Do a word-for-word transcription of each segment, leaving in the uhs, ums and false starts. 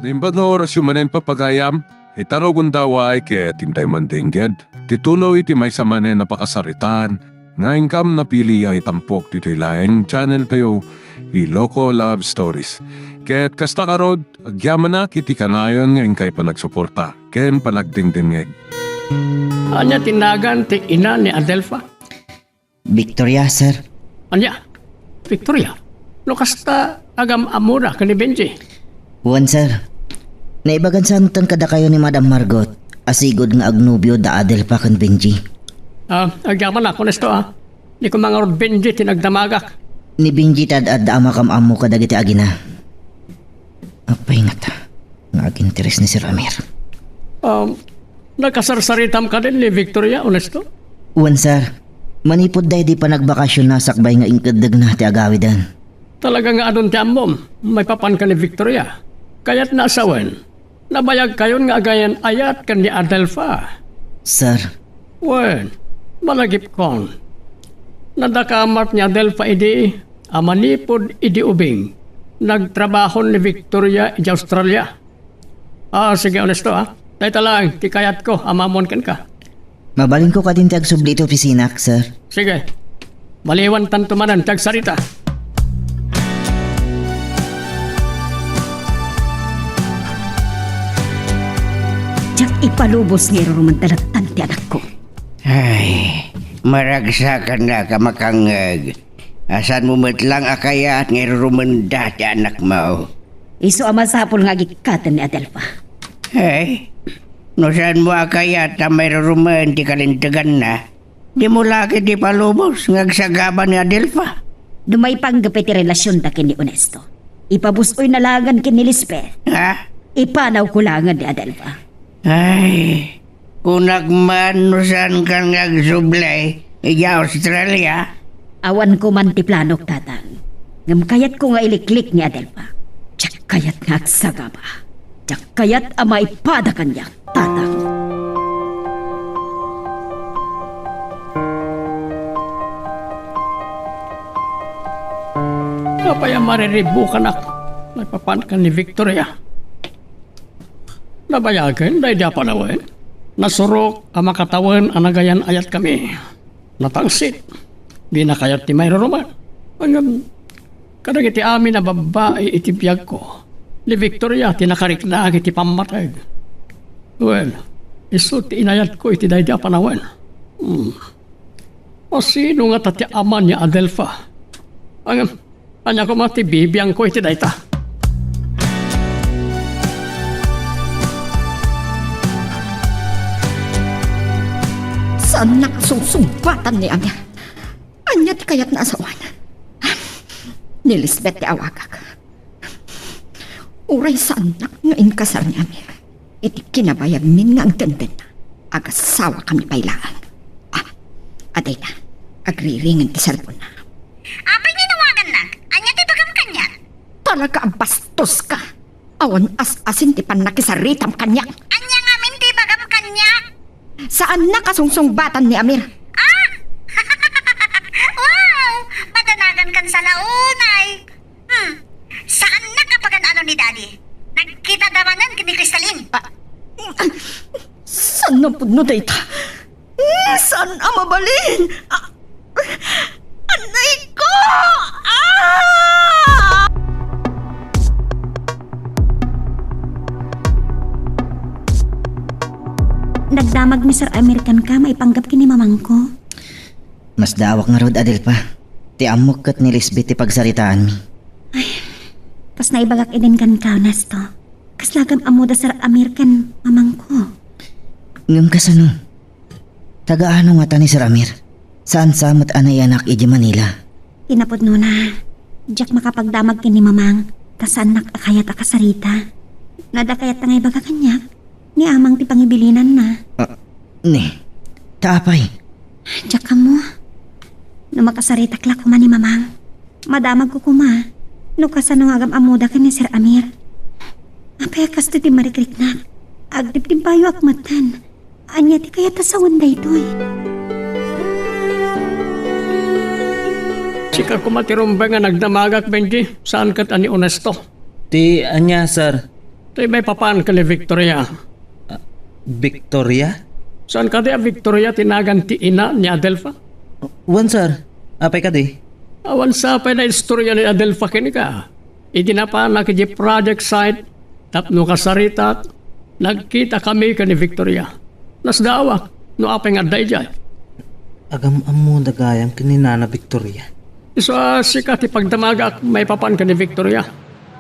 Imbag nga orasyo manen, papagayam, ita no gundaway ket intay mandengngeg ti tuloy ti maysa manen a pakasaritaan nga inkam napili a itampok ditoy laeng channel tayo, Iloko Love Stories. Ket kasta ngarud, agyamanak iti kanayon nga inkay panagsuporta ken panagdengdengngeg. Ania ti nagan ti ina ni Adelfa? Victoria, sir. Ania? Victoria? No kasta, agam-ammoda ken ni Benji? Wen, sir. Naibagan sa metten kadakayo ni Madam Margot a sigud nga agnobio da Adelfa ken Benji. Ah, agyamanak, Ernesto, ah. Ni koma ngarud Benji ti nagdamagak. Ni Benji ti ad-adda a makam-ammo kadagiti agina. Apay ngata nga aginteres ni Sir Amir? Um, nakasarsaritam kadin ni Victoria, Ernesto? Wen, sir. Manipud daydi panagbakasionna sakbay nga inkeddegna ti agawiden. Talaga nga adun ti ammom, maipapan ken ni Victoria. Kayatna a sawen, nabayagkayon nga agayan-ayat ken ni Adelfa. Sir. Wen, malagipkon. Nadakamat ni Adelfa idi a manipud idi ubing, nagtrabahon ni Victoria idiay Australia. Ah, sige, Ernesto, ah. Dayta laeng ti kayatko a maammuan kenka. Mabalinko kadin ti agsubli iti opisinak, sir. Sige. Maliwantanto manen ti agsarita. Diak ipalubos nga irurumenda lattan ti anakko. Ay, maragsakannak a makangngeg. A saanmo met lang a kayat nga irurumenda ti anakmo. Isu a masapul nga agikkaten ni Adelfa. Ay, no saanmo a kayat a mairurumen ti kalinteganna, dimo la ketdi ipalubos nga agsagaba ni Adelfa. No maipanggep iti relasionda ken ni Ernesto, ipabus-oyna laengen ken ni Lisbeth. Ha? Ipanawko laengen ni Adelfa. Ay, kunak man no saankan nga agsubli idiay Australia. Awanko man ti planok, Tatang. Ngem kayatko nga iliklik ni Adelfa. Diak kayat nga agsagaba. Diak kayat a maipada kaniak, Tatang. Apay a mariribukanak maipapan ken ni Victoria? Nabayagen daydi a panawen. Nasurok a makatawen a nagayan-ayatkami. Natangsit. Dina kayat ti mairurumen. Ngem, kadagiti amin a babbai iti biagko, ni Victoria ti nakariknaak iti pammateg. Wen, isu ti inayatko iti daydi a panawen. Hmm. A sino ngata ti ama ni Adelfa? Ngem, ania koma ti bibiangko iti dayta? Saannak a sungsungbatan ni Amir. Ania ti kayatna a sawen? Ni Lisbeth ti awagak. Uray saannak nga inkasar ni Amir, iti kinabayagmin nga agdengdenna, agasawakami pay laeng. Ah, adayta, agriringen ti cellphone-na. Apay nga inawagannak? Ania ti ibagam kaniak? Talaga a bastos ka! Awan as-asin ti pannakisaritam kaniak. Ania ngamin ti ibagam kaniak? Saannak a sungsungbatan ni Amir. Ah! Wow! Madanagan kan sana unay. Hmm. Saannak a pagan-ano ni Daddy. Nagkitadda manen ken ni Crystalline. Ah, saan a pudno dayta? Hmm, saan a mabalin? Ah, anay ko! Ah! Nagdamag ni Sir Amir kenka maipanggep ken ni mamangko. Masdaawak ngarud, Adelfa. Ti ammok ket ni Lisbeth ti pagsaritaanmi. Ay, kas naibagak idin kenka, Ernesto. Kasla agam-ammoda Sir Amir ken mamangko. Ngem kasano? Taga-ano ngata ni Sir Amir? Saan sa met a naiyanak idiay Manila? Ti napudnona, diak makapagdamag ken ni mamang, ta saannak a kayat a kasarita. No adda kayatna nga ibaga kaniak, ni amang ti pangibilinanna. Ah, ne. Ta apay? Diak ammo. No makasaritak la koma ni mamang, madamagko koma no kasano nga agam-ammoda ken ni Sir Amir. Apay a kastoy ti marikriknak? Agdibdimbayoak metten. Ania ti kayat a sawen daytoy? Sika koma ti rumbeng a nagdamagak, Benji, saan ket a ni Ernesto. Ti ania, sir? Ti maipapan ken ni Victoria. Ah, Victoria? Saan kadi a Victoria ti nagan ti ina ni Adelfa? Wen, sir. Apay kadi? Awan sa pay naistorya ni Adelfa kenka. Idi napanak idiay project site, tapno kasaritak, nagkitakami ken ni Victoria. Nasdaawak no apay nga adda idiay. Agam-ammoda gayam ken ni Nana Victoria. Isu a sika ti pagdamagak maipapan ken ni Victoria.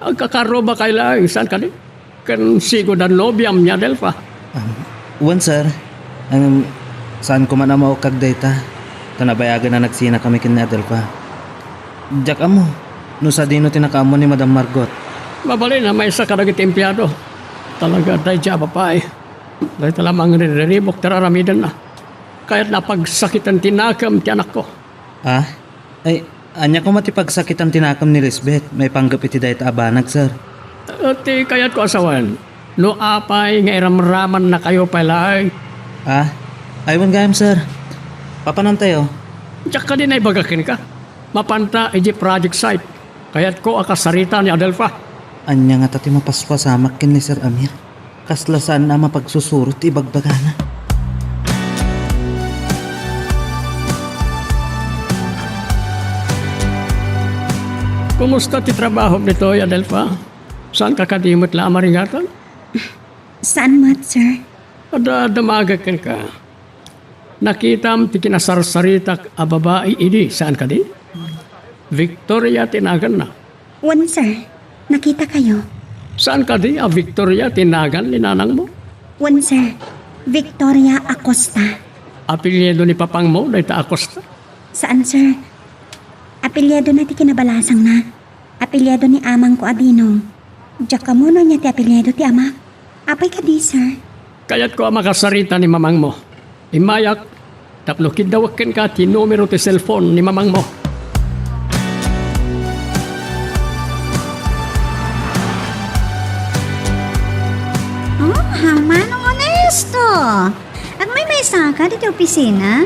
Agkakarrubakay laeng, saan kadi? Ken sigud a nobiam ni Adelfa. Um, wen, sir. Um, saan ko man a maukag dayta. Ta nabayagen a nagsinakami ken ni Adelfa. Diak ammo no sadino ti nakaammo ni Madam Margot. Mabalin a maysa kadagiti empleado. Talaga, daydiay a babai. Dayta la mangriribok ti aramidenna. Kayatna a pagsakiten ti nakem ti anakko. Ah? Ay, ania koma ti pagsakitan ti nakem ni Lisbeth maipanggep iti dayta a banag, sir? Ah, ti kayatko a sawen, no apay nga iramramannakayo pay laeng. Ah? Ay, wen gayam, sir. Papanantayo? Diak kadi naibaga kenka? Mapanta idiay project site. Kayatko a kasarita ni Adelfa. Ania ngata ti mapasamak ken ni Sir Amir? Kasla saan a mapagsusurot ti ibagbagana. Kumusta ti trabahom ditoy, Adelfa? Saanka kadi met la a maringatan? Saan met, sir. Adda damagek kenka. Nakitam ti kinasarsaritak a babai idi, saan kadi? Victoria ti naganna. Wen, sir. Nakitakayo. Saan kadi a Victoria ti nagan ni nanangmo? Wen, sir. Victoria Acosta. Apelyido ni papangmo dayta Acosta? Saan, sir. Apelyidona ti kinabalasangna. Apelyido ni amangko a Dino. Diak ammo no ania ti apelyido ti amak. Apay kadi, sir? Kayatko a makasarita ni mamangmo. Immayak, tapno kiddawek kenka ti numero ti cellphone ni mamangmo. Oh, Manong Honesto! Agmaymaysaka ditoy opisina?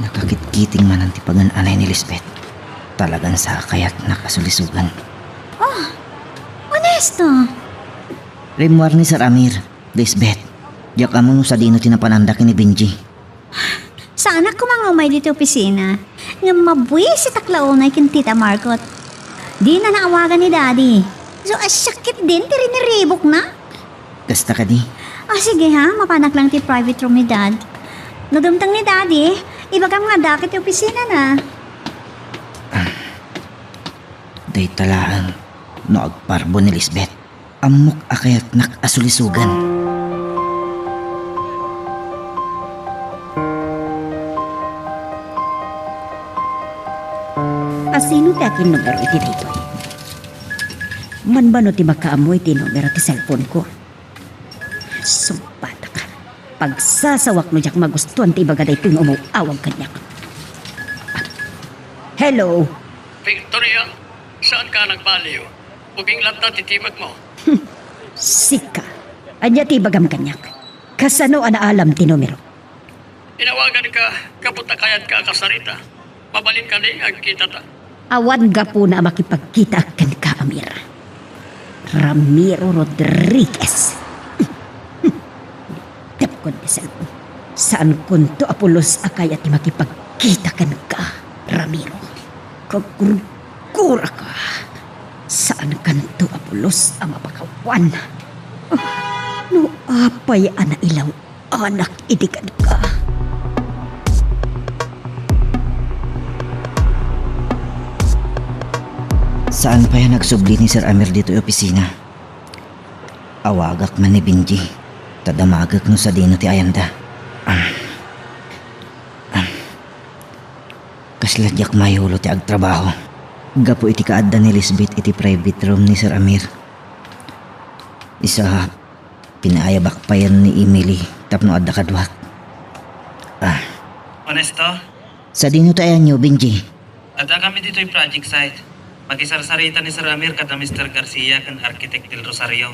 Nakakitkiting manen ti pagan-anay ni Lisbeth. Talagan sa kayatnak a sulisugan. Oh, Honesto! Rimmuar ni Sir Amir, Lisbeth. Diak ammo no sadino ti napananda ken ni Benji. Saanak koma nga umay ditoy opisina. Ngem mabuisitak la unay ken Tita Margot. Dina naawagan ni Daddy. So, asyakkit din ti riniribukna. Kasta kadi? Ah, sige ha, mapanak lang ti private room ni Dad. No dumteng ni Daddy, ibagam nga adda ket ti opisinana. Dayta laeng no agparbo ni Lisbeth. Ammok a kayatnak a sulisugan. Asino ti akinnumero iti daytoy? Manmano ti makaammo iti numero ti cellphone ko? Sumpataka. Pagsasawak no diak magustuan ti ibaga daytoy nga umaw-awag kaniak. Hello? Victoria, saanka a nagbaliw? Ubing latta ti timekmo. Sika, ania ti ibagam kaniak? Kasano a naalam ti numero? Inawaganka gapu ta kayatka a kasarita. Mabalin kadi nga agkitata? Awan gapuna a makipagkitaak kenka, Amir. Ramiro Rodriguez. Depkon ti cellphone. Saankonto a pulos a kayat ti makipagkita kenka, Ramiro. Kagurguraka. Saankanto a pulos a mapakawan. No apay a nailaw-anak idi kenka. Saan pay a nagsubli ni Sir Amir ditoy opisina? Awagak man ni Benji, ta damagek no sadino ti ayanda. Ah. Ah. Kasla diak mayulo ti agtrabaho. Gapu iti kaadda ni Lisbeth iti private room ni Sir Amir. Isu a, pinaayabak payen ni Emily tapno adda kaduak. Ah. Honesto? Sadino ti ayanyo, Benji? Adda kami ditoy project site. Makisarsarita ni Sir Amir kada Mister Garcia ken Architect Del Rosario.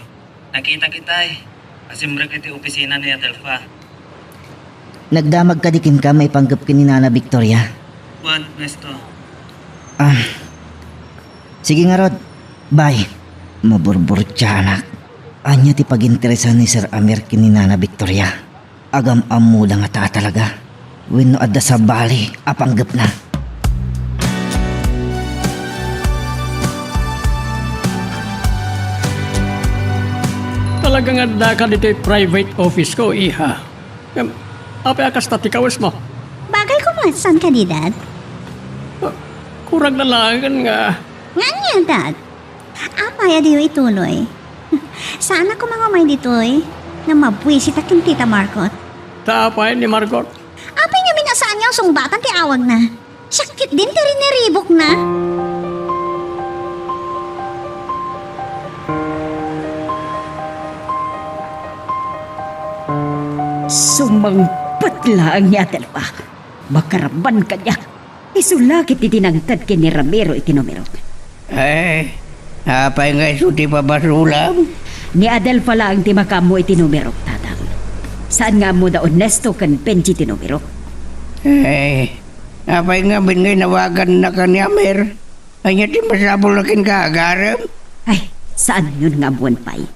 Nakita kitay. Asimrek iti opisina ni Adelfa. Nagdamag kadi kenka maipanggep ken ni Nana Victoria? Wen, Honesto. Ah. Sige ngarud. Bye. Maburburtianak. Ania ti paginteresan ni Sir Amir ken ni Nana Victoria? Agam-ammoda ngata a talaga wenno adda sabali a panggepna? Talaga nga addaka ditoy private office ko, iha. Ngem, apay a kasta ti kawesmo? Bagay ko met, saan ka di, Dad? Ah, kurang na laengen nga. Nga ania, Dad? Apay a diyo ituloy? Saan a koma nga umay ditoy? Nga mabuisitak ken Tita Margot. Ta apay ni Margot? Apay ngamin a saan nga sungbatan ti awagna? Siak ketdin ti riniribukna. Sumangpet laeng ni Adelfa. Makaraban kaniak. Isu la ket ti nangted ken ni Ramiro iti numerok. Eh, apay nga isu ti pabasolam? Ni Adelfa laeng ti makaammo iti numerok, Tatang. Saan nga ammo da Ernesto ken Benji ti numerok? Eh, apay ngamin nga inawagannaka ni Amir? Ania ti masapul a kinkagarem? Ay, saanyon nga ammoen pay.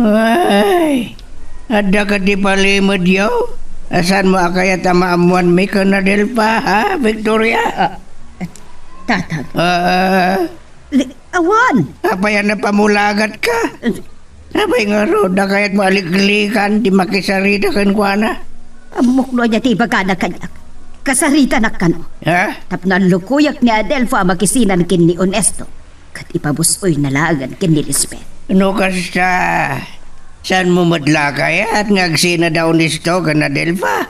Ay, adda kadi palimedyo? A, saanmo a kayat a maammoanmi ken Adelfa, ha, Victoria? Ah, Tatang. Ah, Li-, awan. Apay a napamulagatka? Apay ngarud a kayatmo a liklikan ti makisarita kenkuana? Ammok no ania ti ibagana kaniak. Kasaritanak kano. Ha? Tapno allukoyak ni Adelfa a makisinan ken ni Ernesto. Ket ipabus-oyna laengen ken ni Lisbeth. No kasta, saanmo met la kayat nga agsina da Ernesto ken Adelfa?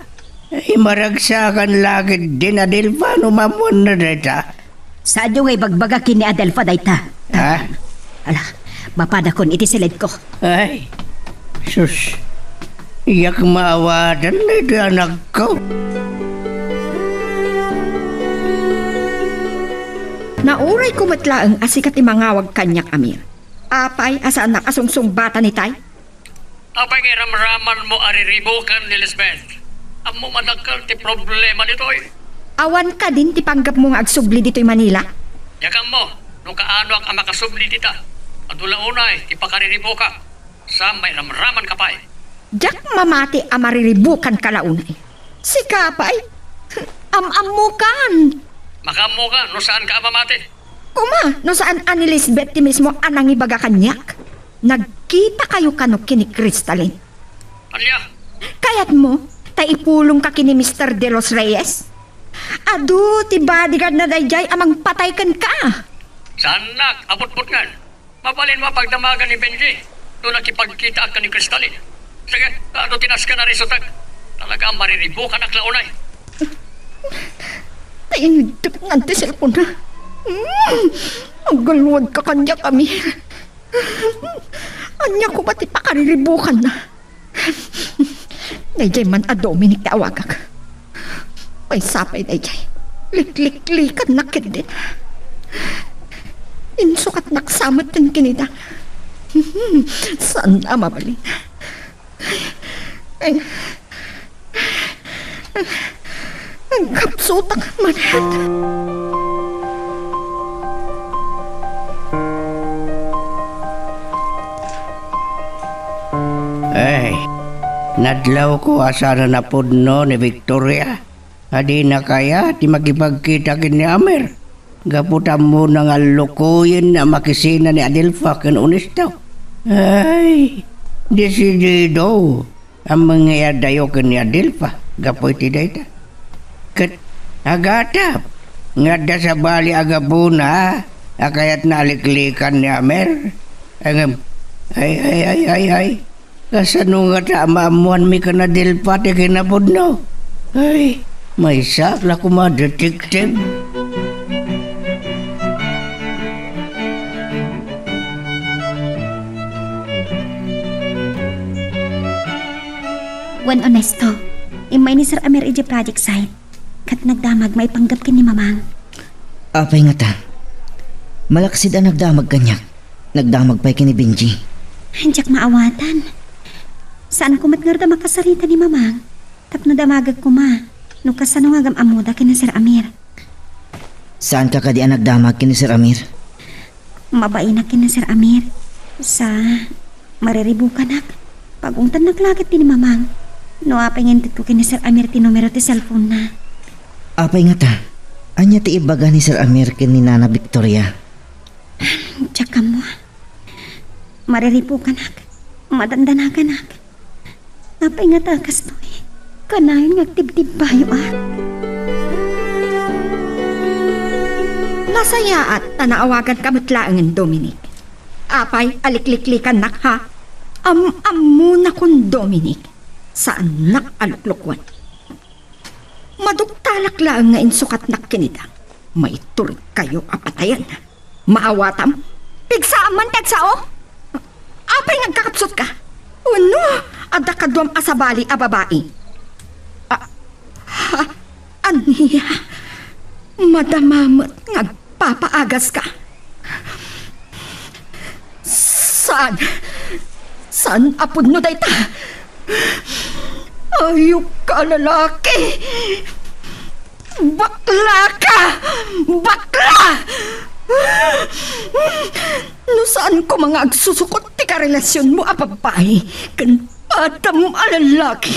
Ay, maragsakan la ketdin Adelfa no maammoanna dayta. Saanyo nga ibagbaga ken ni Adelfa dayta? Ha? Ala, mapadakon iti siledko. Ay, sus, diak maawatan daytoy anakko. Naurayko met laeng a sika ti mangawag kaniak, Amir. Apay a saannak a sungsungbatan itay? Apay nga iramramanmo a riribukan ni Lisbeth? Ammom a dakkel ti problema ditoy. Awan kadin ti panggepmo nga agsubli ditoy Manila? Diak ammo no kaanoak a makasubli dita. Adu la unay ti pakariribukak. Sa mairamramanka pay. Diak mamati a mariribukanka la unay. Sika pay? Am-ammokan. Makaammoka no saanka a mamati. Koma, no saan a ni Lisbeth ti mismo a nangibaga kaniak. Nagkitakayo kano ken ni Crystalline? Ania? Kayatmo, ta ipulongka ken ni Mister De Los Reyes? Adu ti bodyguardna daydiay a mangpatay kenka. Saannak a butbutngen. Mabalinmo a pagdamagan ni Benji no nakipagkitaak ken ni Crystalline. Sige, kaano ti nasken a risotek? Talaga a mariribukanak la unay. Naindutnan ti cellphone-na. Mm, aggalwadka kaniak, Amir. Ania koma ti pakariribukanna? Daydiay man a Dominic ti awagak. Maysa pay daydiay. Likliklikannak ketdin. Insukatnak sa metten ken ida. Saan a mabalin. Ay, Agkapsutak manen. Ay, nadlawko a saan a napudno ni Victoria a dina kayat ti makipagkita ken ni Amir. Gapu ta ammona nga allukoyen a makisina ni Adelfa ken Ernesto. Ay, desidido a mangiyadayo ken ni Adelfa gapu iti dayta. Ket agatap nga adda sabali a gapuna a kayatna a liklikan ni Amir. Ngem, ay, ay, ay, ay, ay. Kasano ngata a maammoanmi ken Adelfa ti kinapudno? Ay, maysa la koma a detective. Wen, Ernesto, immay ni Sir Amir idiay project site, ket nagdamag maipanggep ken ni Mamang. Apay ngata? Malaksid a nagdamag kaniak. Nagdamag pay ken ni Benji. Diak maawatan. Saanko met ngarud a makasarita ni Mamang tapno damagek koma no kasano nga agam-ammoda ken ni Sir Amir. Saanka kadi a nagdamag ken ni Sir Amir? Mabainak ken ni Sir Amir. Sa Mariribukanak. Pagungtannak la ket ti ni Mamang. No apay nga intedko ken ni Sir Amir ti numero ti cellphone-na. Apay ngata? Ania ti ibaga ni Sir Amir ken ni Nana Victoria? Diak ammo. Mariribukanak. Madandanaganak. Apay ngata kastoy? Kanayon nga agtibtibbayo, a? Nasayaat ta naawaganka met laengen, Dominic. Apay, alikliklikannak, ha? Am-ammonakon, Dominic. Saannak a luklukwan. Maduktalak laeng nga insukatnak kenita. Maiturigkayo a patayen. Maawatam? Pigsaam man ti agsao? Apay nga agkakapsutka? Wenno, adda kaduam a sabali a babai? A-, ha? Ania? Madama met nga agpapaagaska? Saan? Saan a pudno dayta? Ayokka a lalaki! Bakla ka! Bakla! No saan koma nga agsusukot ti karelasionmo a babai ken padam a lalaki,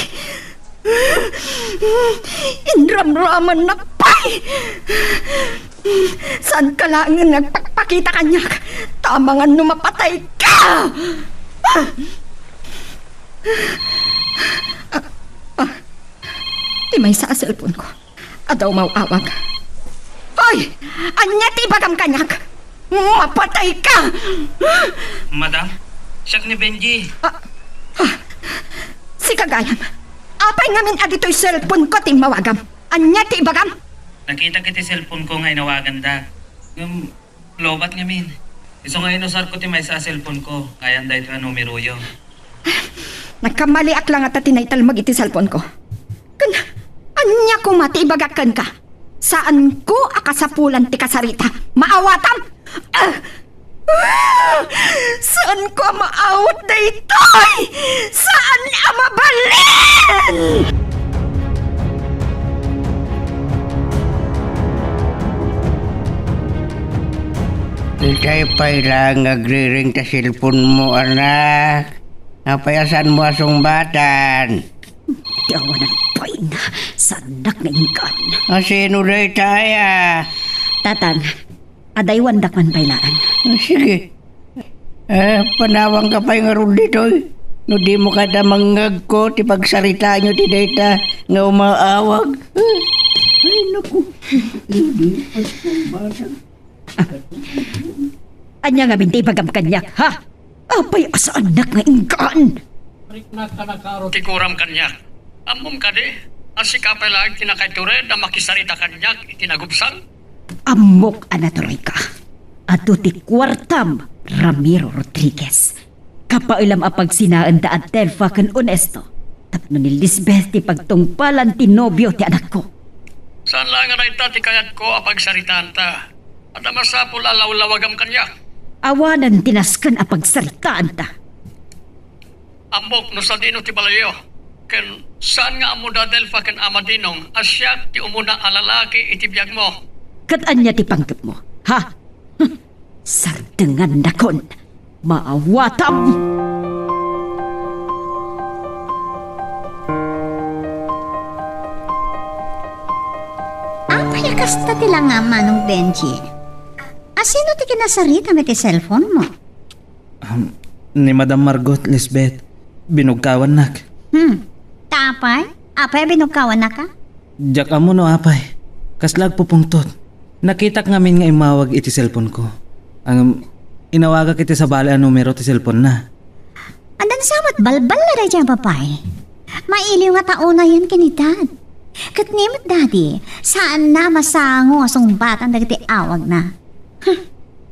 inramramannak pay! Saanka laengen nga agpakpakita kaniak, ta amangan no mapatayka! Ah, ah, ti maysa a cellphone ko. Adda umaw-awag. Hoy! Ania ti ibagam kaniak? Mapatayka! Madam, siak ni Benji. Ah, ah, sika gayam. Apay ngamin a ditoy cellphone ko ti immawagam? Ania ti ibagam? Nakitak iti cellphone ko nga inawaganda. Ngem, lobat ngamin. Isu nga inusarko ti maysa a cellphone ko, nga ayan daytoy a numeroyo. Nagkamaliak la ngata ti naitalmek iti cellphone ko. Ken, ania koma ti ibagak kenka? Saanko a kasapulan ti kasarita. Maawatam! Ah! Ah! Saanko a maawat daytoy! Saan a mabalin! Itay pay laeng nga agriring ta cellphone mo, anak. Apay a saanmo a sungbatan? Ti awanan pay na, saannak nga inkan. A, sino dayta aya? Tatang, adaywandak man pay laeng. A, sige. Eh, panawangka pay ngarud ditoy. No dimo kayat a mangngegko ti pagsaritaanyo ti dayta nga umaawag. Ay, naku. Hindi pa sungbatan. Ah. Ania ngamin ti ibagam kaniak, ha? Apay a saannak nga inkan? Ti kuram kaniak. Ammom kadi a sika pay laeng ti nakaitured a makisarita kaniak iti nagubsang? Ammok a naturoyka. Adu ti kuartam, Ramiro Rodriguez. Kapaelam a pagsinaen da Adelfa ken Honesto tapno ni Lisbeth ti pagtungpalan ti nobio ti anakko. Saan laeng a dayta ti kayatko a pagsaritaanta. Adda masapul a lawlawagam kaniak. Awanen ti nasken a pagsaritaanta. Ammok no sadino ti balayyo. Ken saan nga ammo da Adelfa ken Ama Dinong a siak ti umuna a lalaki iti biagmo. Ket ania ti panggepmo, ha? Hm, sardengannakon. Maawatam! Apay a kasta ti langam, Manong Benji? A, sino ti kinasaritam iti cellphone mo? Um, ni Madam Margot, Lisbeth. Binugkawannak. Hmm. Ta apay? Apay a binugkawannaka? Diak ammo no apay. Kasla agpupungtot. Nakitak ngamin nga immawag iti cellphone ko. Ngem, inawagak iti sabali a numero ti cellphone na. Adda sa met balbal na daydiay a babai. Mailiw nga tao na yan ken ni Dad. Ket ni met Daddy, saanna a masango a sungbatan dagiti awagna. Huh,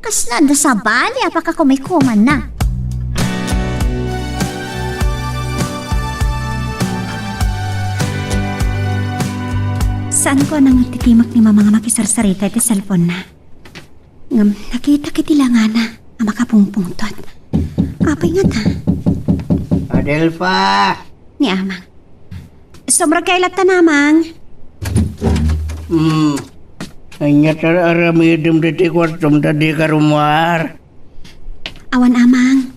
kasla adda sabali a pakakumikumanna. Saanko a nangngeg ti timek ni Mama nga makisarsarita iti cellphone-na. Ngem nakitak iti langana a makapungpungtot. Apay ngata? Adelfa! Ni Amang. Sumrekka latta, Amang. Hmm. Ania ti ar-aramidem ditoy kuartom ta dika rummuar? Awan, Amang.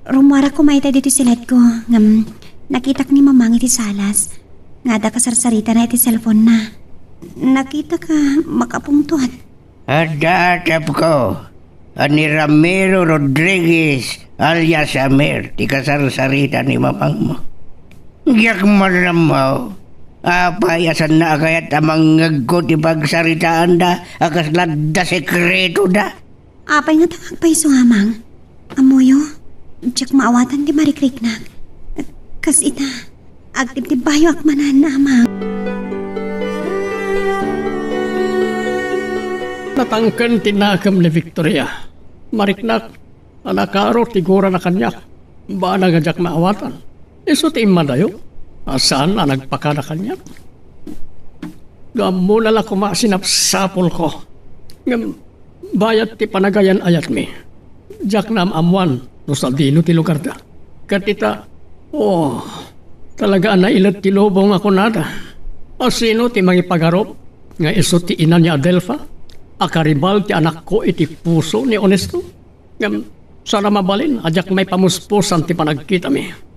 Rummuarak koma ita ditoy siletko, ngem nakitak ni Mamang iti salas nga adda kasarsaritana iti cellphone-na. Nakitak a makapungtot. Adda atepko a ni Ramiro Rodriguez alias Amir ti kasarsarita ni Mamangmo. Diak marammo. Apay a saanna a kayat a mangngegko ti pagsaritaanda a kasla adda sekretoda? Apay ngata nga agpayso, Amang? Ammoyo, diak maawatan ti marikriknak. Kas ita, agtibtibbayoak manen, Amang. Natangken ti nakem ni Victoria. Mariknak a nakaro ti gurana kaniak. Bana nga diak maawatan. Isu ti immadayo a saan a nagpakada kaniak. No ammona la koma a sinapsapulko. Ngem bayat ti panagayan-ayatmi. Diak naam-ammoan no sadino ti lugarda. Ket ita, oh, talaga a nailet ti lubong a kunada. A sino ti mangipagarup nga isu ti ina ni Adelfa a karibal ti anakko iti puso ni Onesto? Ngem saan a mabalin a diak maipamuspusan ti panagkitami.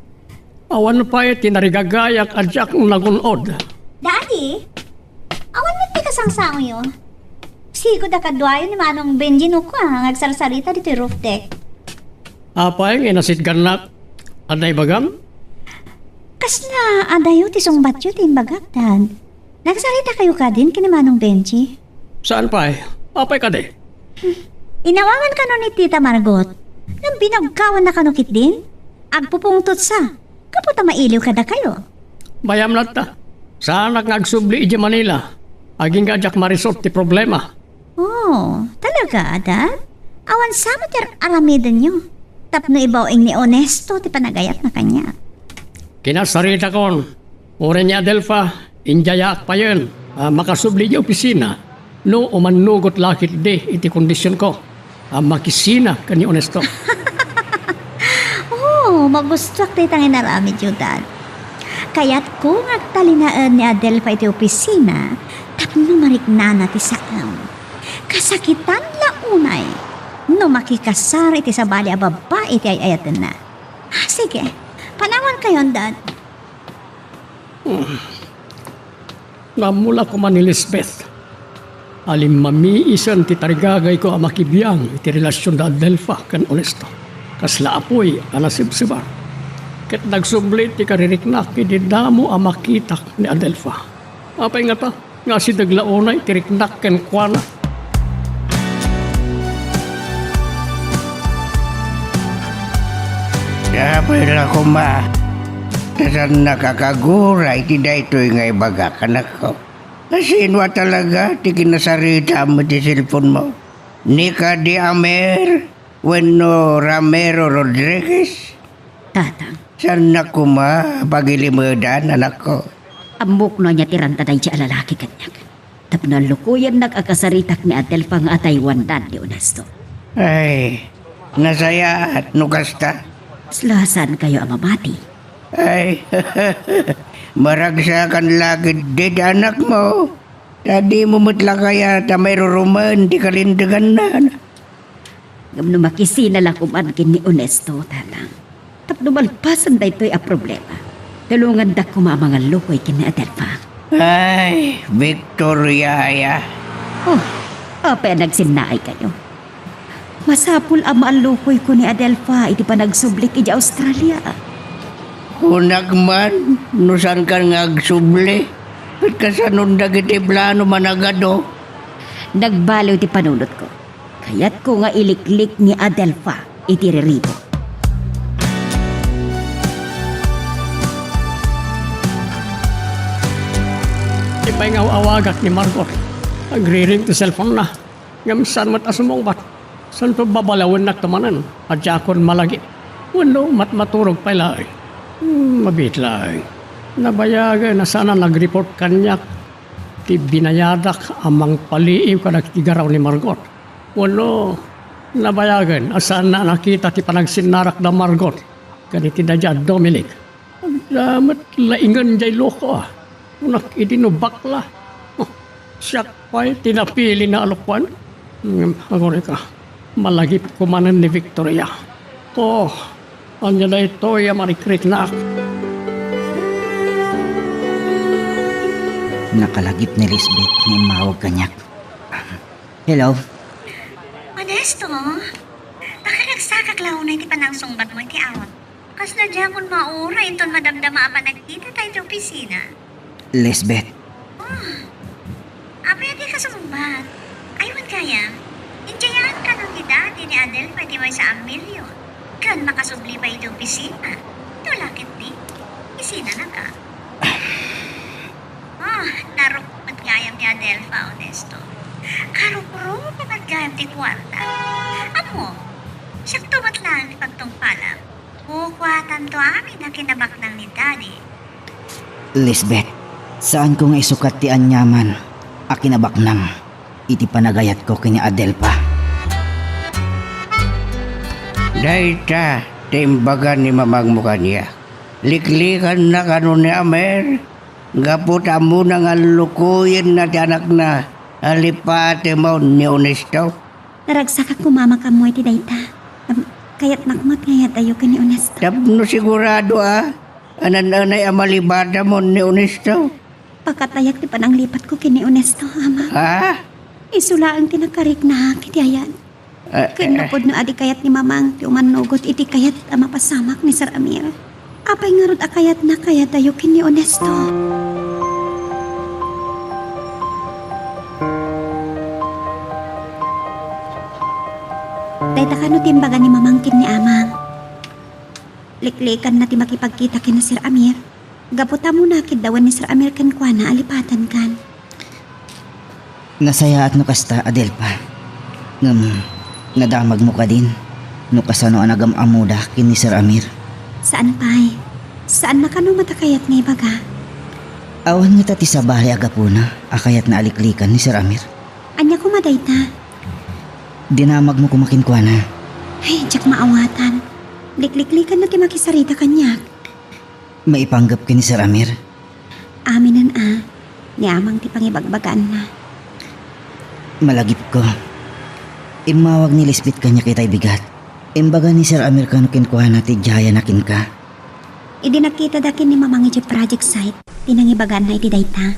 Awan pay ti narigagayak a diak nagun-od. Daddy, awan met ti kasangsangoyo. Sigud a kaduayo ni Manong Benji no kua nga agsarsarita ditoy roof deck. Apay nga inasitgannak? Adda ibagam? Kasla adayo ti sungbatyo ti imbagak, Dad? Nagsaritakayo kadin ken ni Manong Benji? Saan pay? Apay kadi? Inawangan kano ni Tita Margot. Ngem binagkawanna kano ketdin? Agpupungtot sa. Gapu ta mailiw kadakayo. Bayam latta. Saanak nga agsubli idiay Manila. Agingga a diak marisort ti problema. Oh, talaga, Dad? Awan sa met ti ar-aramidenyo tapno ibaw-ing ni Onesto ti panagayatna kaniak. Kinasaritakon, uray ni Adelfa, indiayaak payen a makasubli idiay opisina no umannugot la ketdi iti kondisionko a makisina ken ni Onesto. Oh, magustuak dayta nga inaramidyo, Dad. Kayatko nga agtalinaen ni Adelfa iti opisina tapno mariknana ti saem. Kasakitan la unay no makikasar iti sabali a babbai ti ay-ayatenna. Ah, sige. Panawankayon, Dad. Hmm. Namula koma ni Lisbeth a limmamiisen ti tarigagayko a makibiang iti relasion da Adelfa ken Onesto. Kasla apuy a nasibsibar. Ket nagsubli ti kaririknak idi damo a makitak ni Adelfa. Apay ngata? Nga asideg la unay ti riknak kenkuana. Apay la koma, ta saannak a kagura iti daytoy nga ibagak, anakko. Asino a talaga ti kinasaritam iti cellphone-mo? Ni kadi Amer wenno Ramiro Rodriguez? Tatang. Saannak koma a pagilimedan, anakko. Ammok no ania ti ranta daydi a lalaki kaniak. Tapno allukoyennak a kasaritak ni Adelfa nga adaywandan ni Onesto. Ay, nasayaat no kasta. Kasla saankayo a mamati? Ay, maragsakan la ketdi ti anakmo. Ta dimo met la kayat a mairurumen ti kalinteganna. Ngem no makisina la koman ken ni Onesto, Tatang, tapno malpasen daytoy a problema, tulongandak koma a mangallukoy ken ni Adelfa. Ay, Victoria aya. Oh, apay a nagsinnaaykayo? Masapul a maallukoyko ni Adelfa iti panagsublik idiay Australia. Kunak man, no saankan nga agsubli, ket kasanon dagiti plano, managado? Nagbaliw ti panunotko. Kayatko nga iliklik ni Adelfa iti riribuk. Ipay nga aw-awagak ni Margot. Agriring ti cellphone-na. Ngem saan met a sumungbat. Santo babalawennak to manen a diakon malagip. Wenno, matmaturog pay laeng. Hmm, mabiit laeng. Nabayagen a saan a nag-report kaniak ti binayadak a mangpaliiw kadagiti garaw ni Margot. Wenno, nabayagen a saanna a nakita ti panagsinnarak da Margot ken iti daydi a Dominic. Adda met laingen diay loko a. Kunak idi no bakla. Oh, siak pay ti napilina a lokoan. Ngem, aguray ka, malagipko manen ni Victoria. Oh, Ania daytoy a marikriknak? Nakalagip ni Lisbeth nga immawag kaniak. Hello? Onesto, nakaragsakak la unay ti panangsungbatmo iti awak. Kasla diakon mauray inton madamdama a panagkitata iti opisina. Lisbeth. Oh, apay a dika sumungbat? Ay, wen gayam, idiayankano ni Daddy ni Adelfa iti maysa a milyon. Ken makasubli pay iti opisina. Ito la ketdi. Isinanaka. Ah, narukop met gayam ni Adelfa, Onesto. Karukrupo met gayam ti kuarta. Ammo, siakto met laeng ti pagtungpalam. Kukuatanto amin a kinabaknang ni Daddy. Lisbeth, saanko nga isukat ti aniaman a kinabaknang iti panagayatko ken ni Adelfa. Dayta ti imbaga ni mamangmo kaniak. Liklikanna kano ni Amer? Gapu ta ammona nga lukuyenna ti anakna a lipatemon ni Onesto. Naragsakak koma a maammo iti dayta. Am, kayatnak met nga iyat-ayo ken ni Onesto. Tapno sigurado a, a naan-anay a malipatemon ni Onesto. Pakatayak ti pananglipatko ken ni Onesto, Ama. Ha? Isu laeng ti nakariknak iti ayan. Ah, ken no eh. Pudno a di kayat ni Mamang ti umannugot iti kayat a mapasamak ni Sir Amir, apay ngarud a kayatna a iyat-ayo ken ni Onesto? Dayta kano ti imbaga ni Mamang ken ni Amang? Liklikanna ti makipagkita ken ni Sir Amir. Gapu ta ammona a kiddawan ni Sir Amir kenkuana a lipatankan. Nasayaat no kasta, Adelfa. Ngem, nadamagmo kadin no kasano a nagam-ammoda ken ni Sir Amir. Saan pay. Saanna kano met a kayat nga ibaga. Awan ngata ti sabali a gapuna a kayatna a liklikan ni Sir Amir. Ania koma dayta? Dinamagmo koma kenkuana. Ay, diak maawatan. Likliklikanna ti makisarita kaniak. Maipanggep ken ni Sir Amir? Aminen a, ni Amang ti pangibagbagaanna. Malagipko. Immawag ni Lisbeth kaniak itay bigat. Imbaga ni Sir Amir kano kenkuana ti idiayana kenka. Idi nagkitada ken ni Mamang idiay project site, ti nangibagaanna iti dayta.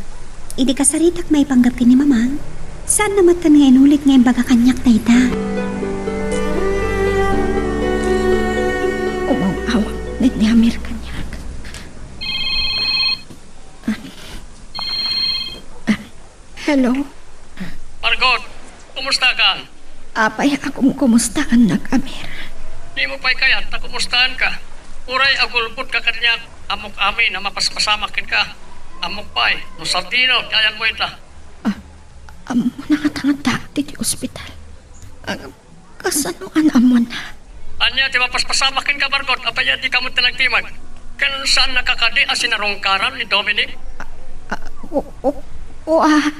Idi kasaritak maipanggep ken ni Mamang, saanna met kano nga inulit nga imbaga kaniak dayta. Umaw-awak ni Amir kaniak. Ah. Ah. Hello? Margot, kumusta ka? Apay a kumkumustaannak, Amir? Dimo pay kayat ta kumustaanka. Uray agulbodka kaniak, ammok amin a mapaspasamak kenka. Ammok pay no sadino ti ayanmo ita. Ah, ammona nga addaak ditoy ospital. Ah, kasano a naammoanna? Ania ti mapaspasamak kenka, Margot, apay a dika met nagdimag? Ken saannaka kadi a sinarungkaran ni Dominic? Ah, ah, o, o, o, ah,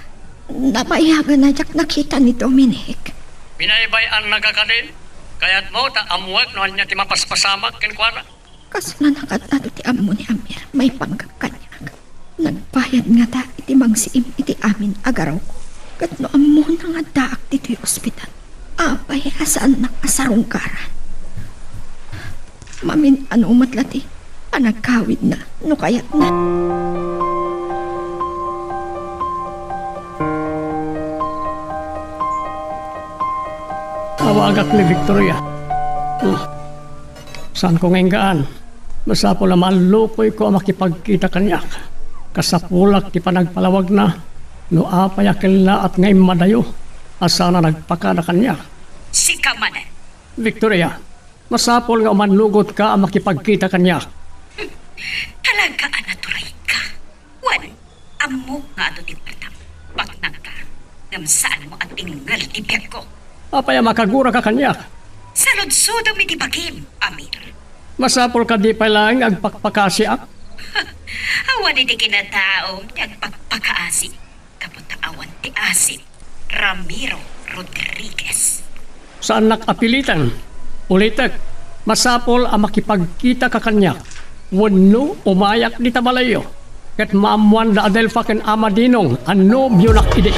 nabayagan a diak nakita ni Dominic. Binaybay-annaka kadi? Kayatmo ta ammoek no ania ti mapaspasamak kenkuana? Kasla nakatado ti ammo ni Amir maipanggep kaniak. Nagbayad ngata iti mangsiim iti amin a garawko. Ket no ammona nga addaak ditoy ospital, apay a saannak a sarungkaran? Mamin-ano met la ti panagkawidna no kayatna. Awagak ni Victoria. Hmm. Saanko nga inggaan. Masapul a maallukoyko a makipagkita kaniak. Kasapulak ti panagpalawagna no apay a kellaat nga immadayo a saan a nagpakada kaniak. Sika manen. Victoria, masapul nga umannugotka a makipagkita kaniak. Talaga a naturayka. Wen, ammok nga adu ti puertam. Baknangka, ngem saanmo a dengngel ti biagko. Apay a makaguraka kaniak? Saludsodem iti bagim, Amir. Masapul kadi pay laeng nga agpakpakaasiak? Awan iti kinataom ti agpakpakaasi, gapu ta awan ti asim. Ramiro Rodriguez. Saannak a pilitan. Ulitek, masapul a makipagkitaka kaniak wenno umayak dita balayyo. Ket maammoan da Adelfa ken Ama Dinong a nobionak idi.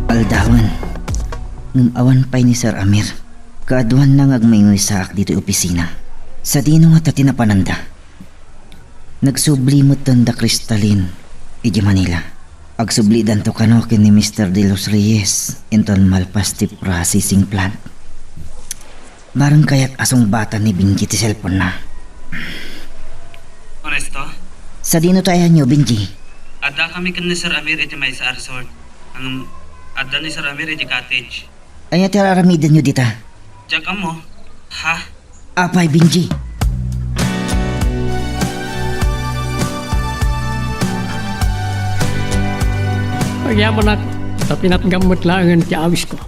Aldawen, Ngem awan pay ni Sir Amir. Kaaduanna nga agmaymaysaak ditoy opisina. Sadino ngata ti napananda? Nagsubli metten da Cristalin idiay Manila. Agsublidanto kano ken ni Mister De Los Reyes inton malpas ti processing plant. Bareng kayat a sungbatan ni Benji ti cellphone-na. Ernesto? Sadino ti ayanyo, Benji? Adda kami ken ni Sir Amir iti maysa a resort. Ngem adda ni Sir Amir iti cottage. Ania ti ar-aramidenyo dita? Diak ammo. Ha? Apay, Benji? Agyamanak, ta pinatgam met laengen ti awisko.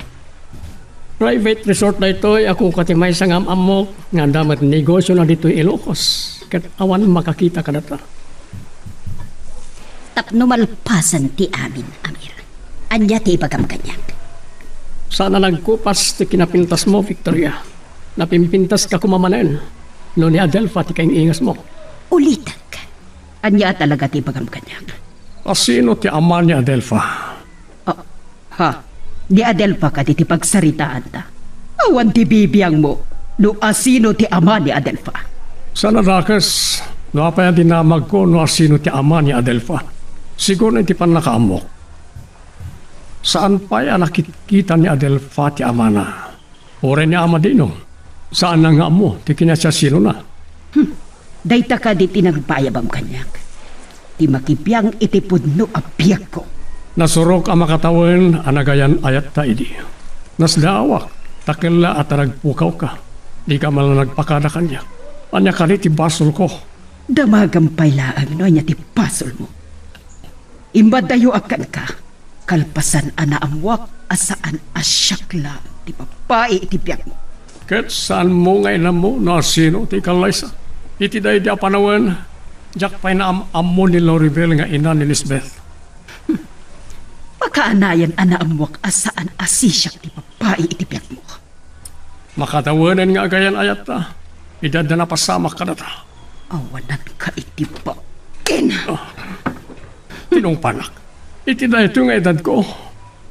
Private resort daytoy a kuka ti maysa nga am-ammok nga adda met negosiona ditoy Ilocos, ket awan makakita kadata. Tapno malpasen ti amin, Amir. Ania ti ibagam kaniak? Saan a nagkupas ti kinapintasmo, Victoria. Napimpintaska koma manen no ni Adelfa ti kaing-ingasmo. Ulitek. Ania talaga ti ibagam kaniak? Asino ti ama ni Adelfa? Ah, ha? Ni Adelfa kadi ti pagsaritaanta? Awan ti bibiangmo no asino ti ama ni Adelfa. Saan a dakes no apay a dinamagko no asino ti ama ni Adelfa. Sigun iti pannakaammok, saan pay a nakitkita ni Adelfa ti amana. Uray ni Amadino, saanna nga ammo ti kinasiasinona. Hmm. Dayta kadi ti nagbayabam kaniak. Ti makibiang iti pudno a biagko. Nasurok a makatawen a nagayan-ayatta idi. Nasdaawak, ta kella a ta nagpukawka. Dika man la nagpakada kaniak. Ania kadi ti basolko? Damagam pay laeng no ania ti basolmo. Imbadayoak kenka, kalpasan a naammoak a saan a siak laeng ti babbai iti biagmo. Ket saanmo nga inammo no asino ti ikallaysa? Iti daydi a panawen, diak pay naam-ammo ni Loribel nga ina ni Lisbeth. Makaanayan a naammoak a saan a sisiak ti babbai iti biagmo. Makatawenen nga agayan-ayatta. Idi adda napasamak kadata. Awananka iti bain. Ah, tinungpanak. Iti daytoy nga edadko,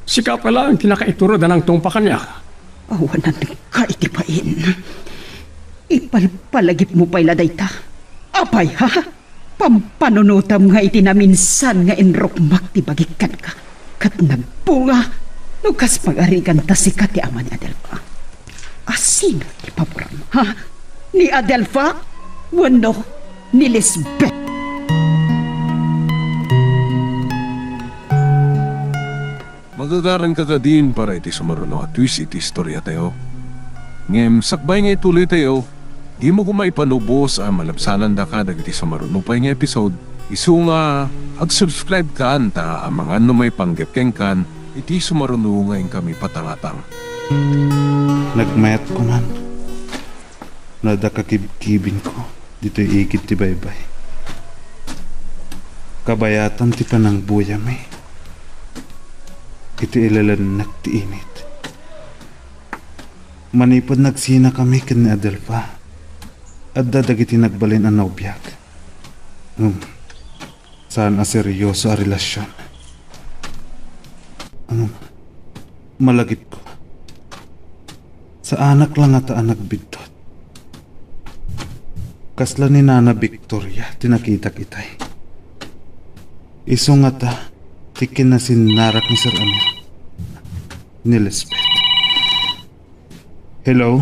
sika pay laeng ti nakaiturod a nangtungpa kaniak. Awananka iti bain. Ipalpalagipmo pay la dayta. Apay, ha? Pampanunotam nga iti naminsan nga inrukmak ti bagik kenka, ket nagbunga no kas pagarigan ta sika ti ama ni Adelfa. Asino ti paboram, ha? Ni Adelfa wenno ni Lisbeth? Magagaranka kadin para iti sumaruno a twist iti istoriatayo. Ngem sakbay nga ituloytayo, dimo koma ipanubos a malabsanandaka dagiti sumaruno pay nga episode, isu nga ag-subscribe kan ta amangan no maipanggep kenkan iti sumaruno nga inkami patangatang. Nagmayat koman no adda kakibkibinko ditoy igid ti baybay. Kabayatan ti panangbuyami iti ilelennek ti init. Manipud nagsinakami ken ni Adelfa, adda dagiti nagbalin a nobiak. Ngem, saan a serioso a relasion. Ngem, malagipko. Saanak la ngata a nagbiddut. Kasla ni Nana Victoria ti nakitak itay. Isu ngata ti kinnasinnarak ni Sir Amir ni Lisbeth. Hello?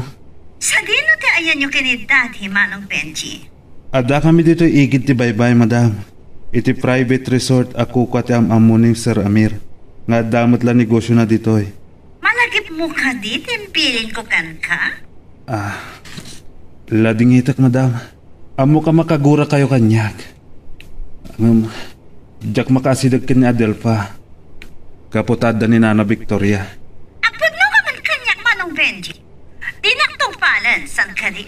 Sadino ti ayanyo ken ni Daddy, Manong Benji? Adda kami ditoy igid ti baybay, madam. Iti private resort a kukua ti am-ammo ni Sir Amir, nga adda met la negosiona ditoy. Malagipmo kadi ti imbilinko kenka? Ah, ladingitek, madam. Ammok a makagurak kayo kaniak. Ngem, diak makaasideg ken ni Adelfa. Gapu ta adda ni Nana Victoria. Agpudno ka man kaniak, Manong Benji. Dinak tungpalen, saan kadi?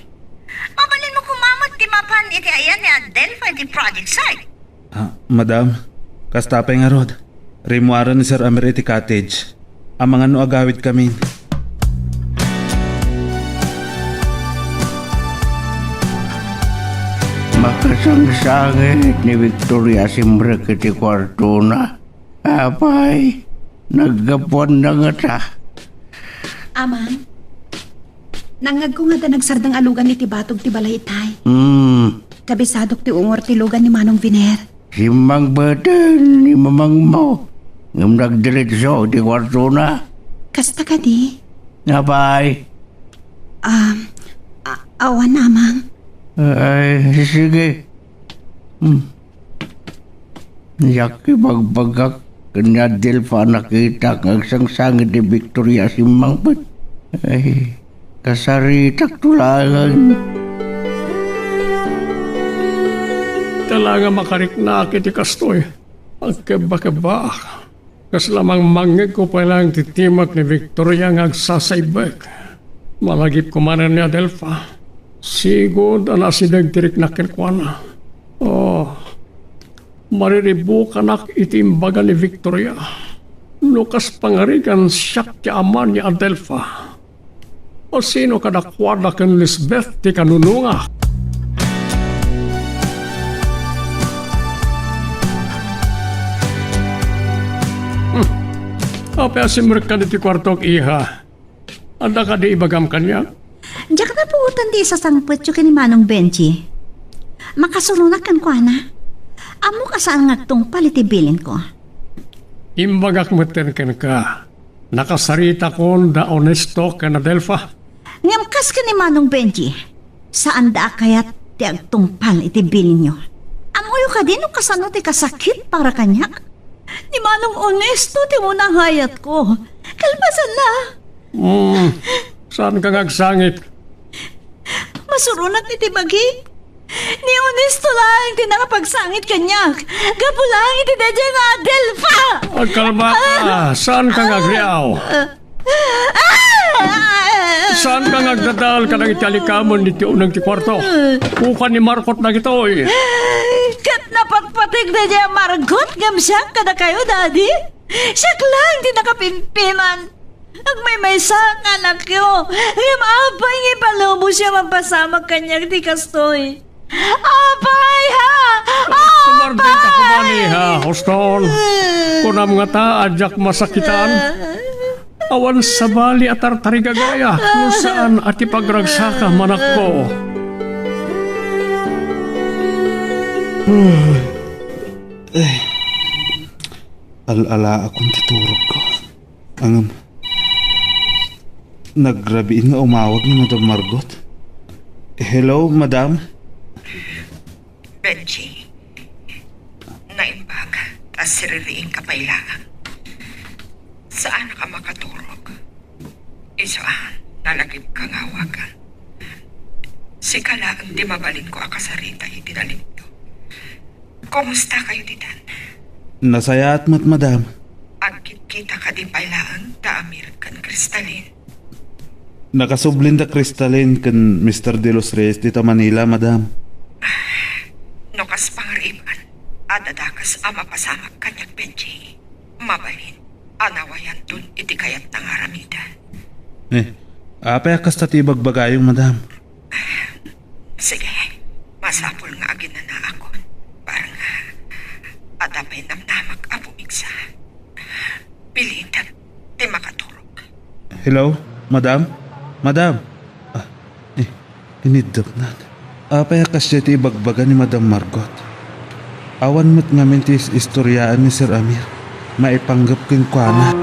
Mabalinmo koma met ti mapan iti ayan ni Adelfa iti project site. Ah, madam, kasta pay ngarud. Rimmuaren ni Sir Amir iti cottage. Amangan no agawidkamin. Makasangsangit ni Victoria a simrek iti kuartona. Apay, naggapuanna ngata. Amang, nangngegko nga adda nagsardeng a lugan iti batog ti balay itay. Hmm. Kabisadok ti ungor ti lugan ni Manong Viner. Simmangpeten ni mamangmo, ngem nagdiretso iti kuartona. Kasta kadi? Apay? Um, a-, awan, Amang. Ay, sige. Hmm. Diak ibagbagak ken ni Adelfa a nakitak nga agsangsangit ni Victoria a simmangpet. Ay, kasaritakto laeng. Talaga makariknak iti kastoy. Agkebba-kebbaak. Kasla mangmangngegko pay laeng ti timek ni Victoria nga agsasaibbek. Malagipko manen ni Adelfa. Sigud a naasideg ti riknak kenkuana. Oh, mariribukanak iti imbaga ni Victoria. No kas pangarigan, siak ti ama ni Adelfa. O sino kadakuada ken Lisbeth ti kanunonga? Hmm. Apay a simrekkan iti kuartok, iha? Adda kadi ibagam kaniak? Diak napuotan ti isasangpetyo ken ni Manong Benji. Makasuronak kenkuana. Ammok a saan nga agtungpal iti bilinko. Imbagak metten kenka. Nakasaritakon da Onesto ken Adelfa. Ngem kas ken ni Manong Benji, saanda a kayat ti agtungpal iti bilinyo. Ammoyo kadi no kasano ti kasakit para kaniak? Ni Manong Onesto ti umuna nga ayatko. Kalpasanna. Hmm, saanka nga agsangit? Masuronak iti bagi. Ni Onesto laeng ti nangapagsangit kaniak. Gapu laeng iti daydiay nga Adelfa! Agkalmaka! Saanka nga agriaw? Saanka nga agdadael kadagiti alikamen iti uneg ti kuarto? Kuka ni Margot dagitoy. Ket napatpatek daydiay a Margot ngem siak kadakayo, Daddy? Siak laeng ti nakapimpiman. Agmaymaysa nga anakyo, ngem apay nga ipalubosyo a mapasamak kaniak ti kastoy? Apay, ha? Sumardengka koma, iha, Houston. Kunam ngata a diak masakitan? Awan sabali a tartarigagayat no saan a ti pagragsakam, anakko. Ay, al-alaakon ti turogko. Ngem, nagrabiin nga umawag ni Madam Margot. Hello, Madam? Benji, naimbag ta siririingka pay laeng. Saanak a makaturog. Isu a, nalagipka nga awagan. Sika laeng ti mabalinko a kasarita iti nalintog. Kumustakayo ditan? Nasayaat met, Madam. Agkitkita kadi pay laeng da Amir ken Cristalin? Nakasublin da Cristalin ken Mister De Los Reyes dita Manila, Madam. No kas pangariban, adda dakes a mapasamak kaniak, Benji. Mabalin a nawayanton iti kayatna nga aramiden. Eh, apay a kasta ti ibagbagayo, Madam? Sige, masapul nga aginanaakon. Barang adda pay namnamak a pumigsa. Pilitek ti makaturog. Hello, Madam? Madam? Ah, eh, iniddepnan. Apay a kasdiay ti ibagbaga ni Madam Margot? Awan met ngamin ti is-istoriaan ni Sir Amir. Maipanggep kenkuana.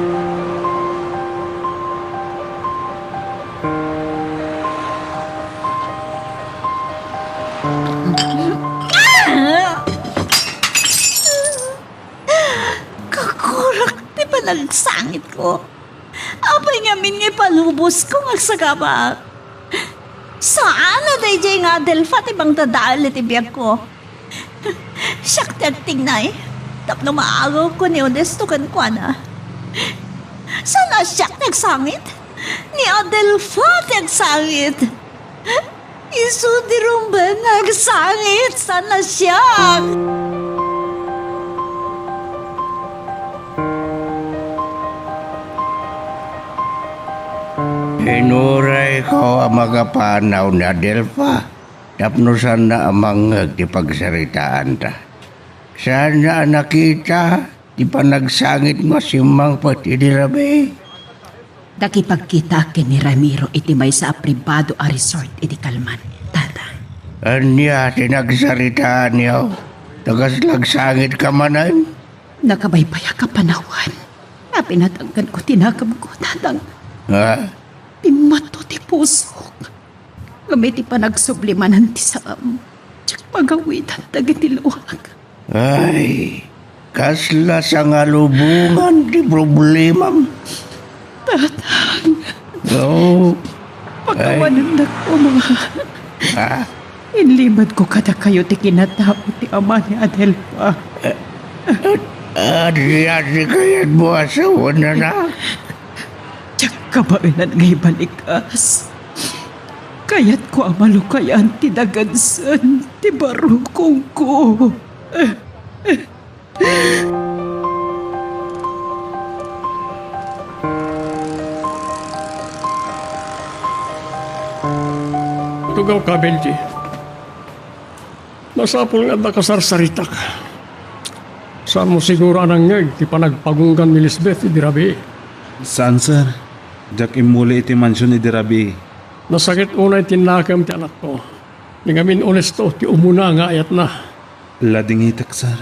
Kakurak ti panagsangitko. Apay ngamin nga ipalubosko nga agsagaba? Saan a daydiay nga Adelfa ti mangdadael iti biagko. Siak ti agtignay tapno maagawko ni Onesto kenkuana. Saan a siak ti agsangit? Ni Adelfa ti agsangit. Isu ti rumbeng nga agsangit, saan a siak. Inurayko a makapanaw ni Adelfa tapno saanna a mangngeg ti pagsaritaanta. Saanna a nakita ti panagsangitmo a simmangpet idi rabii. Nakipagkitaak ken ni Ramiro iti maysa a pribado a resort iti Calman, Tatang. Ania ti nagsaritaanyo? Naglagsangit ka manen? Nakabaybayak a panawen. Napinatangken ko ti nakemko, Tatang. Ha? Pimmato ti pusok. Ngem iti panagsubli manen ti saem, diak magawidan dagiti luak. Ay, kasla sangalubongan ti problemam. Tatang. Oo. Pakawanennak koma. Ha? Inlimed ko kadakayo ti kinatao ti ama ni Adelfa. Ania ti kayatmo a sawen, anak? Diak kabaelan nga ibalikas. Kayatko a malukayan ti dagensen ti barukongko. Tugawka, Benji. Masapul nga adda kasarsaritak. Saanmo siguro a nangngeg ti panagpagunggan ni Lisbeth idi rabii? Saan, sir. Diak immuli iti mansion idi rabii. Nasakit unay ti nakem ti anakko. Ni ngamin Onesto ti umuna nga ayatna. Ladingitek, sir.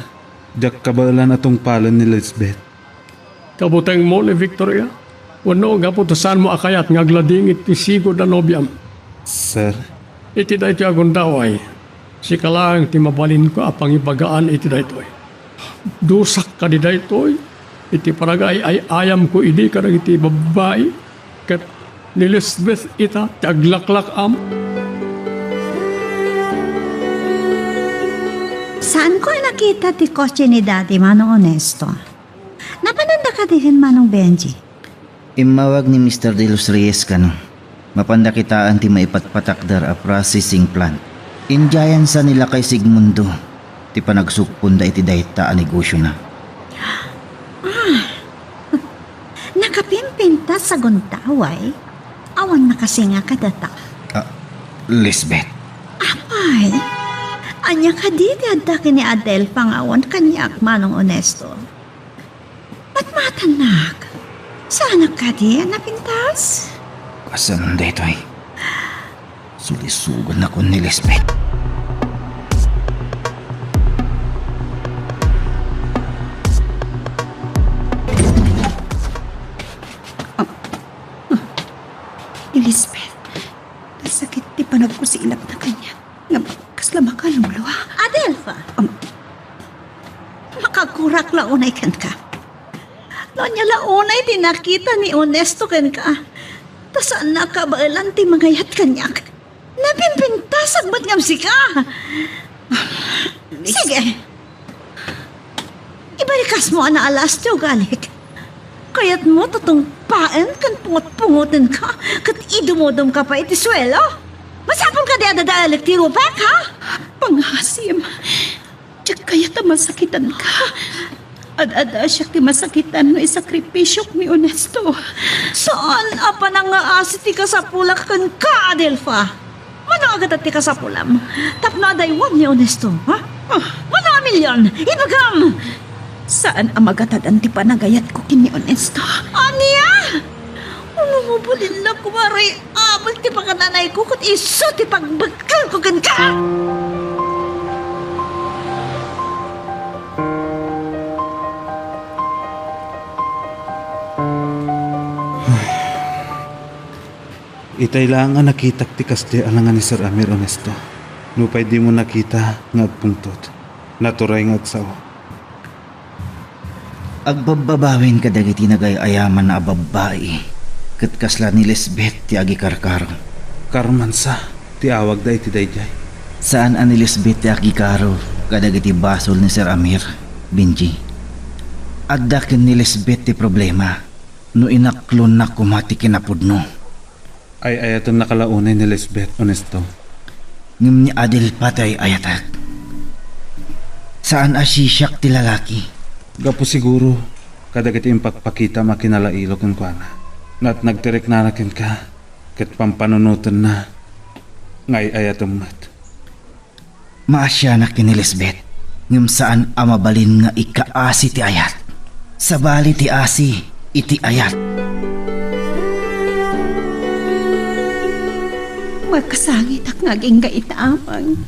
Diak kabaelan a tungpalen ni Lisbeth. Kabutengmo ni Victoria? Wenno gapu ta saanmo a kayat nga agladingit ti sigud a nobiam? Sir. Iti daytoy a gundaway, sika laeng ti mabalinko a pangibagaan iti daytoy. Dusak kadi daytoy iti panagay-ay-ayamko idi kadagiti babbai ket ni Lisbeth ita ti aglaklak-am? Saanko a nakita ti kotse ni Daddy, Manong Onesto. Napananda kadi ken Manong Benji? Immawag ni Mister De Los Reyes kano. Mapanda kitaen ti maipatpatakder a processing plant. Indiayan sa ni Lakay Sigmundo ti panagsukponda iti dayta a negosiona. Ah, nakapimpintas a gundaway? Awan nakasinga kadata. Ah, Lisbeth. Apay, ania kadi ti adda ken ni Adelfa nga awan kaniak, Manong Onesto? Matmatannak. Saanak kadi a napintas? Kasano daytoy? Sulisogannakon ni Lisbeth. Ni Lisbeth, nasakit ti panagkusilapna kaniak. Ngem kasla makalulua. Adelfa! Am- Makakurak la unay kenka. No ania la unay ti nakita ni Onesto kenka, ta saannak kabaelan ti mangayat kaniak. Napimpintasak met ngem sika. Sige. Ibalikasmo a naalas ti ugalik. Kayatmo ta tungpaen ken pungot-pungotenka ket idumodumka pay iti suelo? Masapul kadi a dadaelek ti rupek, ha? Pangasim, diak kayat a masakitanka. Ad-adda siak ti masakitan no isakripisiok ni Onesto. Saan a panangaasi ti kasapulak kenka, Adelfa. Mano a gadat ti kasapulam tapno adaywam ni Onesto, ha? Ah. Mano a milion? Ibagam! Saan a magatadan ti panagayatko ken ni Onesto. Ania? Uno, mabalinnak koma ray abel ti pakananayko ket isu ti pagbekkelko kenka! Itay laeng a nakitak ti kasdi a langa ni Sir Amir, Onesto. Nupay dimo nakita nga agpungtot, naturay nga agsao. Agbabbabawin kadagiti nagay-ayaman a babbai, ket kasla ni Lisbeth ti agikarkaro. Carmen sa ti awagda iti daydiay. Saan a ni Lisbeth ti agikaro kadagiti basol ni Sir Amir, Benji. Adda ken ni Lisbeth ti problema no inaklonna koma ti kinapudno. Ay-ayatennaka la unay ni Lisbeth, Onesto. Ngem ni Adelfa ti ay-ayatek. Saan a siak ti lalaki. Gapu siguro kadagiti impakpakitam a kinalailo kenkuana. Natnag ti riknana kenka ket pampanunotenna nga ay-ayatem met. Maasianak ken ni Lisbeth, ngem saan a mabalin nga ikaasi ti ayat. Sabali ti asi iti ayat. Makasangitak nga agingga ita, Amang.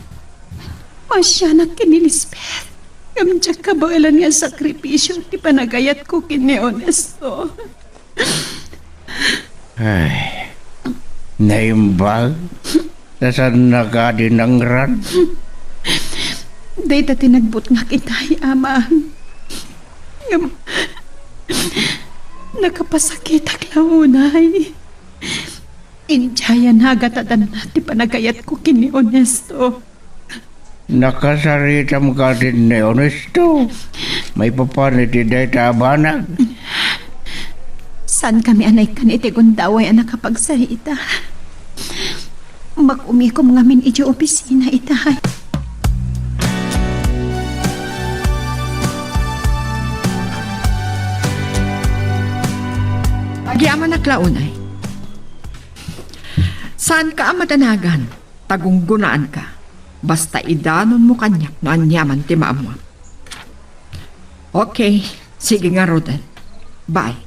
Maasianak ken ni Lisbeth. Ngem diak kabaelan nga sakripisio ti panagayatko ken ni Ernesto. Ay, naimbag? Saan na kadi nangran? Dayta ti nagbutngak itay, Amang. Ngem, nakapasakitak la unay. Idiay a nagatadanna ti panagayatko ken ni Ernesto. Nakasaritam kadin ni Ernesto? Maipapan iti dayta a banag? Saankami a naikkan iti gundaway a nakapagsarita. Makumikom ngamin iti opisina itay. Agyamanak la unay. Saanka a madanagan, ta gunggonaanka. Basta idanonmo kaniak no aniaman ti maammuam. Okay, sige ngaruden. Bye.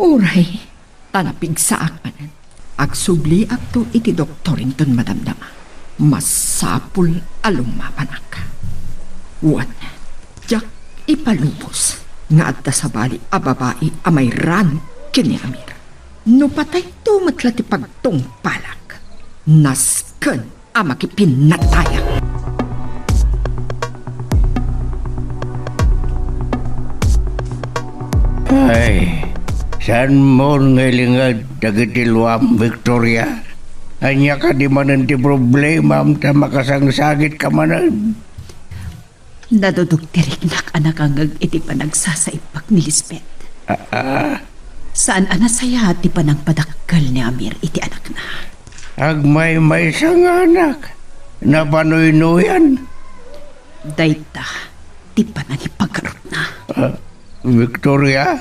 Uray, ta napigsaak manen. Agsubliakto iti doktor inton madamdama. Masapul a lumabanak. Wen, diak ipalubos nga adda sabali a babai a mairano ken ni Amir. No patayto met la ti pagtungpalak, nasken a makipinnatayak. Ay, saanmon nga ilinged dagiti luam, Victoria? Ania kadi manen ti problemam ta makasangsagitka manen? Nadudog ti riknak a nakangngeg iti panagsasaibbak ni Lisbeth. Ah, ah. Saan a nasayaat ti panangpadakkel ni Amir iti anakna. Agmaymaysa nga anak. Napanuynoyan. Dayta ti panangipagarupna. Ah, Victoria?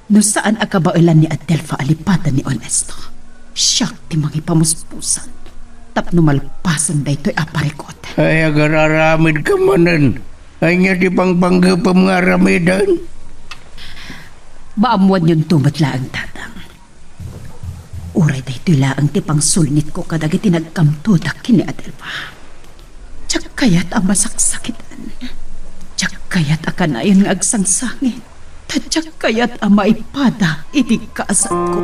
No saan a kabaelan ni Adelfa a lipatan ni Ernesto, siak ti mangipamuspusan tapno malpasen daytoy a parikut. Ay, agar-aramidka manen. Ania ti pangpanggepem nga aramiden? Maammoanyonto met laeng, Tatang. Uray daytoy laeng ti pangsulnitko kadagiti nagkamtodak ken ni Adelfa. Diak kayat a masaksakitan. Diak kayat a kanayon nga agsangsangit. Ta diak kayat a maipada iti kaasatko.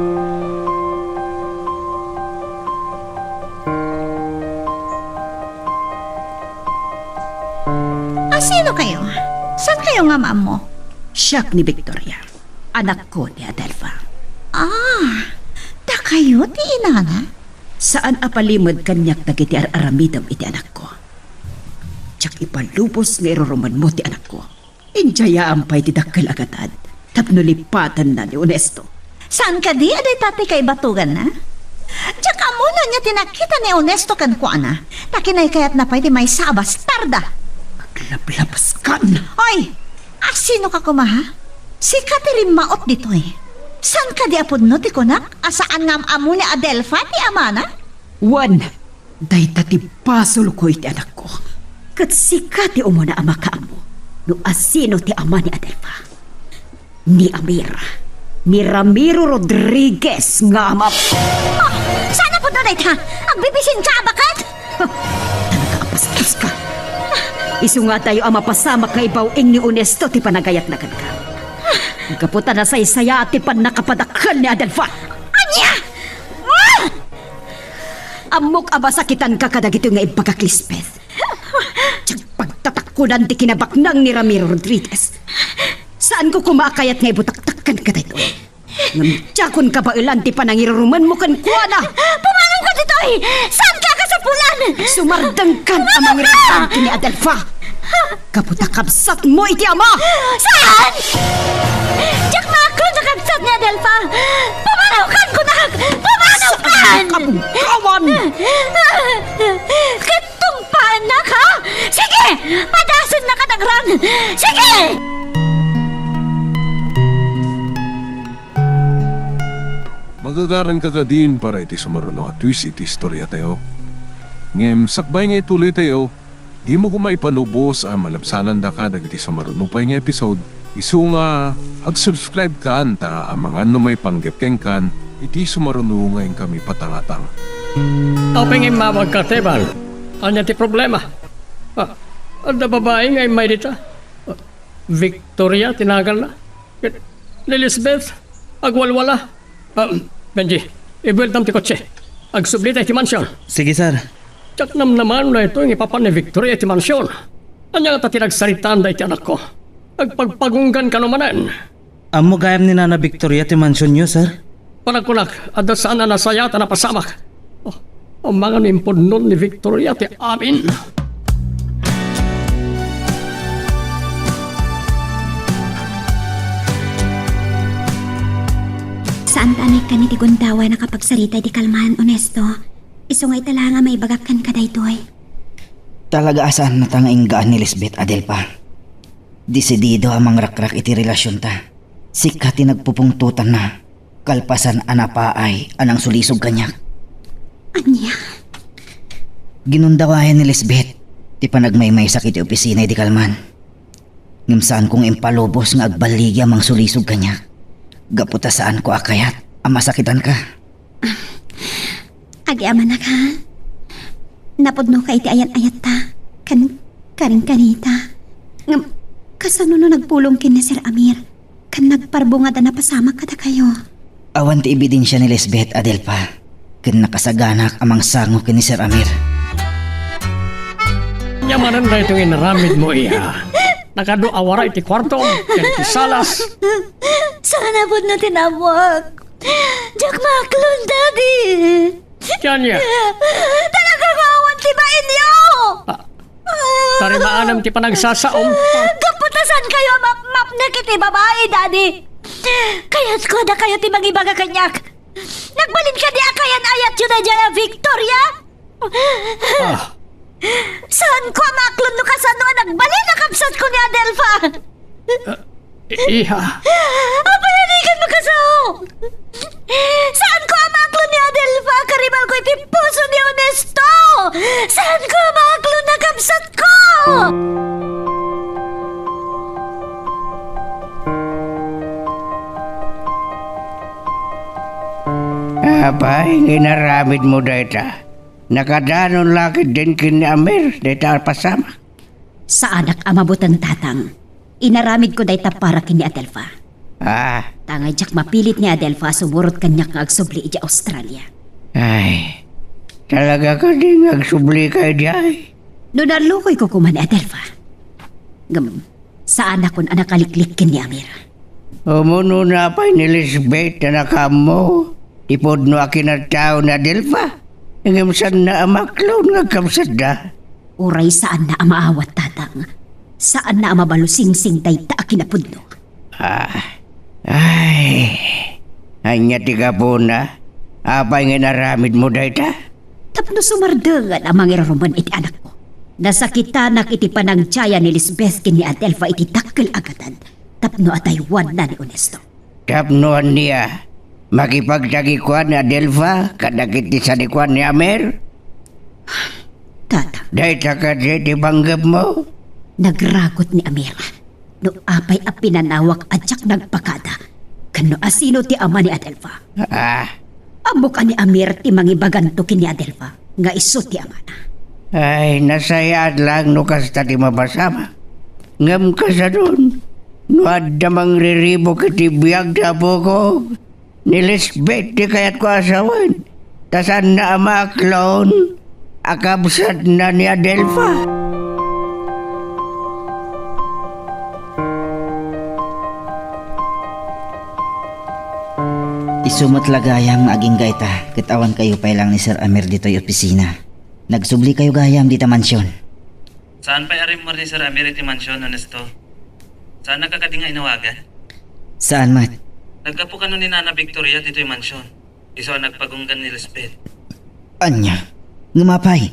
A sino kayo? Saan kayo nga maammo? Siak ni Victoria. Anakko ni Adelfa. Ah, dakayo ti inana? Saan a palimed kaniak dagiti ar-aramidem iti anakko. Diak ipalubos nga irurumenmo ti anakko. Idiayaam pay ti dakkel a gatad tapno lipatanna ni Ernesto. Saan kadi a dayta ti kaibatuganna? Diak ammo no ania ti nakita ni Ernesto kenkuana, ta kinaykayatna pay ti maysa a bastarda. Aglablabaskan! Oy! A sinoka koma, ha? Sika ti rimmaot ditoy. Saan kadi a pudno ti kunak a saan nga am-ammo ni Adelfa ti amana? Wen, dayta ti basolko iti anakko. Ket sika ti umuna a makaammo no a sino ti ama ni Adelfa. Ni Amir, ni Ramiro Rodriguez nga ama. Ah! Saan a pudno dayta? Agbibisinka a baket? Ha! Talaga a bastos ka. Isu nga adayo a mapasamak nga ibaw-ing ni Ernesto ti panagayatna kenka. Gapu ta nasaysayaat ti pannakapadakkel ni Adelfa. Ania? Ah! Ammok a masakitanka kadagitoy nga imbagak, Lisbeth. Diak pagtatakkonan ti kinabaknang ni Ramiro Rodriguez. Saanko koma a kayat nga ibutaktak kenka daytoy. Ngem diakon kabaelan ti panangirurumenmo kenkuana. Pumanawka ditoy! Saanka a kasapulan! Sumardengkan a mangirurumen ken ni Adelfa. Gapu ta kabsatmo iti ama! Saan? Diak maakon a kabsat ni Adelfa! Pumanawkan kunak! Pumanawkan! Saan ka kabungkawan? Ket tungpaannaka! Sige! Padasennaka, Dagrang! Sige! Magagaranka kadin para iti sumaruno a twist iti istoriatayo. Ngem sakbay nga ituloytayo, dimo koma ipalubos a malabsanandaka dagiti sumaruno pay nga episode. Isu nga ag-subscribe kan ta amangan no maipanggep kenkan Iti sumaruno nga inkami patangatang. Apay nga immawagka, Teban? Ania ti problema? Ah, adda babai nga immay dita. Ah, Victoria ti naganna. Ni Lisbeth, agwalwala. Ah, Benji, ibueltam ti kotse. Agsubli tayo ti mansion. Sige, sir. Diak namnamaen daytoy nga ipapan ni Victoria iti mansion. Ania ngata ti nagsaritaan daytoy anakko? Agpagpagunggan kano manen. Ammo gayam ni Nana Victoria ti mansionyo, sir? Panagkunak, adda saan a nasayaat a napasamak. Oh, amangan no impudnon ni Victoria ti amin. Saan ta a naikkan iti gundaway a nakapagsarita idi kalman, Onesto. Isu nga ita la nga maibagak kenka daytoy. Talaga a saannata nga inggaan ni Lisbeth, Adelfa. Desidido a mangrakrak iti relasionta. Sika ti nagpupungtotanna, kalpasan a napaay a nangsulisog kaniak. Ania? Ginundawayan ni Lisbeth ti panagmaymaysak iti opisina idi kalman. Ngem saanko nga impalubos nga agballigi a mangsulisog kaniak, gapu ta saanko a kayat a masakitanka. Agyamanak, ha? Napudnoka iti ayan-ayatta ken karinkarita. Ngem, kasano no nagpulong ken ni Sir Amir ken nagparbungad a napasamak kadakayo? Awan ti ebidensia ni Lisbeth, Adelfa, ken nakasaganak a mangsango ken ni Sir Amir. Ania manen daytoy nga inaramidmo, iha? Nakadu a wara iti kuartom ken iti salas. Saan a pudno ti naammoak. Diak maaklon, Daddy. Ti ania? Talaga nga awan ti bainyo! Ah, tarimaanam ti panagsasaom. Gapu ta saankayo a mapmapnek iti babai, Daddy. Kayatko a dakayo ti mangibaga kaniak. Nagbalin kadi a kayan-ayatyo daydiay a Victoria? Ah. Saanko a maaklon no kasano a nagbalin a kabsatko ni Adelfa. Ah, i-, iha. Apay a dikan makasao? Saanko a maaklon ni Adelfa a karibalko iti puso ni Onesto. Saanko a maaklon a kabsatko. Apay nga inaramidmo dayta? Nakadanon la ketdin ken ni Amir dayta a pasamak? Saanak a mabuteng, Tatang. Inaramidko dayta para ken ni Adelfa. Ah. Ta nga diak mapilit ni Adelfa a sumurot kaniak nga agsubli idiay Australia. Ay, talaga kadi nga agsublika idiay? No nalukuyko koma ni Adelfa. Ngem, saanakon a nakaliklik ken ni Amir. Umunona pay ni Lisbeth a nakaammo ti pudno a kinatawen ni Adelfa, ngem saanna a maaklon nga agkabsatda. Uray saanna a maawat, Tatang. Saanna a mabalusingsing dayta a kinapudno. Ah, ay, ania ti gapuna? Apay nga inaramidmo dayta? Tapno sumardengen a mangirurumen iti anakko. Nasakitanak iti panangdiayan ni Lisbeth ken ni Adelfa iti dakkel a gatad tapno adaywanna ni Onesto. Tapno ania? Makipagtagikuan ni Adelfa kadagiti sanikuan ni Amir? Tata. Dayta kadi ti panggepmo? Nagragot ni Amir. No apay a pinanawak a diak nagpakada, ken no asino ti ama ni Adelfa. Ah. Ammok a ni Amir ti mangibaganto ken ni Adelfa nga isu ti amana. Ay, nasayaat laeng no kasta ti mapasamak. Ngem kasadon, no adda mangriribuk iti biag ti apok, ni Lisbeth ti kayatko a sawen, ta saanna a maaklon a kabsatna ni Adelfa. Isu met la gayam nga agingga ita, ket awan kayo pay laeng ni Sir Amir ditoy opisina. Nagsubli kayo gayam dita mansion. Saan pay a rimmuar ni Sir Amir iti mansion, Ernesto? Saannaka kadi nga inawagan? Saan met. Naggapu kano ni Nana Victoria ditoy mansion? Isu a nagpagunggan ni Lisbeth. Ania? Ngem apay?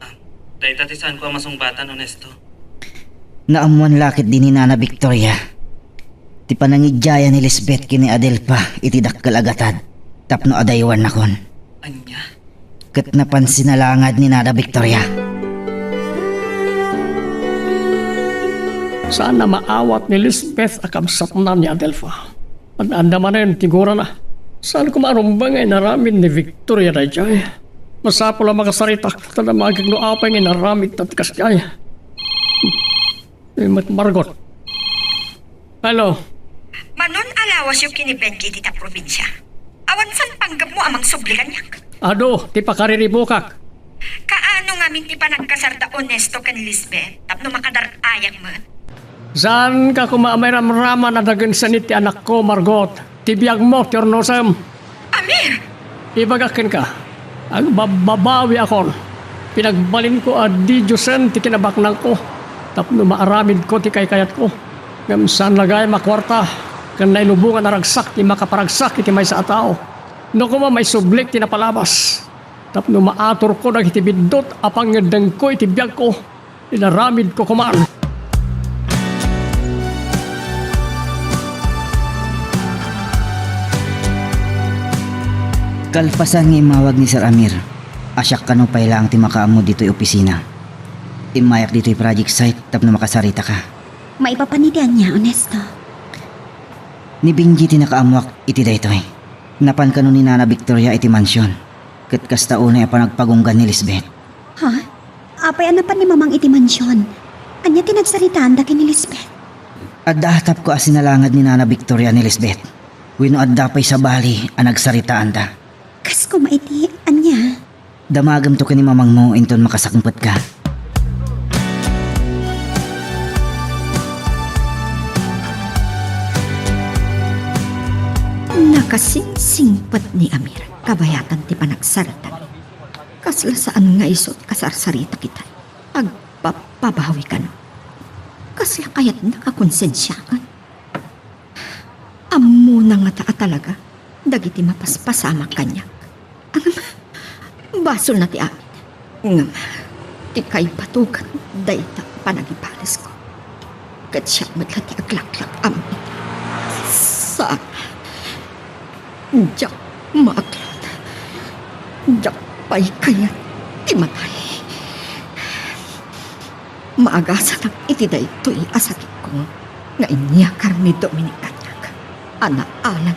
Ah, dayta ti saanko a masungbatan, Ernesto. Naammuan la ketdi ni Nana Victoria ti panangidiayan ni Lisbeth ken ni Adelfa iti dakkel a gatad tapno adaywannakon. Ania? Ket napansinna la ngarud ni Nana Victoria. Saanna maawat ni Lisbeth a kabsatna ni Adelfa. Ad-adda manen ti gurana. Saan koma a rumbeng nga inaramid ni Victoria daydiay? Masapul a makasaritak ta damagek no apay nga inaramidna ti kasdiay. Met Margot. Hello. Mano a lawasyo ken ni Benji dita probinsia? Awan saan panggepmo a mangsubli kaniak? Adu ti pakariribukak. Kaano ngamin ti panagkasarda Onesto ken Lisbeth tapno makadar-ayam met? Saanka koma a mairamraman a dagen sani ti anakko, Margot. Ti biagmo ti urnosem. Amir! Ibagak kenka, agbabbabawiakon. Pinagbalinko a didiosen ti kinabaknangko tapno maaramidko ti kaykayatko. Ngem saan la gayam a kuarta ken nailubongan a ragsak ti makaparagsak iti maysa a tao. No koma maisublik ti napalabas tapno maaturko dagiti biddut a pangngeddengko iti biagko. Inaramidko koman. Kalpasan nga immawag ni Sir Amir, a siak kano pay laeng ti makaammo ditoy opisina. Immayak ditoy project site tapno makasaritaka. Maipapan iti ania, Onesto? Ni Benji ti nakaammoak iti daytoy. Napan kano ni Nana Victoria iti mansion, ket kasta unay a panagpagunggan ni Lisbeth. Ha? Apay a napan ni Mamang iti mansion? Ania ti nagsaritaanda ken ni Lisbeth? Adda atapko a sinalanged ni Nana Victoria ni Lisbeth. Wenno adda pay sabali a nagsaritaanda. Kas koma iti ania? Damagemto ken ni Mamangmo inton makasangpetka. Nakasingsingpet ni Amir kabayatan ti panagsarita. Kasla saan nga isu ti kasarsarita kita. Agpapabawikano. Kasla kayatna a konsensiaen. Ammona ngata a talaga dagiti mapaspasamak kaniak. Ngem, basolna ti amin. Ngem, ti kaibatugan dayta a panagibalesko. Ket siak met la ti aglaklak-am iti saan. Diak maaklod. Diak pay kayat ti matay. Maagasanak iti daytoy a sakitko nga inyakar ni Dominic kaniak a naalana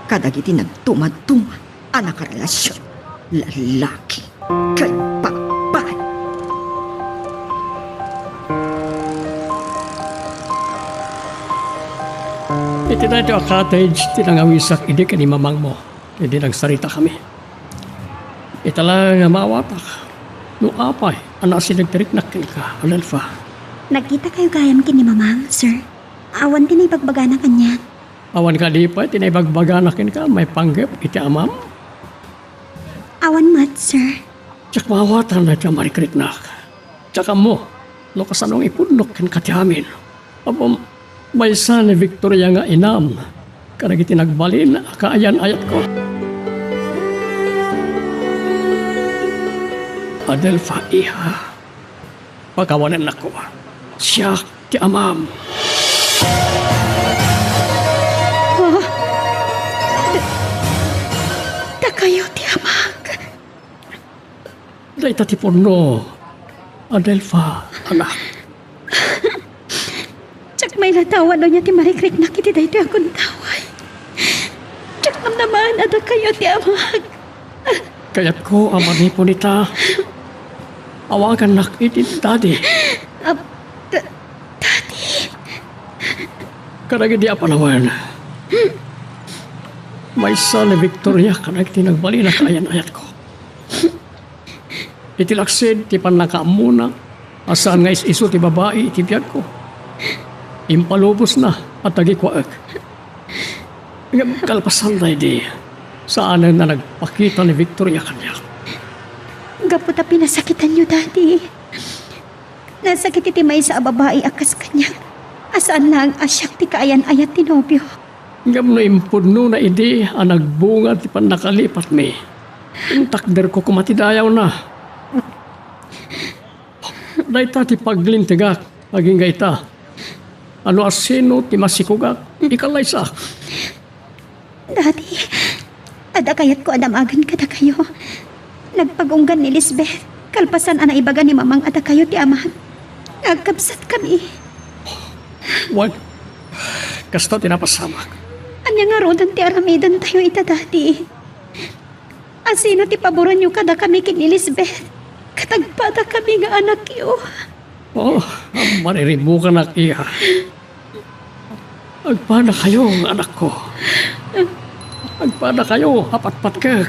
kadagiti nagdumaduma a nakarelasion, lalaki ken babai. Iti daytoy a cottage ti nangawisak idi ken ni Mamangmo, idi nagsaritakami. Ita laeng a maawatak no apay a naasideg ti riknak kenka, Adelfa. Nagkitakayo gayam ken ni Mamang, sir? Awan ti naibagbagana kaniak. Awan kadi pay ti naibagbagana kenka maipanggep iti amam? Awan met, sir. Diak maawatan daytoy a marikriknak. Diak ammo no kasano nga ipudnok kenka ti amin. Apo, maysa ni Victoria nga inam kadagiti nagbalin a kaayan-ayatko. Adelfa, iha, pakawanennakon. Siak ti amam. Ha? Da-, dakayo ti amak. Dayta ti pudno, Adelfa, anak. Diak met laeng awan no ania ti marikriknak iti daytoy a gundaway. Diak namnamaen a dakayo ti amak. Kayatko a manipon ita. Awagannak iti Daddy. Ap-, da-, Daddy? Kadagidi a panawen, maysa ni Victoria kadagiti nagbalin a kaayan-ayatko. Iti laksid ti pannakaammona a saan nga is-isu ti babai iti biagko, impalubosna a tagikuaek. Ngem kalpasan daydi, saanen a nagpakita ni Victoria kaniak. Gapu ta pinasakitanyo, Daddy. Nasakit iti maysa a babai a kas kaniak, a saan laeng a siak ti kaayan-ayat ti nobio. Ngem no impudnona idi a nagbunga ti pannakalipatmi, intakderko koma ti dayawna. Dayta ti paglintegak agingga ita, a no asino ti masikogak, ikallaysak. Daddy, adda kayatko a damagen kadakayo. Nagpagunggan ni Lisbeth, kalpasan a naibaga ni Mamang a dakayo ti amak. Nga agkabsatkami. Wen, kasta ti napasamak. Ania ngaruden ti aramidentayo ita, Daddy? Asino ti paboranyo kadakami ken ni Lisbeth? Ket agpadakami nga anakyo. Oh, mariribbukanak, iya. Agpadakayo nga anakko. Agpadakayo a patpatkek.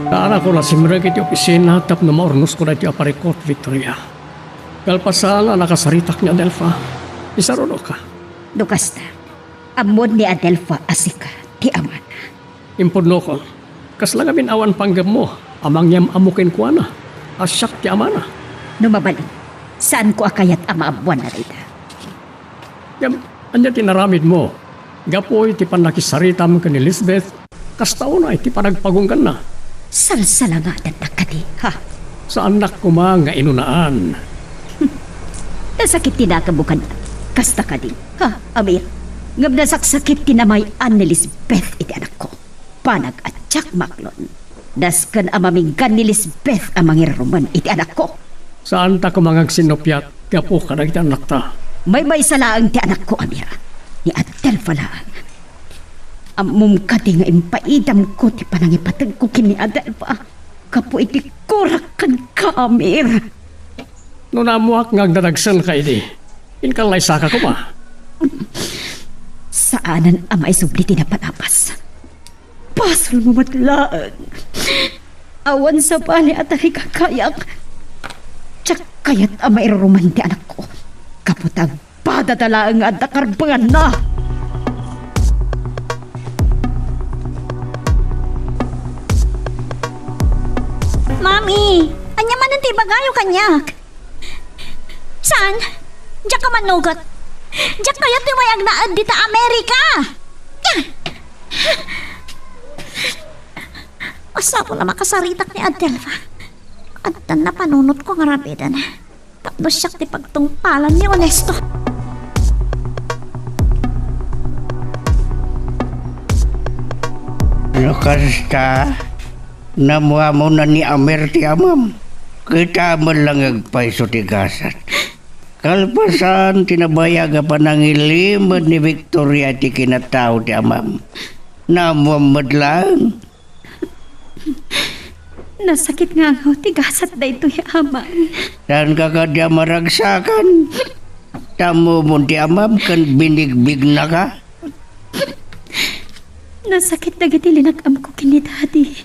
Kaanakon a simrek iti opisina tapno maurnosko daytoy a parikut, Victoria. Kalpasan a nakasaritak ni Adelfa, isarunoka. No kasta, ammon ni Adelfa a sika ti amana. Impudnokon, kasla ngamin awan panggepmo a mangyam-ammo kenkuana a siak ti amana? No mabalin, saanko a kayat a maammoan dayta. Ngem, ania ti inaramidmo gapu iti pannakisaritam ken ni Lisbeth? Kasta unay ti panagpagungganna. Salsalangadannak kadi, ha? Saannak koma nga inunaan. Nasakit ti nakemmo kaniak. Kasta kadi, ha, Amir? Ngem nasaksakit ti namay-an ni Lisbeth iti anakko. Panag-atiak, Maklon. Nasken a maminggan ni Lisbeth a mangirumen iti anakko. Saanta koma nga agsinnuppiat gapu kadagiti annakta. Maymaysa laeng ti anakko, Amir. Ni Adelfa laeng. Ammom kadi nga impaidamko ti panangipategko ken ni Adelfa gapu iti kurak kenka, Amir. No naammoak nga agdadagsenka idi, inkallaysaka koma. Saanen a maisubli ti napanapas. Basolmo met laeng. Awan sabali a tarigagayak. Diak kayat a mairuruman ti anakko. Gapu ta agpadada laeng nga adda karbenganna. Mami, ania manen ti ibagayo kaniak? Saan? Diak ka mannugot. Diak kayat ti umay agnaed dita Amerika. Masapul a makasaritak ni Adelfa. Addan napanunotko nga aramiden. Tapno siak ti pagtungpalan ni Onesto. No kasta, naammoanna ni Amer ti amam. Kita met lang agpayso ti gasat. Kalpasan ti nabayag a panangilimed ni Victoria iti kinatao ti amam. Naammoam met laeng. Nasakit nga angaw ti gasat daytoy, Amang. Saanka kadi a maragsakan? Ta ammomon ti amam ken binigbignaka. Nasakit dagiti linag-amko ken ni Daddy.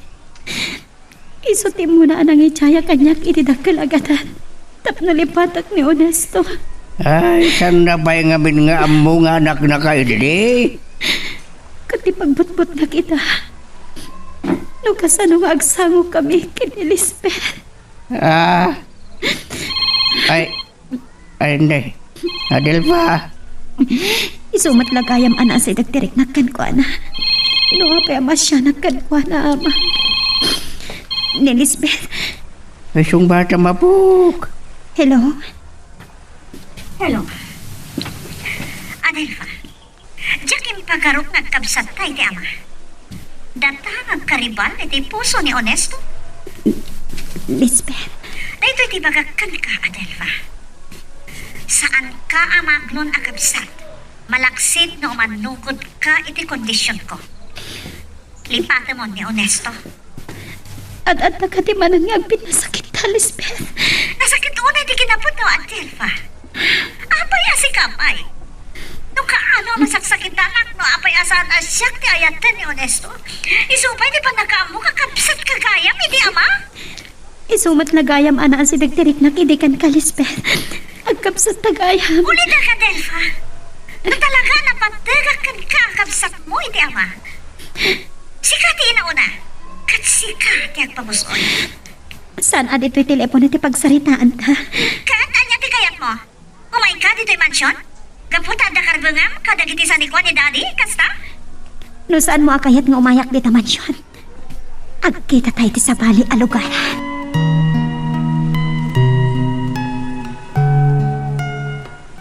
Isu ti immuna a nangidiaya kaniak iti dakkel a gadan tapno lipatek ni Onesto. Ay, saanna pay ngamin nga ammo nga anaknaka idi? Ket ti pagbutbutngak ita, no kasano nga agsangokami ken ni Lisbeth. Ah. Ay, ay, hindi. Adelfa. Isu met la gayam a naasideg ti riknak kenkuana. No apay a masianak kenkuana, Ama. Ni Lisbeth. Ay, sungbatam, apok. Hello? Hello. Adelfa. Diak impagarok nga agkabsatta iti ama. Data nga agkaribal iti puso ni Onesto. Lisbeth. Daytoy ti ibagak kenka, Adelfa. Saanka a maklon a kabsat, malaksid no umannugodka iti kondisionko. Lipatemon ni Onesto. Ad-adda kadi manen nga agpinnasakitta, Lisbeth. Nasakit unay ti kinapudno, Adelfa. Apay a sika pay? No kaano a masaksakitanak no apay a saan a siak ti ayaten ni Onesto, isu pay ti pannakaammo nga kabsatka gayam iti ama? Isu met la gayam a naasideg ti riknak idi kenka, Lisbeth. Agkabsatta gayam. Ulitek, Adelfa. No talaga a napattegak kenka a kabsatmo iti ama, sika ti inauna, ket sika ti agpamus-oy. Saan a ditoy telepono ti pagsaritaanta? Ket ania ti kayatmo? Umayka ditoy mansion? Gapu ta adda karbengam kadagiti sanikua ni Daddy, kasta? No saanmo a kayat nga umayak dita mansion, agkitata iti sabali a lugar.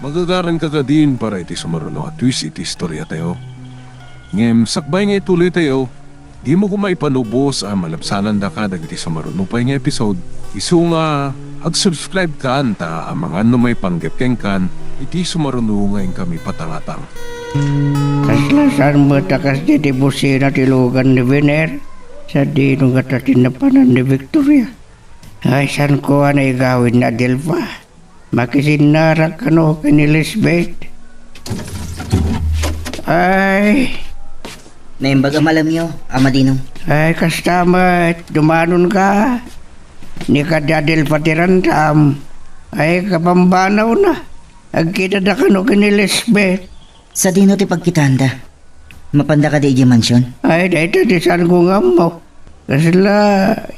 Magagaranka kadin para iti sumaruno a twist iti istoriatayo. Ngem sakbay nga ituloytayo, dimo koma ipanubos a malabsanandaka dagiti sumaruno pay nga episode, isu nga Ag-subscribe kan ta amangan no maipanggep kenkan iti sumaruno nga inkami patangatang. Kasla saan met a kasdi ti busina ti lugan ni Biner? Sadino ngata ti napanan ni Victoria? Ay, saan ko a naigawid ni Adelfa? Makisinnarak kano ken ni Lisbeth? Ay. Naimbag a malamyo, Ama Dinong. Ay, kasta met, dumanonka. Ni kadi Adelfa ti randam. Ay, kabambanawna. Agkitada kano ken ni Lisbeth? Sadino ti pagkitaanda? Mapanda kadi idiay mansion? Ay, dayta ti saanko nga ammo. Kasla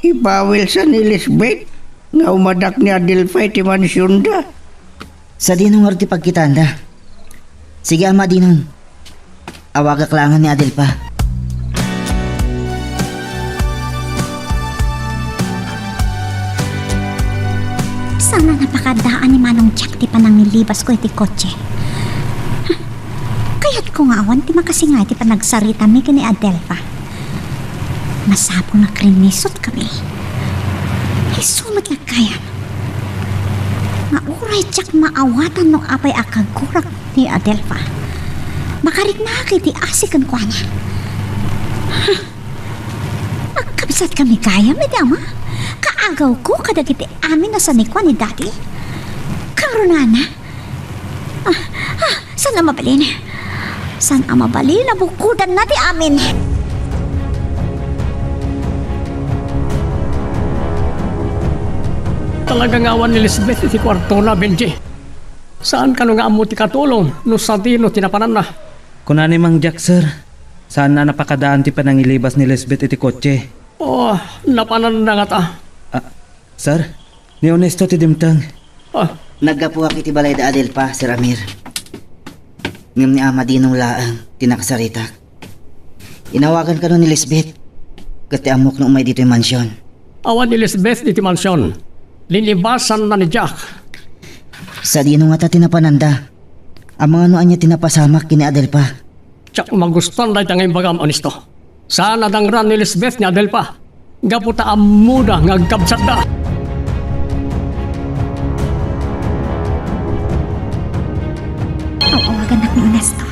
ibawilsan ni Lisbeth nga umadak ni Adelfa iti mansionda. Sadino ngarud ti pagkitaanda? Sige, Ama Dinong. Awagak laengen ni Adelfa. Saan a napakadaan ni Manong Jack ti panangilibasko iti kotse? Kayatko nga awan ti makasinga iti panagsaritami ken ni Adelfa. Masapul nga krinisot kami. Isu met nga kayam. Nga uray diak maawatan no apay a kagurak ni Adelfa. Makariknaak iti asi kenkuana. Agkabsat kami gayam iti ama. Kaagawko kadagiti amin a sanikuan ni Daddy. Karunana. Ah, ah, saan a mabalin? Saan a mabalin a bukodanna ti amin? Talaga nga awan ni Lisbeth iti kuartona, Benji. Saan kano nga ammo ti katulong no sadino ti napananna? Kuna ni Mang Jack, sir, saan a napakadaan ti panangilibas ni Lisbeth iti kotse. Oh, napananna ngata. Ah, sir, ni Onesto ti dimteng. Ah. Naggapuak iti balay da Adelfa, Sir Amir. Ngem ni Ama Dinong laeng ti nakasaritak. Inawagan kano ni Lisbeth. Ket ti ammok no umay ditoy mansion. Awan ni Lisbeth ditoy mansion. Linibasanna ni Jack. Sadino ngata ti napananda? Amangan no ania ti napasamak ken ni Adelfa? Diak magustuan dayta nga imbagam, Onesto. Saan a dangran ni Lisbeth ni Adelfa gapu ta ammoda nga agkabsatda. Aw-awagannak ni Onesto.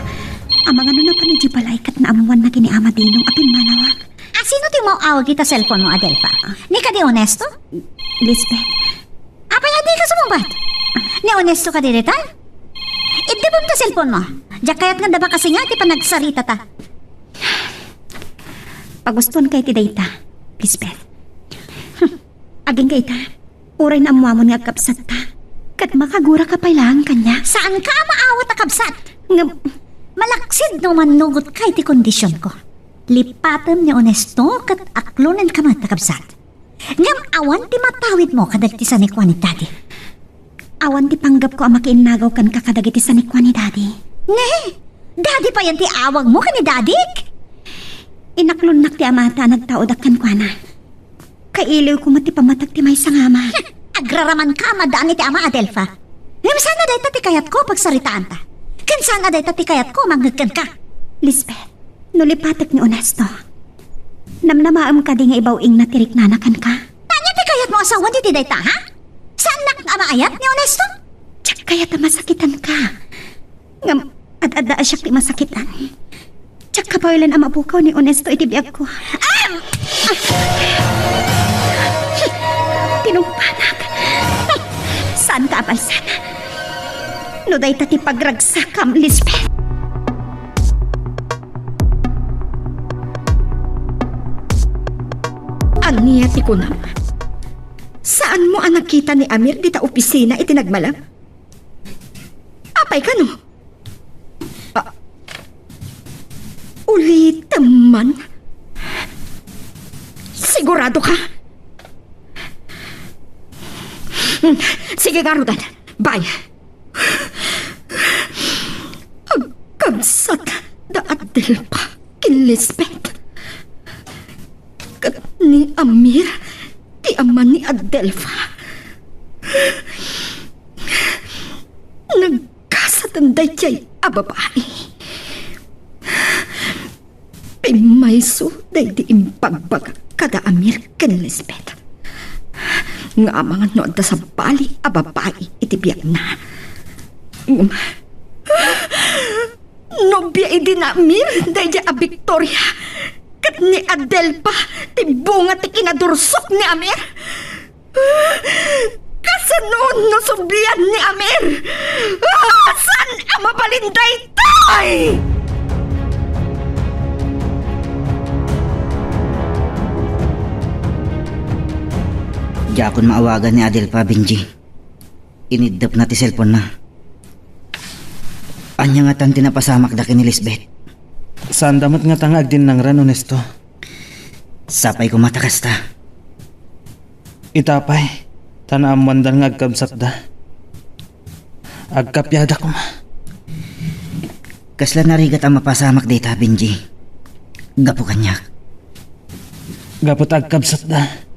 Amangan no napan idiay balay ket naammoanna ken ni Ama Dinong a pimmanawak. A, sino ti umaw-awag ita cellphone mo, Adelfa? Ni kadi Onesto? Lisbeth. Apay a dika sumungbat? Ni Onesto kadi dayta? Iddibem ta cellphone mo. Diak kayat nga adda makasinga ti panagsaritata. Pagustuanka iti dayta, Lisbeth. Hmm. Agingga ita, uray naammoamon nga agkabsatta, ket makaguraka pay laeng kaniak. Saanka a maawat a kabsat? Ngem, malaksid no mannugotka iti kondisionko. Lipatem ni Onesto ket aklonenka met a kabsat. Ngem awan ti matawidmo kadagiti sanikuan ni Daddy. Awan ti panggepko a makiinnagaw kenka kadagiti sanikuan ni Daddy. Ne? Daddy payen ti awagmo ken ni Daddy? Inaklonnak ti amata a nagtaodak kenkuana. Kailiwko met ti pammateg ti maysa nga ama. Agraramanka a madaan iti ama, Adelfa. Ngem saan a dayta ti kayatko a pagsaritaanta. Ken saan a dayta ti kayatko a mangngeg kenka. Lisbeth, no lipatek ni Onesto, namnamaem kadi nga ibaw-ingna ti riknana kenka? Ania ti kayatmo a sawen iti dayta, ha? Saannak a maayat ni Onesto? Diak kayat a masakitanka. Ngem, ad-adda a siak ti masakitan. Diak kabaelan a mapukaw ni Onesto iti biagko. Am! Tinungpanak. Saanka a balsan. No dayta ti pagragsakam, Lisbeth. Ania ti kunam? Saanmo a nakita ni Amir dita opisina iti nagmalem? Apay kano? Ah, ulitem man? Sigurado ka? Sige ngaruden. Bye. Agkabsat da Adelfa ken Lisbeth. Ket ni Amir ti ama ni Adelfa. Nagkasaten daydiay a babai. Pimmayso daydi imbagbaga kada Amir ken Lisbeth. nga amangan no adda sabali a babai iti biagna. Ngem, nobia idi ni Amir daydiay a Victoria, ket ni Adelfa ti bunga ti kinadursok ni Amir. Kasano no sublian ni Amir? Ah, saan a mabalin daytoy? Diakon maawagan ni Adelfa, Benji. Iniddepna ti cellphone-na. Ania ngatan ti napasamakda ken ni Lisbeth? Saanda met ngata nga agdinnangran, Ernesto. Sapay koma ta kasta. Ita pay, ta naammoandan nga agkabsatda. Agkappia koma. Kasla narigat a mapasamak dayta, Benji. Gapu kaniak. Gapu ta agkabsatda.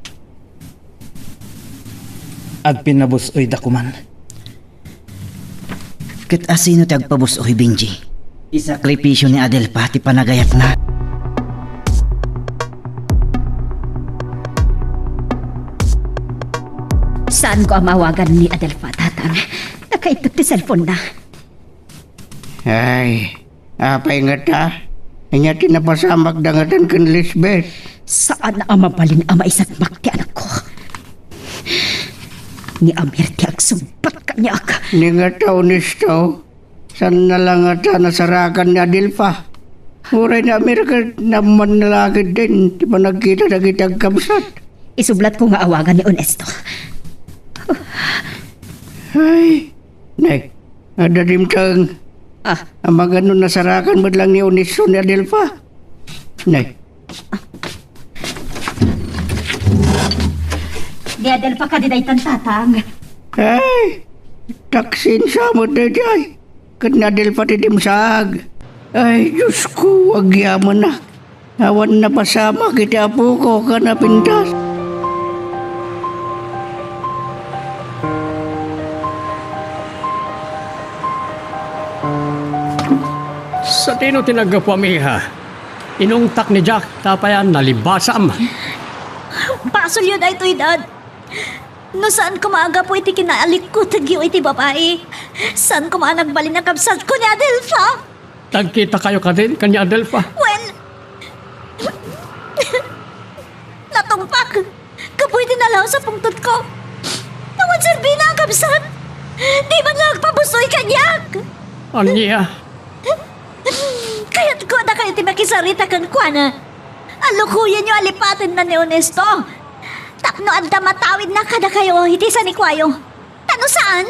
Agpinabus-oyda koman. Ket asino ti agpabus-oy, Benji? Isakripisio ni Adelfa ti panagayatna. Saanko a maawagan ni Adelfa, Tatang. Nakaiddep ti cellphone-na. Ay, apay ngata? Ania ti napasamakda ngatan ken Lisbeth? Saan a mabalin a maisagmak ti anakko. Ni Amir ti agsungbat kaniak. Ni ngata, Ernesto, saanna la ngata nasarakan ni Adelfa. Uray ni Amir ket naammoanna la ketdin ti panagkita dagiti agkabsat. Isublatko nga awagan ni Ernesto. Ay, nay, adda dimteng. Ah. Amangan no nasarakan met lang ni Ernesto ni Adelfa. Nay. Ni Adelfa kadi daytan, Tatang? Ay, taksinsa met daydiay. Ket ni Adelfa ti dimsaag. Ay, Diosko, agyamanak. Awan napasamak iti apoko ken napintas. Sadino ti naggapuam, iha? Inungtak ni Jack, ta apay a nalibasam? Basolyo daytoy, Dad. No saan koma a gapu iti kinaalikkutegyo iti babai, saan koma a nagbalin a kabsatko ni Adelfa. Nagkitakayo kadin ken ni Adelfa? Wen, natungpak gapu iti nalaus a pungtotko. Awan serbina a kabsat. Di man la agpabus-oy kaniak. Ania? Kayatko a dakayo ti makisarita kenkuana. Alukoyenyo a lipatenna ni Ernesto tapno adda matawidna kadakayo iti sanikuayo. Ta no saan,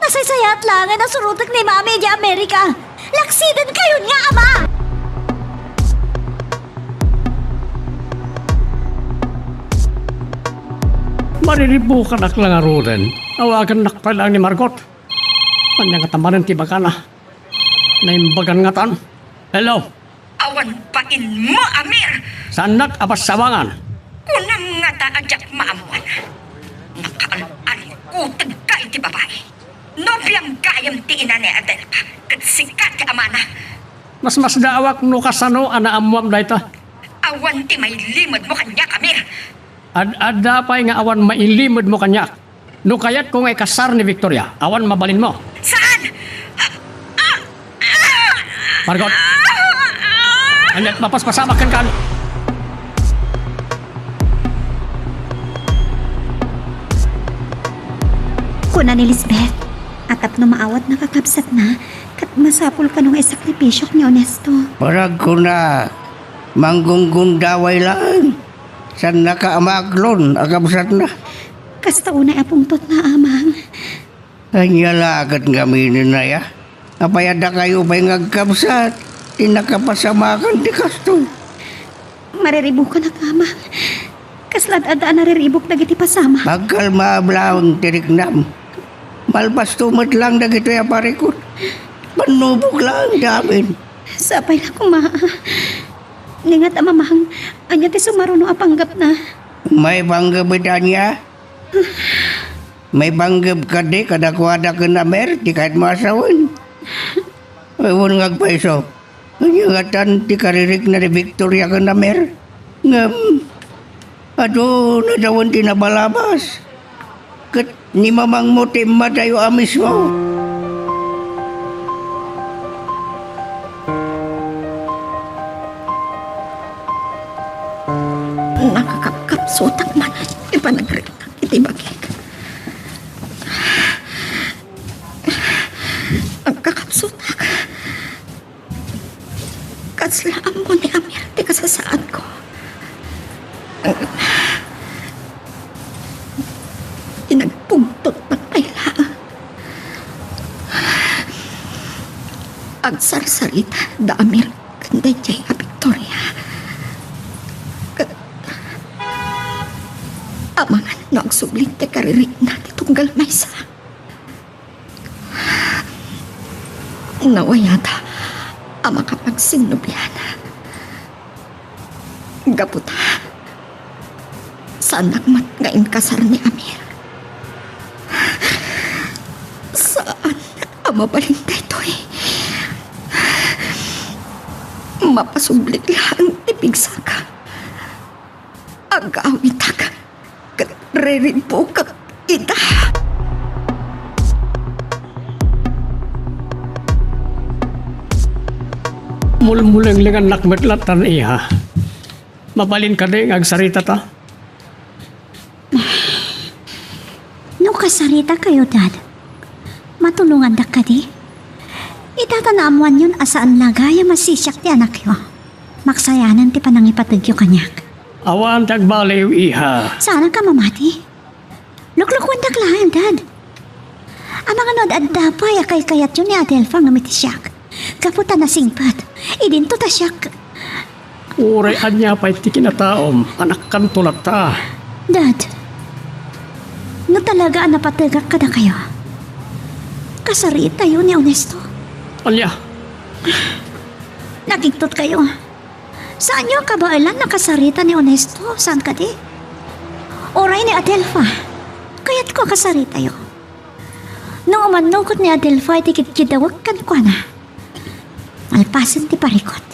nasaysayaat laeng a nasurotek ni Mami idiay Amerika. Laksidenkayon nga ama! Mariribukanak la ngaruden. Awagannak pay laeng ni Margot. Ania ngata manen ti ibagana? Naimbagan ngatan. Hello? Awan bainmo, Amir! Saannak a pasawangan. Kunam ngata a diak maammuan. Nakaal-alikutegka iti babai. Nobiam gayam ti ina ni Adelfa, ket sika ti amana. Masmasdaawak no kasano a naammuam dayta. Awan ti mailimedmo kaniak, Amir. Ad-adda pay nga awan mailimedmo kaniak. No kayatko nga ikasar ni Victoria, awan mabalinmo. Saan? Margot! Ania ti mapaspasamak kenka? Kuna ni Lisbeth a tapno maawatna kakabsatna, ket masapul kano nga isakripisiok ni Ernesto. Paragkuna, manggunggundaway laeng. Saannaka a maaklon a kabsatna. Kasta unay a pungtotna, Amang. Ania la ket ngamin, aya? Apay a dakayo pay nga agkabsat ti nakapasamakan ti kastoy? Mariribukanak, Amang. Kasla ad-adda a nariribuk dagiti pasamak. Pagkalmaam laeng ti riknam. Malpasto met laeng dagitoy a parikut. Pannubok laeng ti amin. Sapay la koma. Ni ngata, Amang, ania ti sumaruno a panggepna? Maipanggep iti ania? Maipanggep kadi kadakuada ken Amer ti kayatmo a sawen? Wen nga agpayso, ania ngatan ti karirikna ni Victoria ken Amer? Ngem, adu, nadawen ti nabalabas. Ket ni mamangmo ti immadayo a mismo. Nakakapkapsutak man ti panagritak iti bagik. Agkakapsutak. Kasla ammo ni Amir ti kasasaadko. Ti nagpungtot patay laeng. Agsarsarita da Amir ken daydiay a Victoria. Amangan no agsubli ti karirikna ti tunggal maysa. Nawayata a makapagsinnublian. Gapu ta, saannak met nga inkasar ni Amir. Saan a mabalin daytoy. Mapasublik laeng ti pigsaka. Agawitak ket riribbukak ita. Mulmulenglengannak met lattan, iha. Mabalin kadi nga agsaritata? No kasaritakayo, Dad, matulongandak kadi? Ita ta naammoanyon a saan la gayam a sisiak ti anakyo. Maksayanen ti panangipategyo kaniak. Awan ti agbaliw, iha. Saanak a mamati. Luklukuendak laeng, Dad. Amangan no ad-adda pay a kaykayatyo ni Adelfa ngem iti siak. Gapu ta nasingpet, idinto ta siak. Uray ania pay ti kinataom, anakkanto latta. Dad, no talaga a napategak kadakayo, kasaritayo ni Onesto. Ania? Nagigtot kayo. Saanyo a kabaelan a kasarita ni Onesto, saan kadi? Uray ni Adelfa, kayatko a kasaritayo. No umannukot ni Adelfa iti kidkidawek kenkuana, malpasen ti parikut.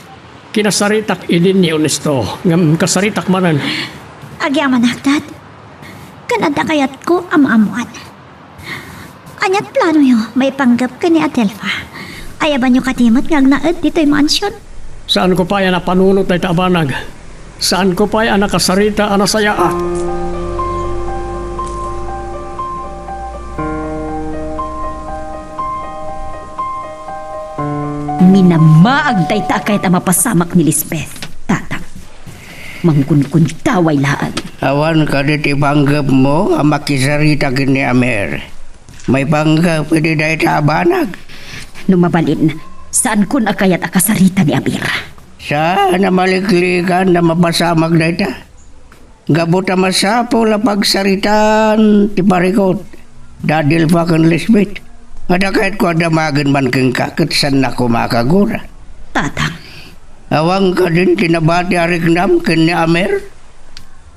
Kinasaritak idi ni Onesto, ngem kasaritak manen. Agyamanak, Dad. Ken adda kayatko a maammoan. Ania't planoyo maipanggep ken ni Adelfa? Ayabanyo kadi met nga agnaed ditoy mansion? Saanko pay a napanunot dayta a banag. Saanko pay a nakasarita a nasayaat. Minamaag dayta a kayat a mapasamak ni Lisbeth, Tatang. Mangkunkundaway laeng. Awan kadi ti panggepmo a makisarita ken ni Amir? Maipanggep iti dayta a banag. No mabalin, saankon a kayat a kasarita ni Amir. Saan a maliklikan a mapasamak dayta. Gapu ta masapul a pagsaritaan ti parikut da Adelfa ken Lisbeth. Adda kayatko a damagen man kenka ket saannak koma a kagura. Tatang. Awan kadin ti nabati a riknam ken ni Amir?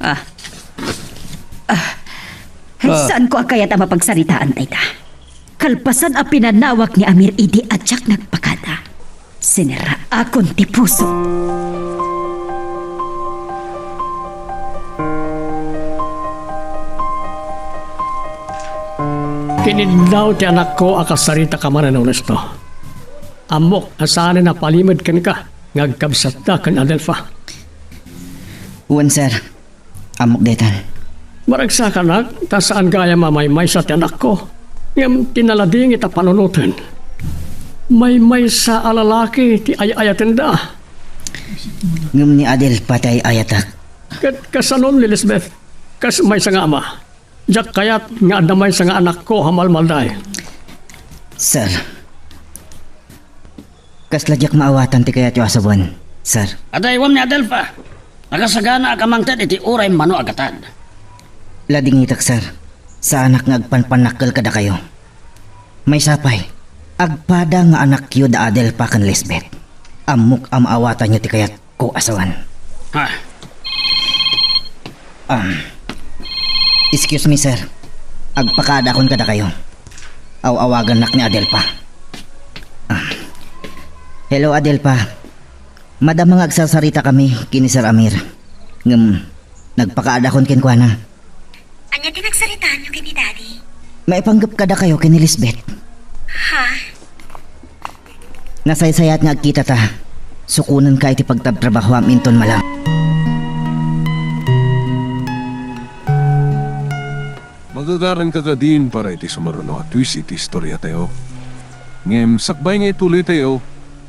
Ah. Ah. Ay, ah, saanko a kayat a mapagsaritaan dayta. Kalpasan a pinanawak ni Amir idi a diak nagpakada, sineraakon ti puso. Kinidnaw ti anakko a kasarita ka manen, Onesto. Ammok a saanen a palimed kenka nga agkabsatda ken Adelfa. Wen, sir. Ammok daytan. Maragsakanak, ta saan gayam a maymaysa ti anakko. Ngem ti naladingit a panunoten, maymaysa a lalaki ti ay-ayatenda. Ngem ni Adelfa ti ay-ayatak. Ket kasanon ni Lisbeth, kas maysa nga ama, diak kayat nga adda maysa nga anakko a malmalday. Sir, kasla diak maawatan ti kayatyo a sawen, sir. Adaywam ni Adelfa. Nakasaganaak a mangted iti uray mano a gatad. Ladingitak, sir. Saanak nga agpanpannakkel kadakayo. Maysa pay, agpada nga anakyo da Adelfa ken Lisbeth. Ammok a maawatanyo ti kayatko a sawen. Ha? Um, excuse me, sir. Agpakaadakon kadakayo. Aw-awagannak ni Adelfa. Um, hello, Adelfa. Madama nga agsarsarita kami ken ni Sir Amir. Ngem, nagpakaadakon kenkuana. Ania ti nagsaritaanyo ken ni Daddy? Maipanggep kadakayo ken ni Lisbeth. Ha? Nasaysayat nga agkitata. Sukonenka iti pagtrabtrabahuam inton malam. Magagaranka kadin para iti sumaruno a twist iti istoriatayo. Ngem sakbay nga ituloytayo,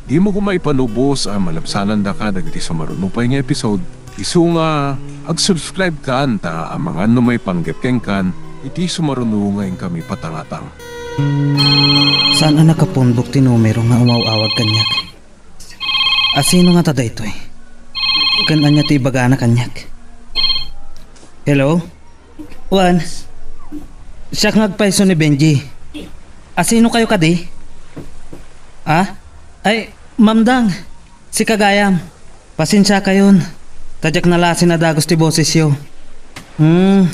dimo koma ipanubos a malabsanandaka dagiti sumaruno pay nga episode. Isu nga, ag-subscribe kan ta amangan no maipanggep kenkan iti sumaruno nga inkami patangatang. Saan a nakapunbok ti numero nga umaw-awag kaniak? Asino ngata daytoy? Ken ania ti ibagana kaniak? Hello? Wen, siak nga agpayso ni Benji. Asino kayo kadi? Ha? Ay, Ma'am Dang, sika gayam. Pasensia kayon, ta diak nalasin a dagus ti bosesyo. Hmm.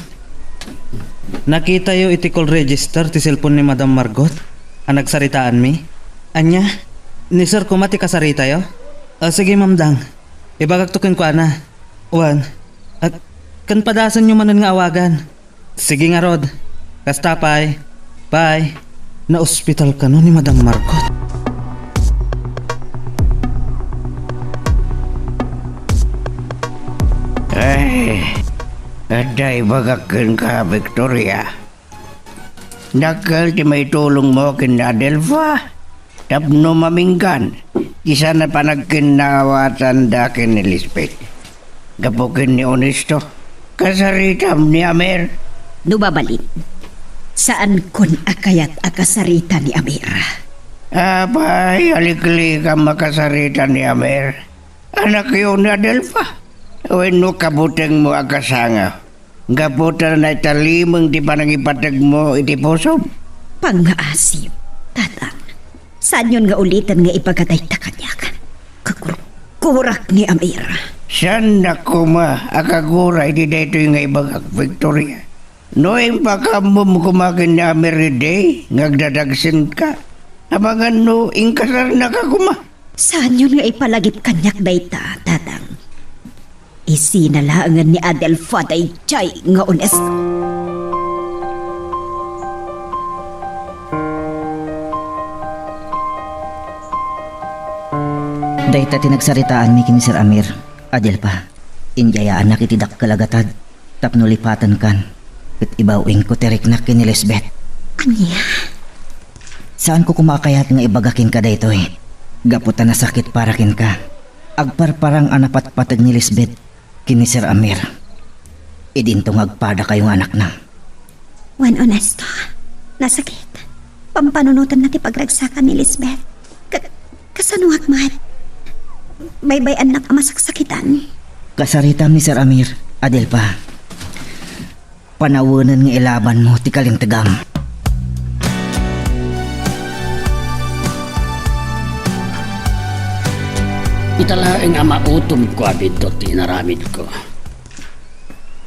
Nakitayo iti call register ti cellphone ni Madam Margot a nagsaritaanmi? Ania? Ni Sir koma ti kasaritayo? Ah, sige, Ma'am Dang. Ibagakto kenkuana. Wen, at kan padasenyo manen nga awagan. Sige ngarud. Kasta pay. Bye. Naospital kano ni Madam Margot? Ay, adda ibagak kenka, Victoria. Dakkel ti maitulongmo ken ni Adelfa tapno maminggan ti saan a panagkinnaawatanda ken ni Lisbeth. Gapu ken ni Honesto, kasaritam ni Amer. No mabalin, saankon a kayat a kasarita ni Amer. Apay, aliklikam a kasarita ni Amer. Anakyo ni Adelfa. Wenno kabutengmo a kasanga. Gapu ta naitalimeng ti panangipategmo iti pusom. Pangngaasim, Tatang. Saanyon nga uliten nga ibaga dayta kaniak. Kagurgurak ni Amir. Saannak koma a kagura iti daytoy nga ibagak, Victoria. No impakaammomo koma ken ni Amir idi nga agdadagsenka, amangan no inkasarnaka koma. Saanyon nga ipalagip kaniak dayta, Tatang. Isina laengen ni Adelfa daydiay nga Honesto. Dayta ti nagsaritaanmi ken ni Sir Amir, Adelfa. Inyayaannak iti dakkel a gatad tapno lipatenkan ket ibaw-ingko ti riknak ken ni Lisbeth. Ania? Saanko koma a kayat nga ibaga kenka daytoy. Gapu ta nasakit para kenka. Agparparang a napatpateg ni Lisbeth ken ni Sir Amir. Idinto nga agpadakayo nga anakna. Wen, Honesto, nasakit. Pampanunotenna ti pagragsakan ni Lisbeth. Ka-, kasanoak met? Baybay-annak a masaksakitan. Kasaritam ni Sir Amir, Adelfa. Panawenen nga ilabanmo ti kalintegam. Ita laeng a mautomko a biddut ti inaramidko.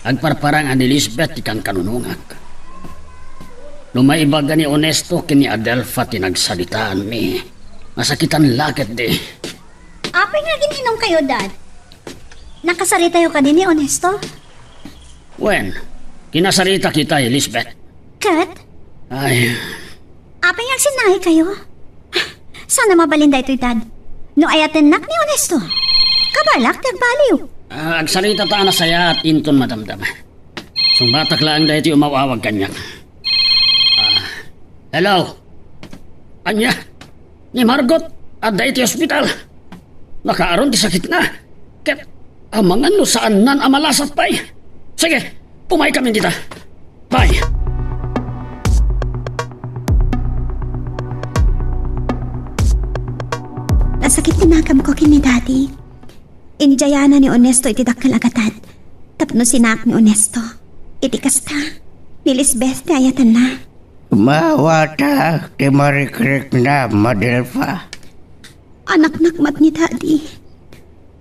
Agparparang a ni Lisbeth ti kankanunongak. No maibaga ni Honesto ken ni Adelfa ti nagsaritaanmi, nasakitan la ketdi. Apay nga agin-inumkayo, Dad? Nakasaritayo kadi ni Honesto? Wen, kinasarita kita, Lisbeth. Ket? Ay. Apay nga agsinnakayo? Saan a mabalin daytoy, Dad? No ayatennak ni Honesto, kabalak ti agbaliw. Ah, agsarita ta a nasayaat inton madamdama. Sungbatak laeng daytoy umaw-awag kaniak. Ah, hello? Ania? Ni Margot, adda iti ospital. Nakaaron ti sakitna. Ket amangan no saannan a malasat pay. Sige, umaykami dita. Bye. Nasakit ti nagamko ken ni Daddy. Injayana ni Honesto iti dakkel a gatad. Tapno sinaak ni Honesto. Iti kasta, ni Lisbeth ti ayatenna. Maawatak ti marikriknam, Adelfa. Anaknak met ni Daddy.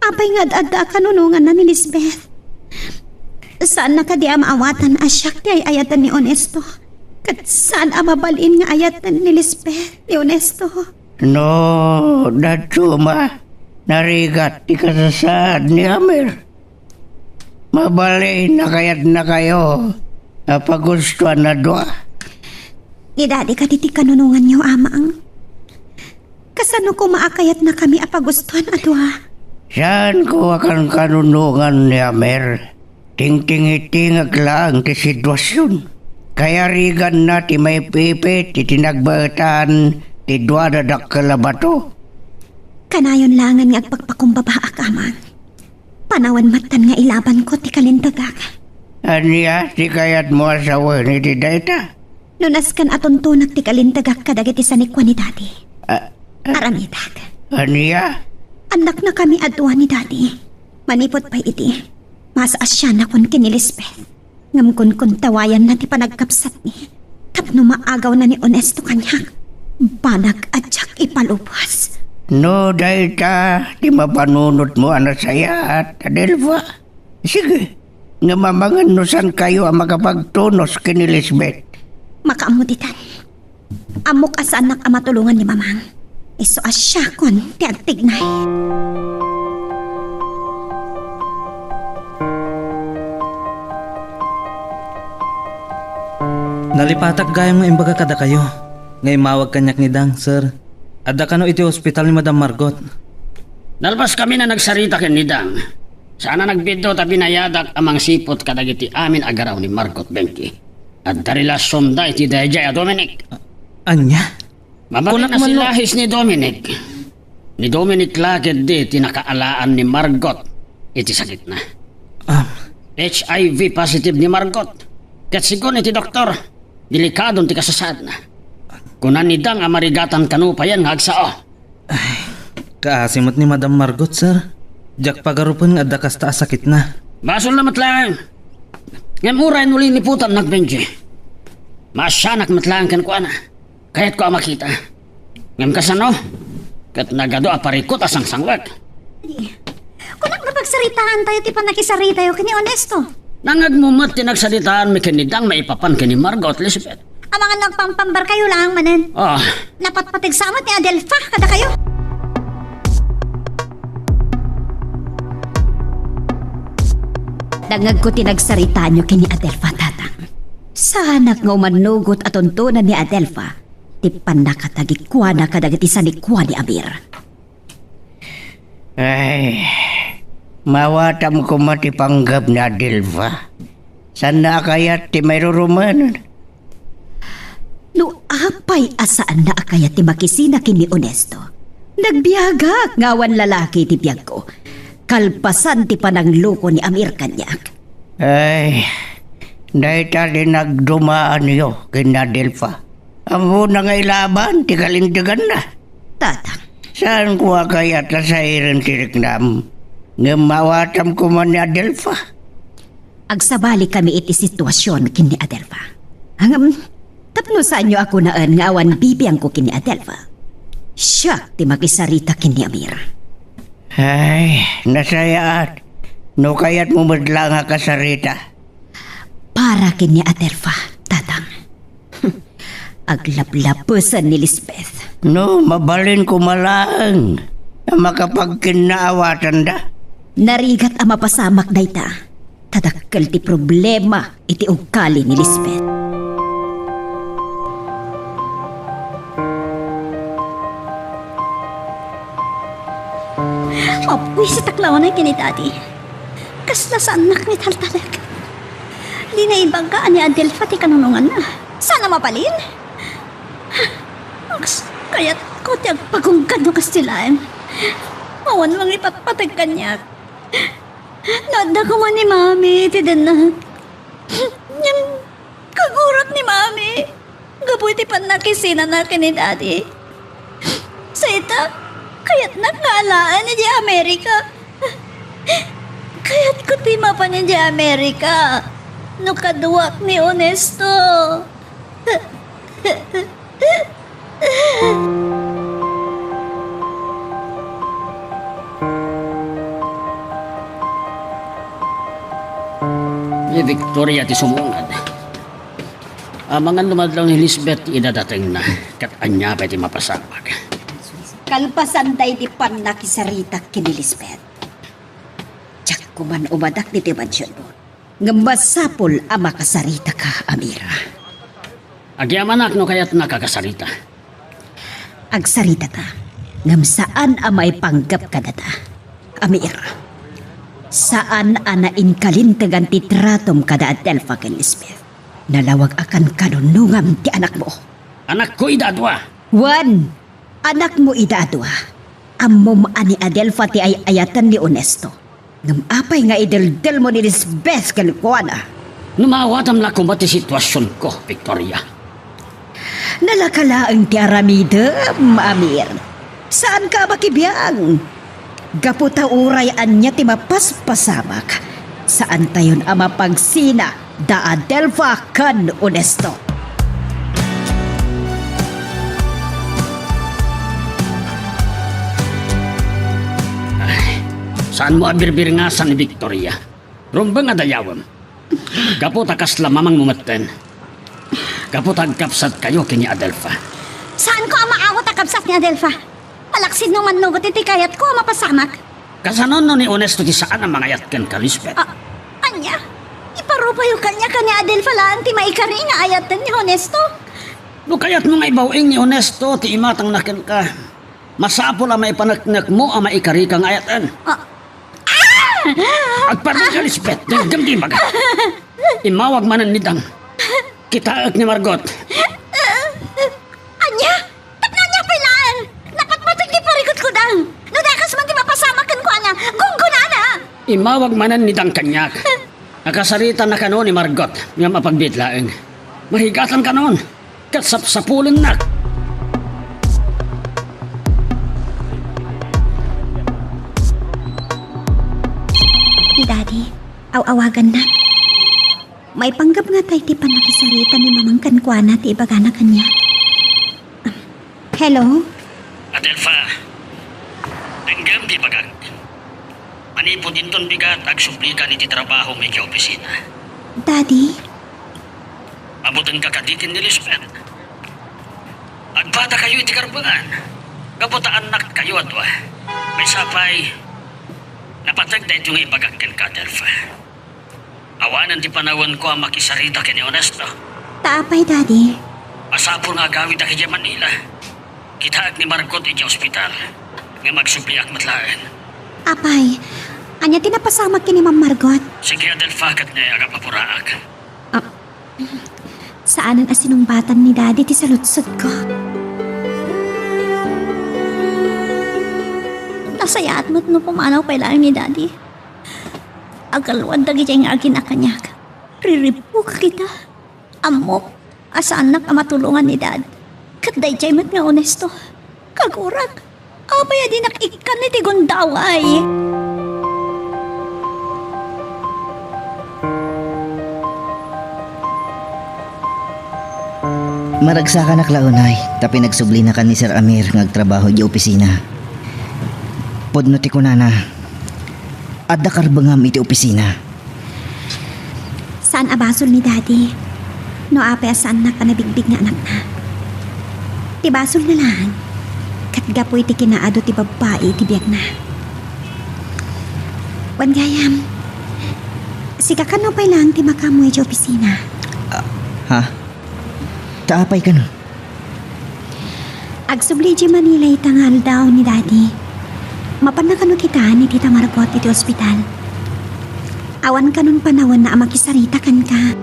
Apay nga ad-adda a kanunonganna ni Lisbeth? Saanna kadi a maawatan a siak ti ay-ayaten ni Honesto? Ket saan a mabalin nga ayaten ni Lisbeth ni Honesto? No, dadduma, narigat ti kasasaad ni Amir. Mabalin a kayatnakayo a pagustoan a dua. Ni Daddy kadi ti kanunonganyo, Amang? Kasano koma a kayatnakami a pagustoan a dua? Saanko a kankanunongan ni Amir. Tingtingitingek laeng ti situasion. Kayariganna ti maipipit iti nagbaetan ti dua a dakkel a bato. Kanayon laengen nga agpakpakumbabaak, Amang. Panawen metten nga ilabanko ti kalintagak. Ania ti kayatmo a sawen iti dayta? No nasken a tuntonak ti kalintagak kadagiti sanikua ni Daddy. Ah, ah. Aramidek. Ania? Annaknakami a dua ni Daddy. Manipud pay iti, masaasianakon ken ni Lisbeth. Ngem kunkuntawayanna ti panagkabsatmi tapno maagawna ni Onesto kaniak. Banag a diak ipalubos. No dayta ti mapanunotmo a nasayaat, Adelfa, sige, ngem amangan no saankayo a makapagtunos ken ni Lisbeth. Makaammo ditan. Ammok a saannak a matulongan ni Mamang. Isu a siakon ti agtignay. Nalipatak gayam nga imbaga kadakayo nga immawag kaniak ni Dang, sir. Adda kano iti ospital ni Madam Margot. Nalpaskami a nagsarita ken ni Dang. Saan a nagbiddut a binayadak a mangsiput kadagiti amin a garaw ni Margot, Benji. Adda relasionda iti daydiay a Dominic. Ania? Mabalin a silahis ni Dominic. Ni Dominic la ketdi ti nakaalaan ni Margot iti sakitna. Ah. H I V positive ni Margot. Ket sigun iti doktor, delikadon ti kasasaadna. Kuna ni Dang a marigatan kano payen nga agsao. Ay, kaasi met ni Madam Margot, sir. Diak pagarupen nga adda kasta a sakitna. Basolna met laeng. Ngem uray no liniputannak, Benji, maasianak met laeng kenkuana. Kayatko a makita. Ngem kasano? Ket nagadu a parikut a sangsangwek. Kunak, napagsaritaantayo ti pannakisaritayo ken ni Onesto. Nangngegmo met ti nagsaritaanmi ken ni Dang maipapan ken ni Margot, Lisbeth. Amangan no agpampambarkayo laeng manen. Ah. Napatpateg sa met ni Adelfa kadakayo. Nangngegko ti nagsaritaanyo ken ni Adelfa, Tatang. Saanak nga umannugot a tuntonan ni Adelfa ti pannakatagikuana kadagiti sanikua ni Amir. Ay, maawatam koma ti panggep ni Adelfa. Saanna a kayat ti mairurumen. No apay a saanna a kayat ti makisina ken ni Onesto, nagbiagak nga awan lalaki iti biagko, kalpasan ti panangloko ni Amir kaniak. Ay, dayta ti nagdumaanyo ken ni Adelfa. Ammona nga ilaban ti kalinteganna. Tatang. Saanko a kayat a sairen ti riknam. Ngem maawatam koma ni Adelfa. Agsabalikami iti situasion ken ni Adelfa. Ngem, tapno saanyo a kunaen nga awan bibiangko ken ni Adelfa, siak ti makisarita ken ni Amir. Ay, nasayaat. No kayatmo met la nga kasarita. Para ken ni Adelfa, Tatang. Aglaplapesen ni Lisbeth. No, mabalin koma laeng a makapagkinnaawatanda. Narigat a mapasamak dayta. Ta dakkel ti problema iti ugali ni Lisbeth. Mapuisitak la unay ken ni Daddy. Kasla saannak nga italtalek. Di naibaga a ni Adelfa ti kanunonganna. Saan a mabalin? Aks, kayatko ti agpagunggad no kasta laeng. Awan mangipatpateg kaniak. No adda koma ni Mami iti dennak. Ngem, kagurak ni Mami gapu iti pannakisinana ken ni Daddy. Sa ita, kayatnak nga alaen idiay Amerika. Kayatko ti mapan idiay Amerika no kaduak ni Onesto. Ni Victoria ti sumungad. Amangan no madlaw ni Lisbeth ti idadatengna, ket ania pay ti mapasamak. Kalpasan daydi pannakisaritak ken ni Lisbeth, diak koman umadak ditoy mansionmo. Ngem masapul a makasaritak, Amira. Agyamanak no kayatnak a kasarita. Agsaritata, ngem saan a maipanggep kadata. Amir, saan a nainkalintegan ti tratom kada Adelfa ken Lisbeth. Nalawag a kankanunongam ti anakmo. Anakko ida a dua. Wen, anakmo ida a dua. Ammom a ni Adelfa ti ay-ayaten ni Honesto. Ngem apay nga ideldelmo ni Lisbeth kenkuana? No maawatam la koma ti situasionko, Victoria. Nalaka laeng ti aramidem, Amir. Saanka a makibiang. Gapu ta uray ania ti mapaspasamak, saantayon a mapagsina da Adelfa ken Honesto. Ay, saanmo a birbirngasan ni Victoria? Rumbeng a dayawem. Gapu ta kasla mamangmo metten. Gapu ta agkabsatkayo ken ni Adelfa. Saanko a maawat a kabsat ni Adelfa. Malaksid no mannugot iti kayatko a mapasamak. Kasano no ni Honesto ti saan a mangayat kenka, Lisbeth? Ah, ania? Iparupayo kaniak a ni Adelfa laeng ti maikari nga ayaten ni Honesto? No kayatmo nga ibaw-ing ni Honesto ti imatangna kenka, masapul a maipaneknekmo a maikarika nga ayaten. Ah. Ah! Agparlika, Lisbeth. Denggem ti ibaga. Immawag manen ni Dang. Kitaek ni Margot. Ania? Tapno ania pay laeng? Napatpateg ti parikutkodang. No dakas man ti mapasamak kenkuana, gunggonana. Immawag manen ni Dang kaniak. Nakasaritanna kano ni Margot, ngem apagbiit laeng. Marigatan kanon, ket sapsapulennak. Ni Daddy, aw-awagannak. Maipanggep ngata iti pannakisarita ni Mamang kenkuana ti ibagana kaniak. Hello? Adelfa, denggem ti ibagak. Manipud inton bigat, agsublika iti trabahom idiay opisina. Daddy? Mabutenka kadi ken ni Lisbeth. Agbatakayo iti karbengan. Gapu ta annakkayo a dua. Maysa pay, napateg daytoy nga ibagak kenka, Adelfa. Awanen ti panawenko a makisarita ken ni Honesto. Ta apay, Daddy? Masapul nga agawidak idiay Manila. Kitaek ni Margot idiay ospital, ngem agsubliak met laeng. Apay, ania ti napasamak ken ni Ma'am Margot? Sige, Adelfa, ket ne, agapapuraak. Ah, saanen a sinungbatan ni Daddy ti saludsodko. Nasayaat met no pumanaw pay laeng ni Daddy. Agalwad dagidiay nga agina kaniak. Riribukak ita. Ammok a saannak a matulongan ni Dad. Ket daydiay met nga Honesto. Kagurak, apay a dinak ikkan iti gundaway? Maragsakanak la unay, ta pinagsublinakan ni Sir Amir nga agtrabaho idiay opisina. Pudno ti kunana, adda karbengam iti opisina. Saan a basol ni Daddy no apay a saannak a nabigbig nga anakna. Ti basolna laeng, ket gapu iti kinaadu ti babbai iti biagna. Wen gayam, sika kano pay laeng ti makaammo idiay opisina? Ah, ha? Ta apay kano? Agsubli idiay Manila ita nga aldaw ni Daddy. Mapanna kano kitaen ni Tita Margot iti ospital. Awan kanon panawenna a makisarita kenka.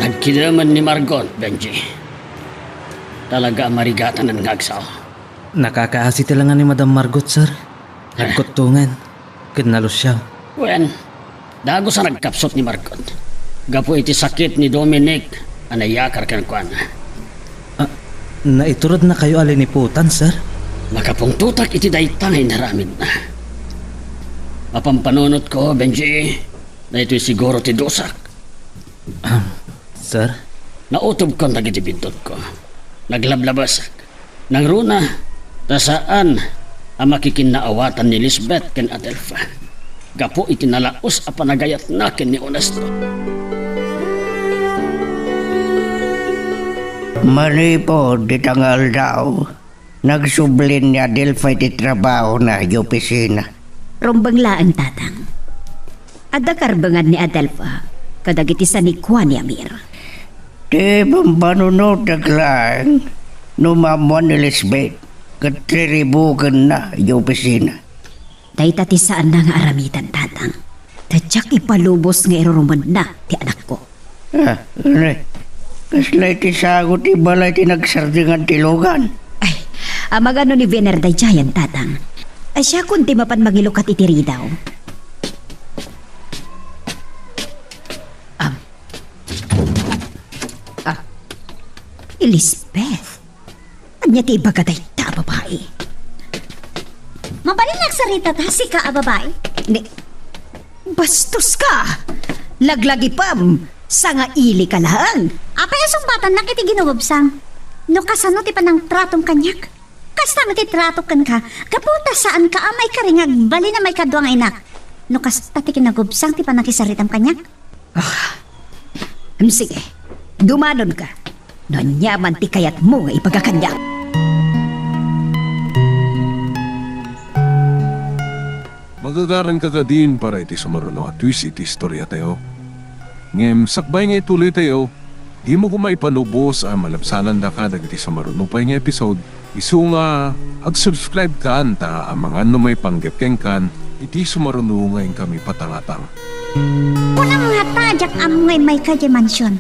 Nagkidemen ni Margot, Benji. Talaga a marigatanen nga agsao. Nakakaasi ti lenga ni Madam Margot, sir. Eh. Nagkuttongen ken nalusiaw. Wen, dagus a nagkapsut ni Margot gapu iti sakit ni Dominic a nayakar kenkuana. Ah, naiturednakayo a liniputan, sir? Makapungtotak iti dayta nga inaramidna. Mapampanunotko, Benji, daytoy siguro ti dusak. Ahem, sir? Nautobkon dagiti biddutko. Naglablabasak. Nangruna, ta saan a makikinnaawatan ni Lisbeth ken Adelfa gapu iti nalaus a panagayatna ken ni Honesto. Manipud dita nga aldaw, nagsublin ni Adelfa iti trabahona idiay opisina. Rumbeng laeng, Tatang. Adda karbengan ni Adelfa kadagiti sanikua ni Amir. Ti bambanunotda laeng no maammuan ni Lisbeth ket riribukenna idiay opisina. Dayta ti saanna nga aramidan, Tatang. Ta diak ipalubos nga irurumenna ti anakko. Ah, ne. Kasla iti sago ti balay ti nagsardingan ti lugan. Ay, amagano ni Vener daydiayen, Tatang? Ay, siakon ti mapan mangilukat iti ridaw. Ah. Ah. Elizabeth. Ania ti ibaga dayta a babai? Mabalin agsarita ta, sika a babai? Ni, bastos ka! Laglagipem! Sangaili ka laeng! Apay a sungbatannak iti ginugubsam? No kasano ti panangtratom kaniak? Kasta met ti tratok kenka, gapu ta saanka a maikari nga agbalin a maikadua nga inak. No kasta ti kinagubsang ti panakisaritam kaniak? Ah, em, sige, dumanonka. No ania man ti kayatmo nga ibaga kaniak. Magagaranka kadin para iti sumaruno a twist iti istoriatayo. Ngem sakbay nga ituloytayo, dimo koma ipalubos a malabsanandaka dagiti sumaruno pay nga episode. Isu nga, ag-subscribe kan ta amangan no maipanggep kenkan iti sumaruno nga inkami patangatang. Kunam ngata, diak ammo nga immay ka idiay mansion.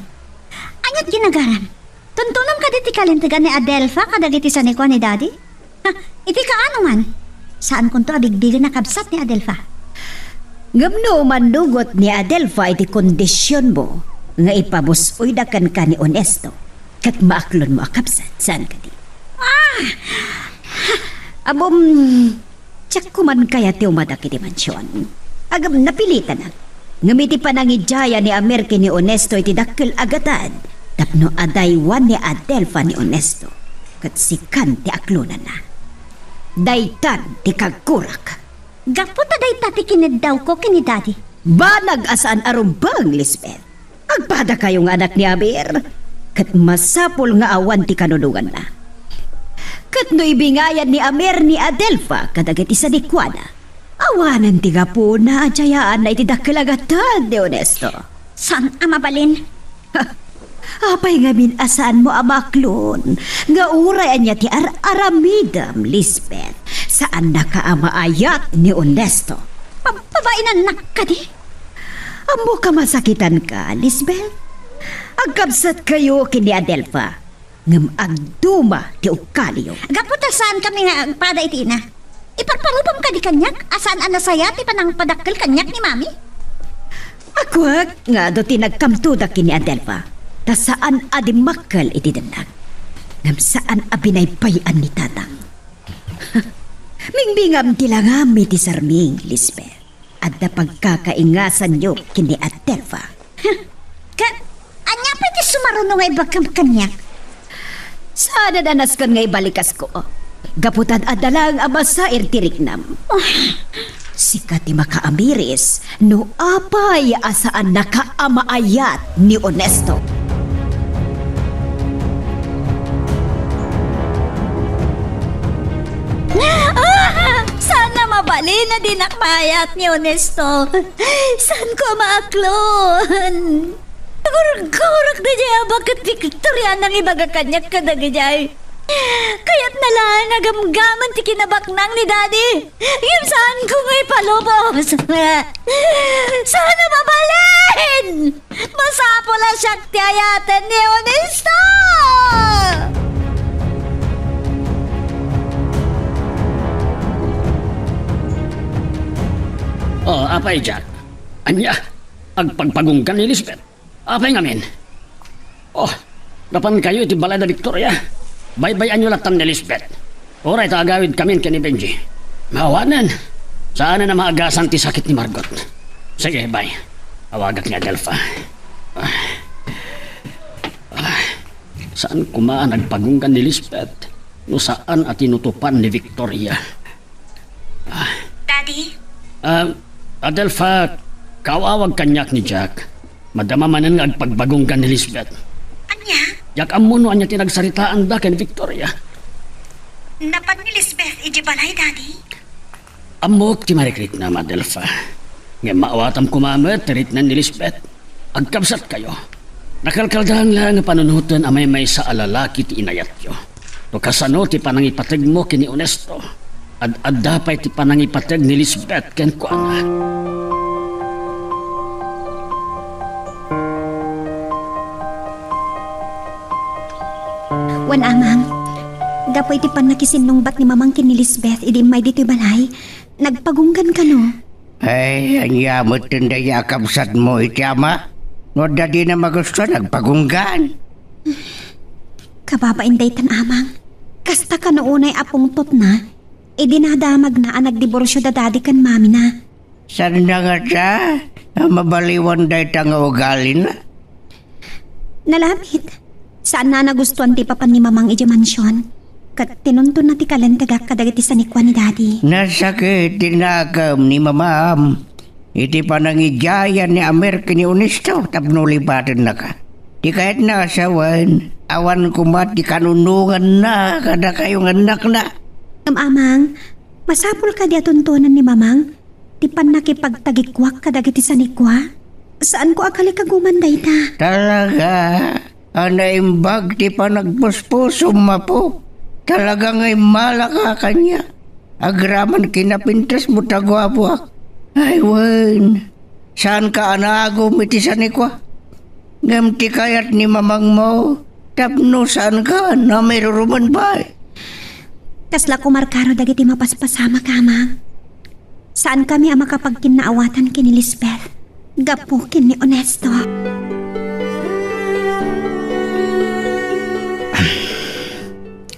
Ania't ginagaram? Tuntunom kadi ti kalintegan ni Adelfa kadagiti sanikua ni Daddy? Ha, iti kaano man? Saankonto a bigbigen a kabsat ni Adelfa. Ngem no mannugot ni Adelfa iti kondisionmo nga ipabus-oyda kenka ni Onesto, ket maaklonmo a kabsat, saan kadi? Ah! Ammom, diak koman kayat ti umadak iti mansion. Ngem napilitanak. Ngem iti panangidiaya ni Amir ken ni Onesto iti dakkel a gatad tapno adaywan ni Adelfa ni Onesto, ket sikan ti aklonanna. Daytan ti kagkurak. Gapu ta dayta ti kineddawko ken ni Daddy. Banag a saan a rumbeng, Lisbeth. Agpadakayo nga anak ni Amir, ket masapul nga awan ti kanunonganna. Ket no ibingayan ni Amir ni Adelfa kadagiti sadikuana, awanen ti gapuna a diayaanna iti dakkel a gatad ni Onesto. Saan a mabalin. Apay ngamin a saanmo a maaklon nga uray ania ti ar-aramidem, Lisbeth? Saannaka a maayat ni Onesto. Pa-, pabainannak kadi? Ammok a masakitanka, Lisbeth. Agkabsatkayo ken ni Adelfa, ngem agduma ti ugaliyo. Gapu ta saankami nga agpada iti ina, iparparupam kadi kaniak a saan a nasaya ti panangpadakkel kaniak ni Mami? Agkuak nga adu ti nagkamtodak ken ni Adelfa, ta saan a dimmakkel iti dennak. Ngem saan a binaybay-an ni Tatang. Mingbingam ti langam iti sarming, Lisbeth. Adda pagkakaingasanyo ken ni Adelfa. Huh. Ket ania pay ti sumaruno nga ibagam kaniak? Saan a nasken nga ibalikasko. Gapu ta adda laeng a masair ti riknam. Ah. Sika ti makaamiris no apay a saannaka a maayat ni Onesto. Ah! Saan a mabalin a dinak maayat ni Onesto. Saanko a maaklon. Nagurgurak daydiay a baket ni Victoria a nangibaga kaniak kadagijay. Kayatna laeng a gamgamen ti kinabaknang ni Daddy. Ngem saanko nga ipalubos. Saan a mabalin! Masapul a siak ti ayaten ni Onesto! Oh, apay, Jack? Ania? Agpagpagunggan ni Lisbeth? Apay ngamin? Oh, napankayo iti balay da Victoria. Baybay-anyo latta ni Lisbeth. Uray ta agawidkamin ken ni Benji. Maawanen. Saanen a maagasan ti sakit ni Margot. Sige, bye. Awagak ni Adelfa. Ah. Ah. Saan koma a nagpagunggan ni Lisbeth no saan a tinutopan ni Victoria? Ah. Daddy? Ah, Adelfa, kaawawag kaniak ni Jack. Madama manen nga agpagbagunggan ni Lisbeth. Ania? Diak ammo no ania ti nagsaritaanda ken Victoria. Napan ni Lisbeth idiay balay, Daddy? Ammok ti mariknam, Adelfa. Ngem maawatam koma met ti riknam ni Lisbeth. Agkabsatkayo, nakalkaldaan la nga panunoten a maymaysa a lalaki ti inayatyo. No kasano ti panangipategmo ken ni Onesto, ad-adda pay ti panangipateg ni Lisbeth kenkuana. Wen, Amang, gapu iti pannakisinnungbat ni Mamang ken ni Lisbeth idi immay ditoy balay, nagpagunggan kano? Ay, ania met dayta a kabsatmo iti ama? No adda dina magustuan, agpagunggan. Kababain daytan, Amang. Kasta kano unay a pungtotna, idi nadamagna a nagdiborsio da Daddy ken Mamina. Saanna ngata a mabaliwan dayta nga ugalina? Nalabit. Saanna a nagustuan ti ipapan ni Mamang idiay mansion, ket tinuntonna ti kalentegak kadagiti sanikua ni Daddy. Nasakit ti nakem ni Mamam iti panangidiayan ni Amir ken ni Onesto tapno lipatennaka. Ti kayatna a sawen, awan koma ti kanunonganna kadakayo nga annakna. Ngem, Amang, masapul kadi a tuntonen ni Mamang ti pannakipagtagikuak kadagiti sanikua? Saanko a kalikaguman dayta. Talaga a naimbag ti panagpuspusom, Apo. Talaga nga immalaka kaniak. Agraman kinapintasmo ta guapoak. Ay, wen, saanka a naagum iti sanikua. Ngem ti kayat ni Mamangmo, tapno saanka a mairurumen pay. Kasla kumarkaro dagiti mapaspasamak, Amang. Saankami a makapagkinnaawatan ken ni Lisbeth gapu ken ni Onesto.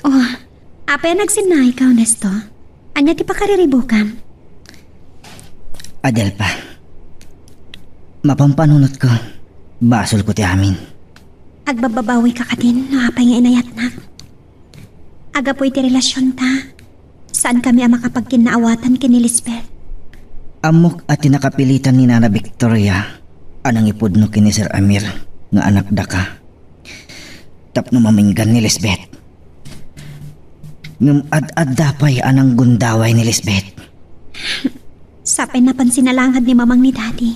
Oh, apay a nagsinnaayka, Onesto? Ania ti pakariribukam? Adelfa, mapampanunotko, basolko ti amin. Agbababawika kadin no apay nga inayatnak? Agapu iti relasionta, saankami a makapagkinnaawatan ken ni Lisbeth. Ammok a ti nakapilitan ni Nana Victoria a nangipudno ken ni Sir Amir nga anakdaka tapno maminggan ni Lisbeth. Ngem ad-adda pay a nanggundaway ni Lisbeth. Sapay napansin a langad ni Mamang ni Daddy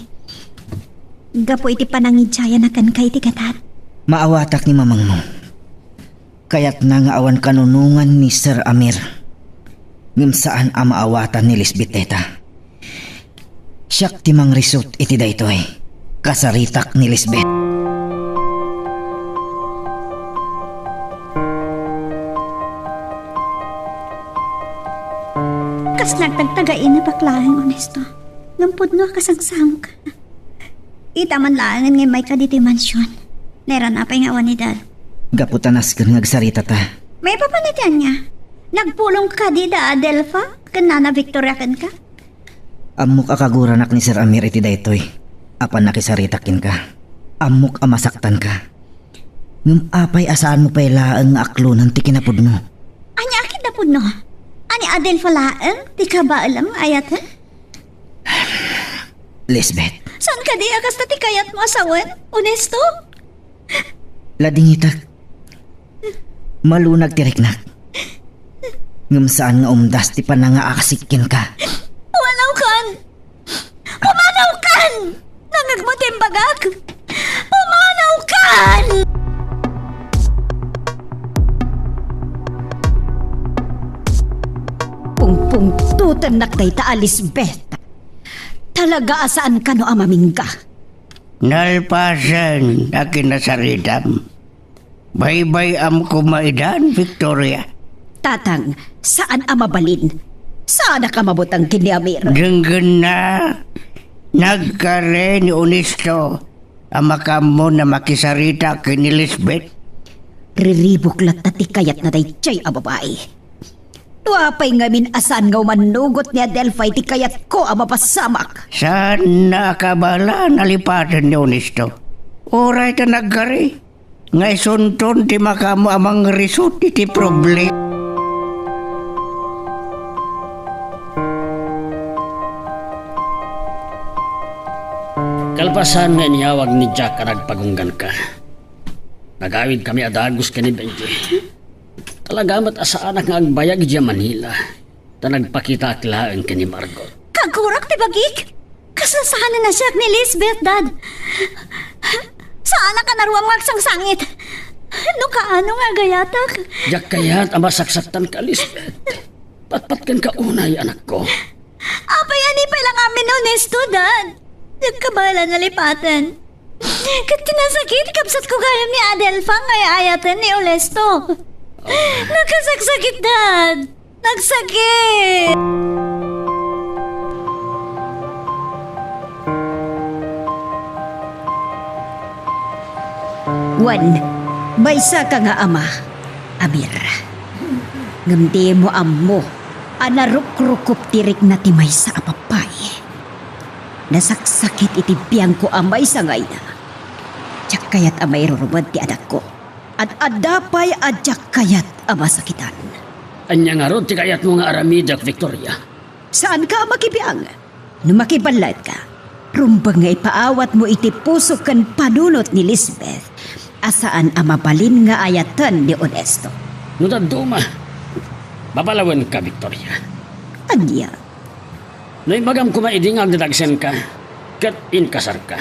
gapu iti panangidiayana kenka iti gatad. Maawatak ni Mamangmo. Kayatna nga awan kanunongan ni Sir Amir. Ngem saan a maawatan ni Lisbeth dayta. Siak ti mangrisut iti daytoy. Kasaritak ni Lisbeth. Kasla agtagtagainep laeng, Onesto. Ngem pudno a kasangsangoka. Ita man laengen nga immayka ditoy mansion. Nairana pay nga awan ni Dad. Gapu ta nasken nga agsaritata. Maipapan iti ania? Nagpulong kadi da Adelfa ken Nana Victoria kenka? Ammok a kaguranak ni Sir Amir iti daytoy a pannakisaritak kenka. Ammok a masaktanka. Ngem apay a saanmo pay laeng nga aklonen ti kinapudno? Ania a kinapudno? Ania, Adelfa laeng ti kabaelem nga ayaten? Lisbeth. Saan kadi a kasta ti kayatmo a sawen, Onesto? Ladingitek. Malunag ti riknak. Ngem saan nga umdas ti panangaasik kenka. Pumanawkan! Pumanawkan! Nangngegmo ti imbagak! Pumanawkan! Pungpungtotennak dayta a Lisbeth. Talaga a saan kano a mamingga. Nalpasen a kinasaritam. Baybay-am koma idan, Victoria. Tatang, saan a mabalin. Saanak a mabuteng ken ni Amir. Denggenna, nagkari ni Onesto a makaammo a makisarita ken ni Lisbeth. Riribuk latta ti kayatna daydiay a babai. No apay ngamin a saan nga umannugot ni Adelfa iti kayatko a mapasamak. Saanna a kabaelan a lipaten ni Onesto. Uray ta nagkari nga isunton ti makaammo a mangrisut iti problema. Kalpasan nga inyawag ni Jack a nagpagungganka, nagawidkami a dagus ken ni Benji. Talaga met a saanak nga agbayag idiay Manila, ta nagpakitaak laeng ken ni Margot. Kagurak ti bagik! Kasla saanen a siak ni Lisbeth, Dad. Anak a naruam nga agsangsangit. No kaano nga agayatak? Diak kayat a masaksaktanka, Lisbeth. Patpatkenka unay, anakko. Apay, ani pay la ngamin ni Onesto, Dad? Diak kabaelan a lipaten. Ket ti nasakit, kabsatko gayam ni Adelfa nga ay-ayaten ni Onesto. Nakasaksakit, Dad. Nagsakit! Wen, maysaka nga ama, Amir. Ngem dimo ammo a narukrukup ti rikna ti maysa a babai. Nasaksakit iti biangko a maysa nga ina. Diak kayat a mairurumed ti anakko. Ad-adda pay a diak kayat a masakitan. Ania ngarud ti kayatmo nga aramidek, Victoria? Saanka a makibiang. No makiballaenka, rumbeng nga ipaawatmo iti puso ken panunot ni Lisbeth a saan a mabalin nga ayaten ni Onesto. No dadduma, babalawenka, Victoria. Ania? No imbagam koma idi nga agdadagsenka ket inkasarka,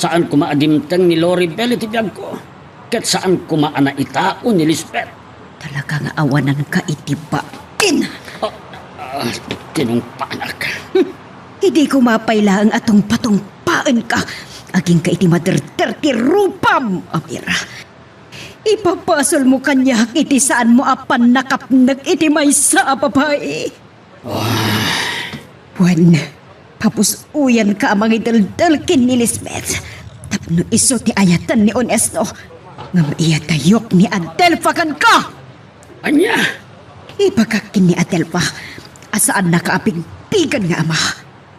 saan koma a dimteng ni Loribel iti biagko. Ket saan koma a naitao ni Lisbeth. Talaga nga awananka iti bain. Ah, ah, tinungpanak. Hmm. Idi koma pay laeng a tungpatungpaenka, agingga iti maderder ti rupam, Amir. Ipabasolmo kaniak iti saanmo a pannakapnek iti maysa a babai. Ah. Wen, papus-uyanka a mangideldel ken ni Lisbeth tapno isu ti ayaten ni Onesto. Ngem iyatayok ni Adelfa kenka! Ania? Ibagak ken ni Adelfa a saannaka a bigbigen nga ama.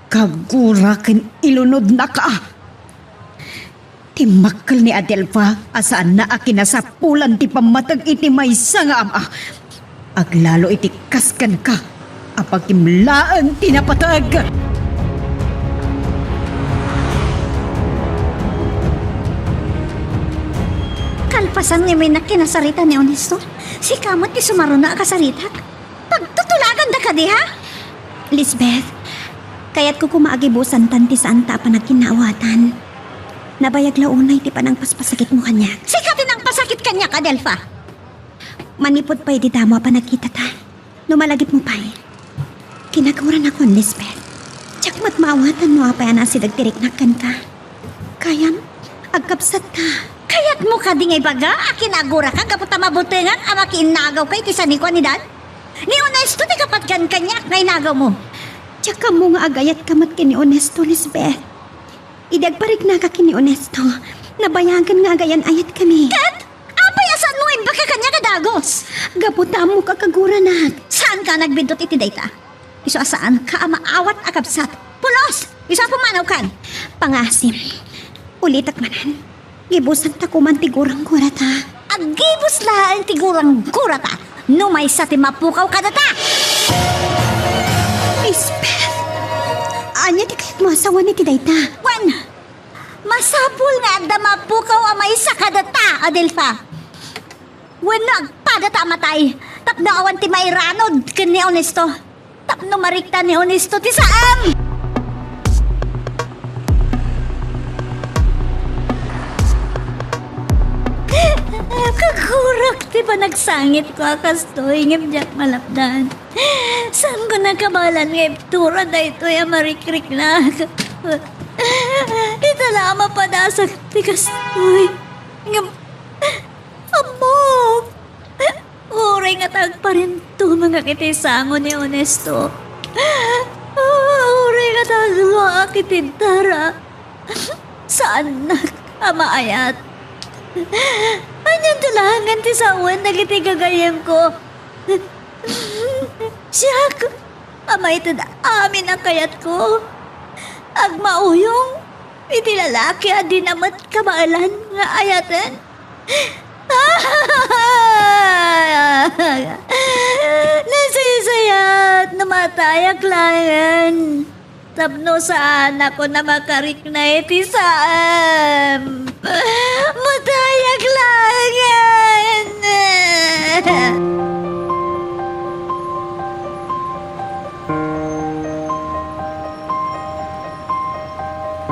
Kagura ken ilunodnaka. Timmakkel ni Adelfa a saanna a kinasapulan ti pammateg iti maysa nga ama. Aglalo iti kas kenka a bagim laeng ti napateg. Kalpasan nga immuna kinasarita ni Onesto, sika met ti sumaruna a kasaritak. Pagtutulaganda kadi, ha? Lisbeth, kayatko koma a gibusantan ti saanta a panagkinnaawatan. Nabayag la unay ti panangpaspasakitmo kaniak. Sika ti nangpasakit kaniak, Adelfa! Manipud pay idi damo a panagkitata, no malagipmo pay, kinaguranakon, Lisbeth. Diak met maawatan no apay a naasideg ti riknak kenka. Gayam, agkabsatta. Kayatmo kadi nga ibaga a kinaguraka gapu ta mabutengan a makiinnagawka iti sanikua ni Dad? Ni Onesto ti kapatgan kaniak nga inagawmo. Diak ammo nga agayatka met ken ni Onesto, Lisbeth. Idi agpariknaka ken ni Onesto, nabayagen nga agayan-ayatkami. Ket apay a saanmo nga imbagak kaniak a dagus? Gapu ta ammok a kaguranak. Saanka a nagbiddut iti dayta? Isu a saanka a maawat a kabsat. Pulos! Isu a pummanawkan! Pangngaasim. Ulitek manen. Gibusanta koman ti guranggurata. Aggibus laeng ti guranggurata no maysa ti mapukaw kadata! Lisbeth! Ania ti kayatmo a sawen iti dayta? Wen, masapul nga adda mapukaw a maysa kadata, Adelfa. Wenno agpadata a matay tapno awan ti mairanud ken ni Onesto. Tapno marikna ni Onesto ti saem! Kagurak ti panagsangitko a kastoy, ngem diak malapdan. Saanko nakabaelan nga ibtura daytoy a marikriknak. Ita la a mapadasak ti kastoy. Ngem, ammok! Uray nga ta agparintumengak iti sango ni Onesto. Uray nga ta agluaak iti dara. Saannak a maayat. Anianto laengen ti sawen dagiti gagayyemko? Siak a maited amin a kayatko. Agmauyong iti lalaki a dina met kabaelan nga ayaten. Nasaysayat no matayak laengen tapno saanakon a makarikna iti saem. Matayak laengen!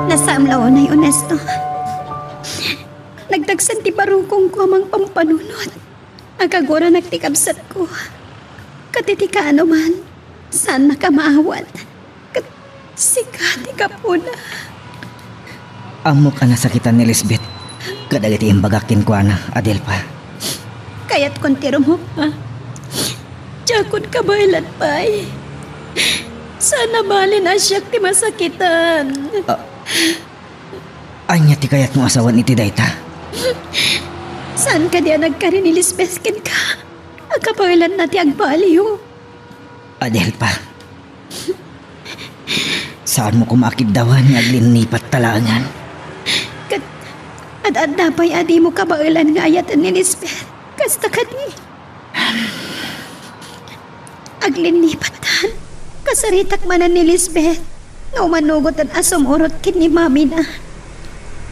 Nasaem la unay, Onesto. Nagdagsen ti barukongko a mangpampanunot. Agaguranak ti kabsatko. Ket iti kaano man, saannak a maawat. Ket sika ti gapuna. Ammok a nasakitan ni Lisbeth kadagiti imbagak kenkuana, Adelfa. Kayatkon ti rummuar. Diakon kabaelan pay. Saan a bali a siak ti masakitan. Ah, ania ti kayatmo a sawen iti dayta? Saan kadi a nagkari ni Lisbeth kenka a kabaelanna ti agbaliw? Adelfa, saanmo koma a kiddawen nga aglinnipatta laengen. Ket ad-adda pay a dimo kabaelan nga ayaten ni Lisbeth. Kasta kadi. Aglinnipatta. Kasaritak manen ni Lisbeth nga umanugoten a sumurot ken ni mamina.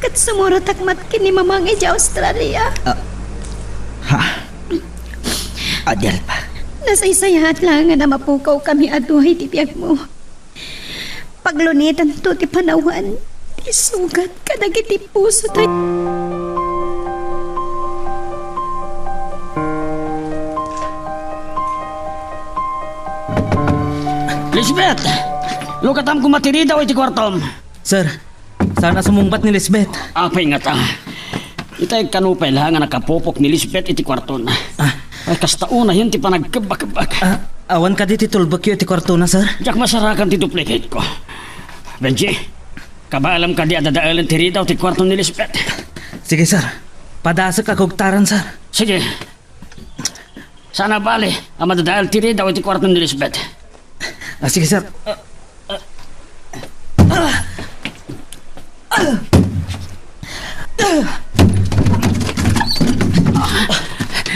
Ket sumurotak met ken ni mamang idiay Australia. Ah, ha? Adelfa. Nasaysayaat laengen a mapukawkami a dua iti biagmo. Paglunitanto ti panawen ti sugat kadagiti puso tayo. Lisbeth! Lukatam koma ti ridaw iti kuartom. Sir, saan a sumungbat ni Lisbeth. Apay ngata? Itay kano pay la nga nakapupok ni Lisbeth iti kuartona. Ah. Ay, kasta unayen ti panagkebbakebbak. Ah, awan kadi ti tulbekyo iti kuartona, sir? Diak masarakan ti duplicate ko. Benji, kabaelam kadi a dadaelen ti ridaw ti kuarto ni Lisbeth? Sige, sir. Padasek a kugtaran, sir. Sige. Saan a bali a madadael ti ridaw iti kuarto ni Lisbeth. Ah, sige, sir.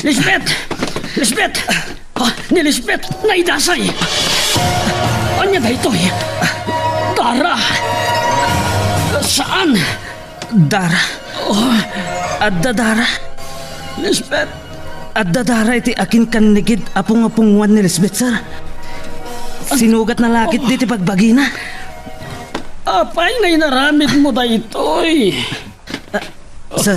Lisbeth! Lisbeth! Ah, ni Lisbeth, naidasay! Ania daytoy? Dara! Saan? Dara. Oh. Adda dara. Lisbeth. Adda dara iti akinkannigid a pungopungoan ni Lisbeth, sir. Sinugatna la ketdi ti bagbagina. Apay nga inaramidmo daytoy? Ah, sir,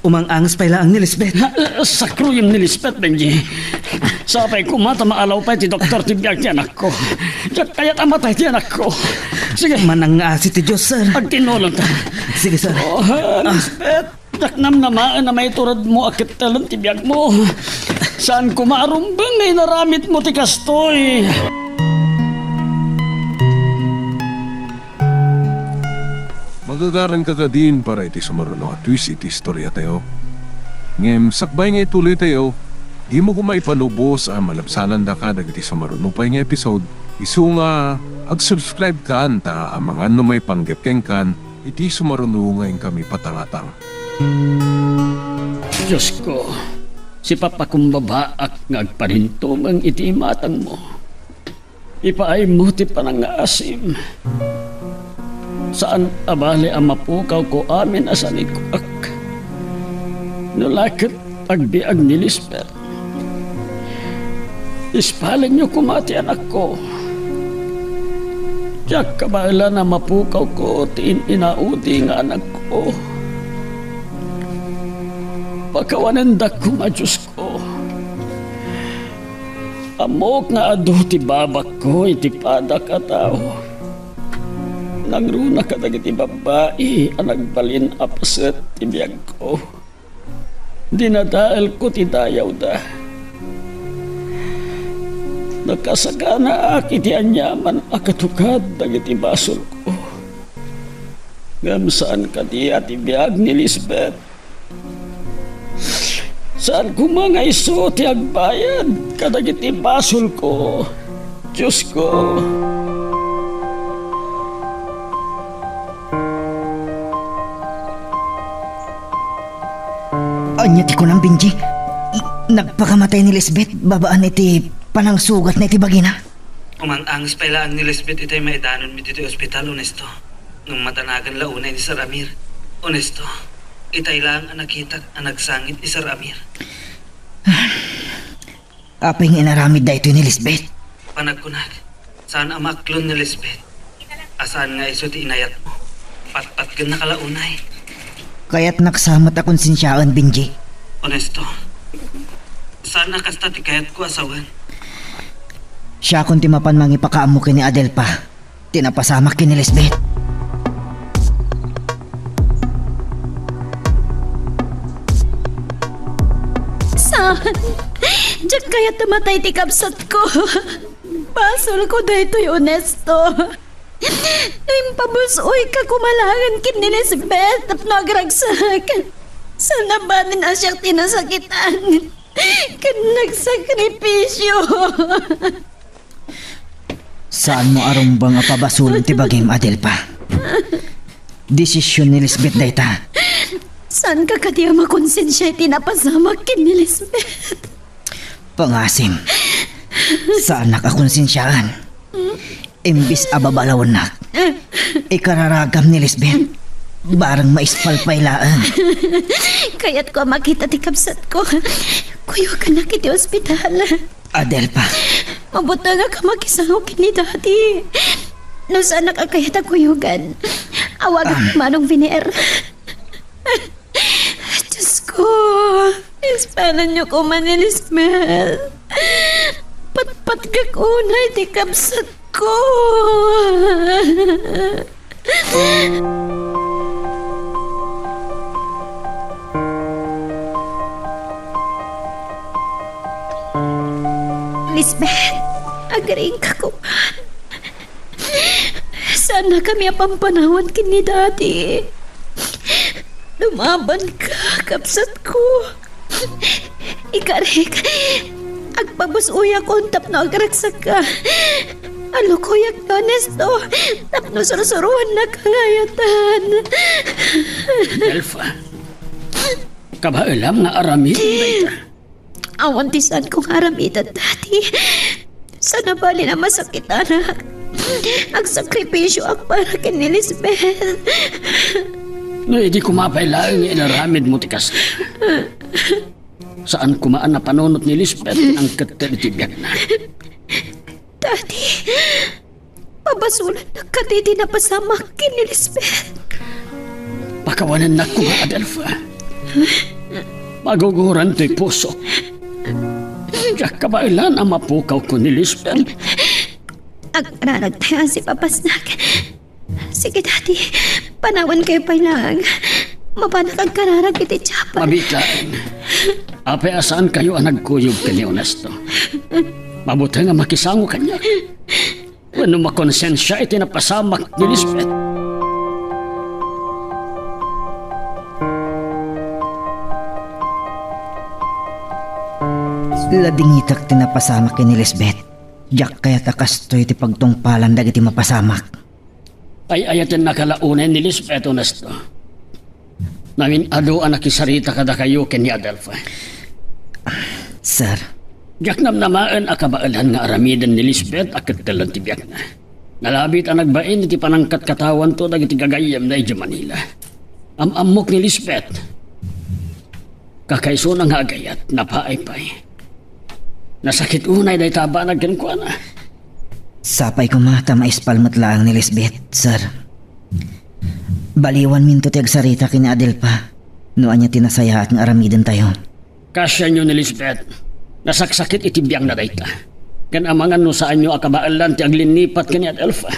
umang-angas pay laeng ni Lisbeth. Ah, sakruem ni Lisbeth, Benji. Sapay koma ta maalaw pay ti doktor ti biag ti anakko. Diak kayat a matay ti anakko. Sige. Manangngaasi ti Dios, sir. Agtinnulongta. Sige, sir. Oh, ah, Lisbeth, diak namnamaen a maituredmo a kettelen ti biagmo. Saan koma a rumbeng nga inaramidmo ti kastoy. Magagaranka kadin para iti sumaruno a twist iti istoriatayo. Ngem sakbay nga ituloytayo, dimo koma ipalubos a malabsanandaka dagiti sumaruno pay nga episode, isu nga ag-subscribekan ta amangan no maipanggep kenkan iti sumaruno nga inkami patangatang. Diosko, sipapakumbabaak nga agparintumeng iti imatangmo. Ipaaymo ti panangngaasim. Saan a bali a mapukawko amin a sanikuak. No la ket agbiag ni Lisbeth, ispalenyo koma ti anakko. Diak kabaelan a mapukawko ti in-inaudi nga anakko. Pakawanendak koma, Diosko. Ammok nga adu ti babakko iti padak a tao. Nangruna kadagiti babbai a nagbalin a paset ti biagko. Dinadaelko ti dayawda. Nakasaganaak iti aniaman a katukad dagiti basolko. Ngem saan kadi a ti biag ni Lisbeth. Saan koma nga isu ti agbayad kadagiti basolko, Diosko. Ania ti kunam, Benji? Nagpakamatay ni Lisbeth babaen iti panangsugatna iti bagina? Umang-angas pay laeng ni Lisbeth itay maidanonmi ditoy ospital, Onesto. Ngem matanagan la unay ni Sir Amir. Onesto, itay laeng a nakitak a nagsangit ni Sir Amir. Apay nga inaramid daytoy ni Lisbeth? Panagkunak, saan a maaklon ni Lisbeth a saan nga isu ti inayatmo. Patpatgennaka la unay. Kayatnak sa met a konsensiaen, Benji. Honesto, saan a kasta ti kayatko a sawen. Siakon ti mapan mangipakaammo ken ni Adelfa ti napasamak ken ni Lisbeth. Saan? Diak kayat a matay ti kabsatko. Basolko daytoy, Honesto. No impabus-oyka koma laengen ken ni Lisbeth tapno agragsak, saan a banen a siak ti nasakitan ken nagsakripisio. Saanmo a rumbeng a pabasolen ti bagim, Adelfa. Desision ni Lisbeth dayta. Saanka kadi a makonsensia iti napasamak ken ni Lisbeth? Pangasim, saanak a konsensiaan. Imbes a babalawennak, ikararagam ni Lisbeth. Bareng maispal pay laeng. Kayatko a makita ti kabsatko. Kuyogannak iti ospital. Adelfa. Mabutengak a makisango ken ni Daddy. No saanak a kayat a kuyogan, awagak Am. Manong Viner. Diosko, ispalanyo koma ni Lisbeth. Patpatgak unay ti kabsatko. Lisbeth, agriingka koma. Saannakami a pampanawan ken ni Daddy. Lumabanka, kabsatko. Ikarik, agpabus-oyakon tapno agragsakka. Alukoyak, Honesto, tapno sursuroannaka nga ayatan. Adelfa, kabaelam nga aramiden dayta. Awan ti saanko nga aramiden, Daddy. Saan a balin a masakitanak. Agsakripisioak para ken ni Lisbeth. No idi koma pay laeng nga inaramidmo ti kasta, saan koma a napanunot ni Lisbeth ti nangketted iti biagna. Daddy, pabasolennak kadi ti napasamak ken ni Lisbeth. Pakawanennak koma, Adelfa. Maguguran toy pusok. Diak kabaelan a mapukawko ni Lisbeth. Agraragtayo a sipapasnak. Sige, Daddy. Panawankayo pay laeng. Mapanak agkararag iti Japan. Mabiit laeng. Apay a saankayo a nagkuyog ken ni Honesto? Mabuteng a makisango kaniak. Wenno makonsensia iti napasamak ni Lisbeth. Ladingitak ti napasamak ken ni Lisbeth. Diak kayat a kastoy ti pagtungpalan dagiti mapasamak. Ay-ayatennaka la unay ni Lisbeth, Honesto. Nangin-adu a nakisarita kadakayo ken ni Adelfa. Sir. Diak namnamaen a kabaelan nga aramiden ni Lisbeth a kettellan ti biagna. Nalabit a nagbain iti panangkatkatawanto dagiti gagayyemna idiay Manila. Am-ammok ni Lisbeth. Kakaisuna nga agayat, napaay pay. Nasakit unay dayta a banag kenkuana. Sapay koma ta maispal met laeng ni Lisbeth, sir. Baliwanminto ti agsarita ken ni Adelfa no ania ti nasayaat nga aramidentayo. Kasianyo ni Lisbeth, nasaksakit iti biangna dayta. Ken amangan no saanyo a kabaelan ti aglinnipat ken ni Adelfa.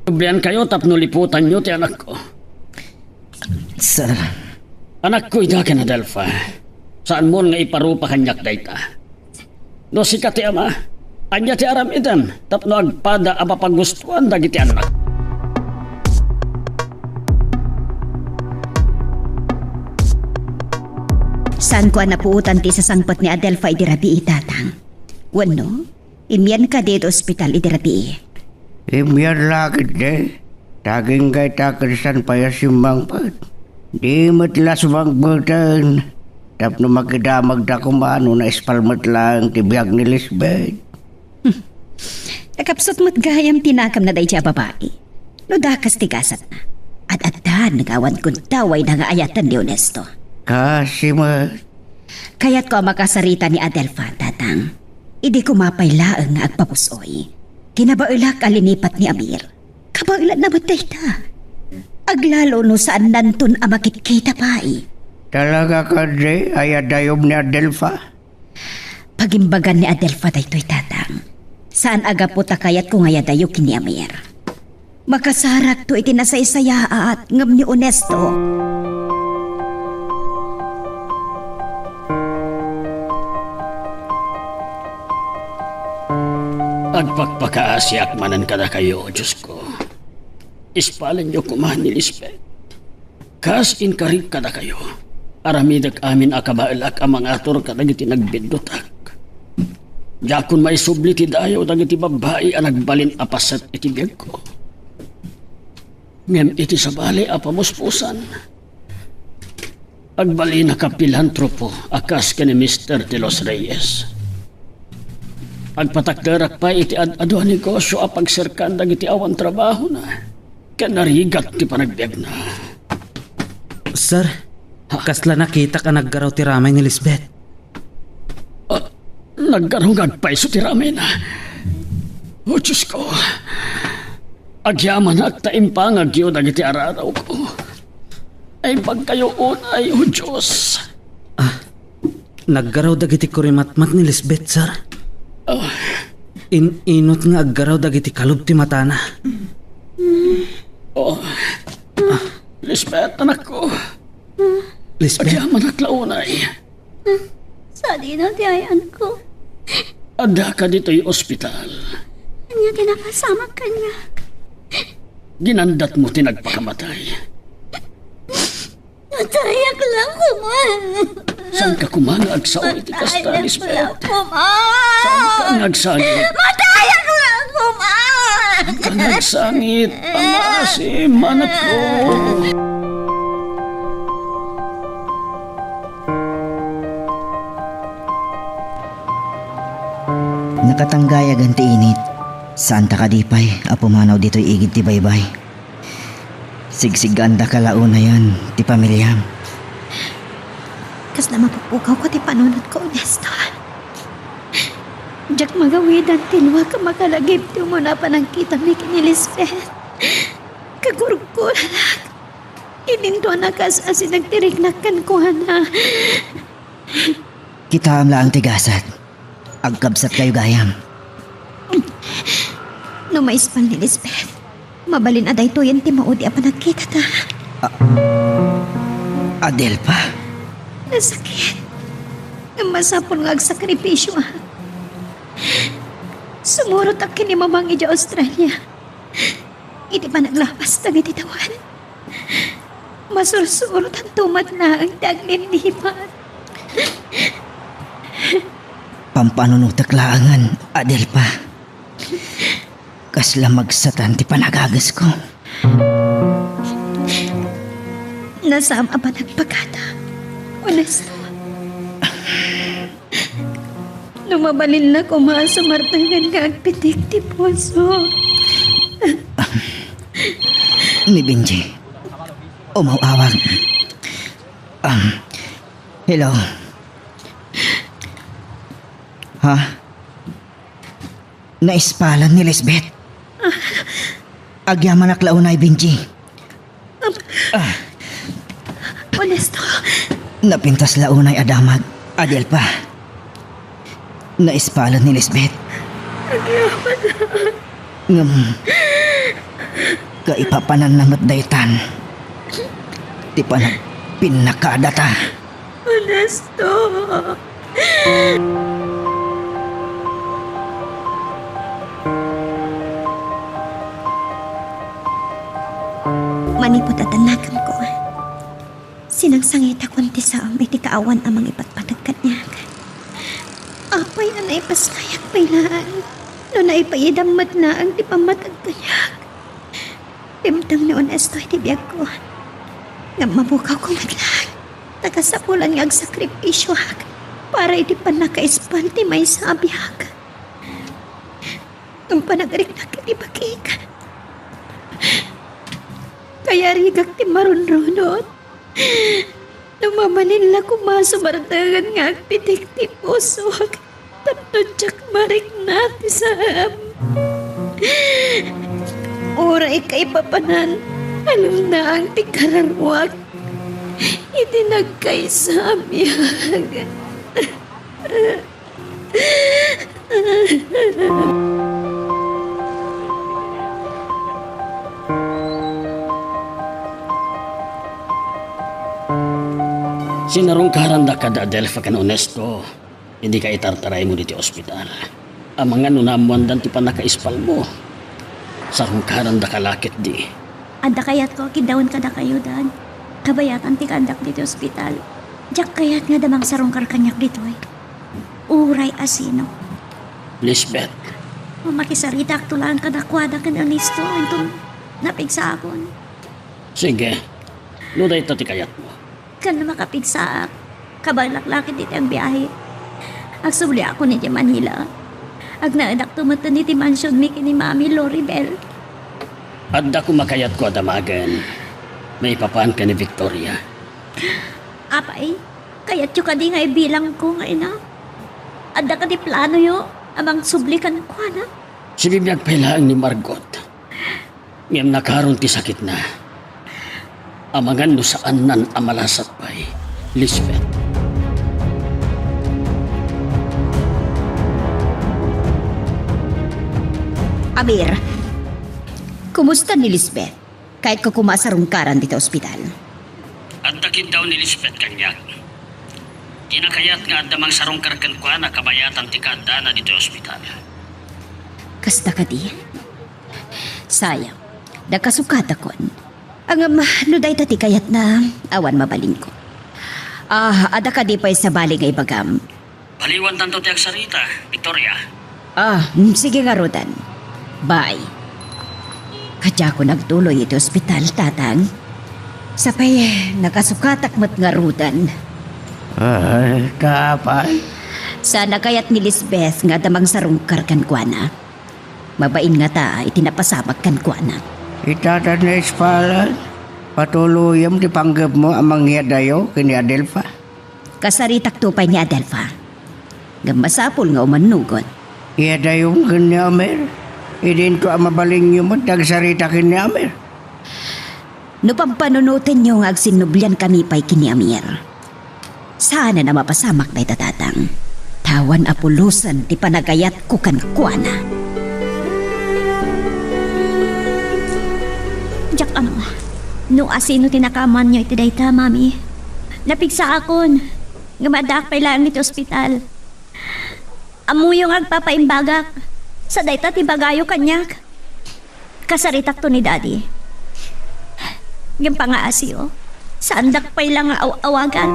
Subliankayo tapno liputanyo ti anakko. Sir. Anakko ida ken Adelfa. Saanmon nga iparupa kaniak dayta. No sika ti ama, ania ti aramidem tapno agpada a mapagustuan dagiti annak? Saanko a napuotan ti isasangpet ni Adelfa idi rabii, Tatang. Wenno, immian kadi iti ospital idi rabii? Immian la ketdi. Ta agingga ita ket saan pay a simmangpet. Di met la sumangpeten tapno makidamagda koma no naispal met laeng ti biag ni Lisbeth. Hmm. Nakapsut met gayam ti nakamna daydiay a babai. No dakas ti gasatna, ad-addan nga awan kuntawayna nga ayaten ni Honesto. Kasi met. Kayatko a makasarita ni Adelfa, Tatang. Idi koma pay laeng nga agpabus-oy. Kinabaelak a linipat ni Amir. Kabaelanna met dayta. Aglalo no saannanton a makitkita pay. Talaga kadi a iyadayom ni Adelfa? Pagimbagan ni Adelfa daytoy, Tatang. Saan a gapu ta kayatko nga iyadayo ken ni Amir. Makasarakto iti nasaysayaat ngem ni Onesto. Agpakpakaasiak manen kadakayo, Diosko. Ispalenyo koma ni Lisbeth. Kas inkarik kadakayo, aramidek amin a kabaelak a mangatur kadagiti nagbiddutak. Diakon maisubli ti dayaw dagiti babbai a nagbalin a paset iti biagko. Ngem iti sabali a pamuspusan, agbalinaka pilantropo a kas ken ni Mister de los Reyes. Agpatakderak pay iti ad-adu a negosio a pagserkan dagiti awan trabahona. Ken narigat ti panagbiagna. Sir, Ha? Kasla nakitak a naggaraw ti ramay ni Lisbeth. Ah, naggaraw nga agpayso ti ramayna. O Diosko, agyamanak ta impangagyo dagiti ararawko. Ay, bagkayo unay, O Dios. Ah, Naggaraw dagiti kurimatmat ni Lisbeth, sir. Ah. In-inut nga aggaraw dagiti kalub ti matana. Oh. Lisbeth, anakko. Lisbeth? Agyamanak la unay. Sadino ti ayanko? Addaka ditoy ospital. Ania ti napasamak kaniak? Ginandatmo ti nagpakamatay. Matayak la koma. Saanka koma nga agsao iti kasta, Lisbeth? Matayak la koma. Saanka nga agsangit? Matayak la koma. Saanka nga agsangit? Pangaasim, anakko. Nakatanggayagan ti init. Saanta kadi pay a pumanaw ditoy igid ti baybay. Sigsiggaandaka la unayen ti pamiliam. Kasla mapupugawko ti panunotko, Onesto. Diak magawidan ti luak a makalagip ti umuna a panagkitami ken ni Lisbeth. Kagurguranak. Idinto a nakas-asideg ti riknak kenkuana. Kitaem laeng ti gasat. Agkabsatkayo gayam. No maispal ni Lisbeth, mabalin a daytoyen ti maudi a panagkitata. A-, Adelfa? Nasakit. Ngem masapul nga agsakripisio, a. Sumurotak ken ni Mamang idiay Australia. Iti panaglapas dagiti tawen. Masursurotanto met laeng ti aglinlipat. Pampanunotek laengen, Adelfa. Kasla magsatan ti panagagesko. Nasam a panagpakata, Onesto. No mabalin la koma a sumartengen nga agpitik ti puso. Ni Benji. Umaw-awag. Um, hello. Ha? Naispalan ni Lisbeth. Agyamanak la unay, Benji. Ah. Onesto. Napintas la unay a damag, Adelfa. Naispalan ni Lisbeth. Agyamanak. Ngem, kaipapananna met daytan ti panagpinnakadata. Onesto. Manipud adda nagamko, sinangsangitakon ti saom iti kaawan a mangipatpateg kaniak. Apay a naipasngayak pay laeng no naipaidam met laeng ti pammateg kaniak. Dimteng ni Onesto iti biagko. Ngem mapukawko met laeng. Ta kasapulan nga agsakripisioak para iti pannakaispal ti maysa a biag. Ngem panagriknak iti bakik. Kayarigak ti marunrunot. No mabalin la koma a sumartengen nga agpitik ti pusok. Tapno diak marikna ti saem. Uray kaipapanan, Aldaang ti kararwak iti nagkaysa a biag. Sinarungkaranda kad Adelfa ken Honesto. Idi kaitartaraymo ditoy ospital, amangan no naammoandan ti pannakaispalmo. Sarungkarandaka la ketdi. Adda kayatko a kiddawen kadakayo, Dad. Kabayatan ti kaaddak ditoy ospital. Diak kayat nga adda mangsarungkar kaniak ditoy. Uray asino. Lisbeth. Makisaritakto laeng kadakuada ken Ernesto, inton napigsaakon. Sige, no dayta ti kayatmo. Ken no makapigsaak, kabaelak la ketdi ti agbiahe. Agsubliakon idiay Manila. Agnaedakto metten iti mansionmi ken ni Mami Loribel. Adda koma kayatko a damagen maipapan ken ni Victoria. Apay, kayatyo kadi nga ibilangko nga ina? Adda kadi planoyo a mangsubli kenkuana? Sibibiag pay laeng ni Margot. Ngem nakaron ti sakitna. Amangan no saannan a malasat pay, Lisbeth. Amir, kumusta ni Lisbeth? Kayatko koma a sarungkaran ditoy ospital. Adda kiddaw ni Lisbeth kaniak. Dina kayat nga adda mangsarungkar kenkuana kabayatan ti kaaddana ditoy ospital. Kasta kadi? Sayang, nakasukatakon. Ngem no dayta ti kayatna, awan mabalinko. Ah, adda kadi pay sabali nga ibagam? Baliwantanto ti agsarita, Victoria. Ah, mm, sige ngaruden. Bye. Kadiakon agtuloy iti ospital, Tatang. Sapay, nakasukatak met ngaruden. Ay, kaapay? Saan a kayat ni Lisbeth nga adda mangsarungkar kenkuana. Mabain ngata iti napasamak kenkuana. Ita ta naispalan, patuloyem ti panggepmo a mangyadayo ken ni Adelfa. Kasaritakto pay ni Adelfa. Ngem masapul nga umannugot. Iyadayom ken ni Amir. Idinto a mabalinyo met ti agsarita ken ni Amir. No pampanunotenyo nga agsinnubliankami pay ken ni Amir, saanen a mapasamak dayta, Tatang. Ta awan a pulosen ti panagayatko kenkuana. Diak ammo no asino ti nakaammoanyo iti dayta, Mami. Napigsaakon nga addaak pay laeng iti ospital. Ammoyo nga agpapaimbagak, sa dayta ti ibagayo kaniak. Kasaritakto ni Daddy. Ngem pangaasiyo, saandak pay la nga aw-awagan.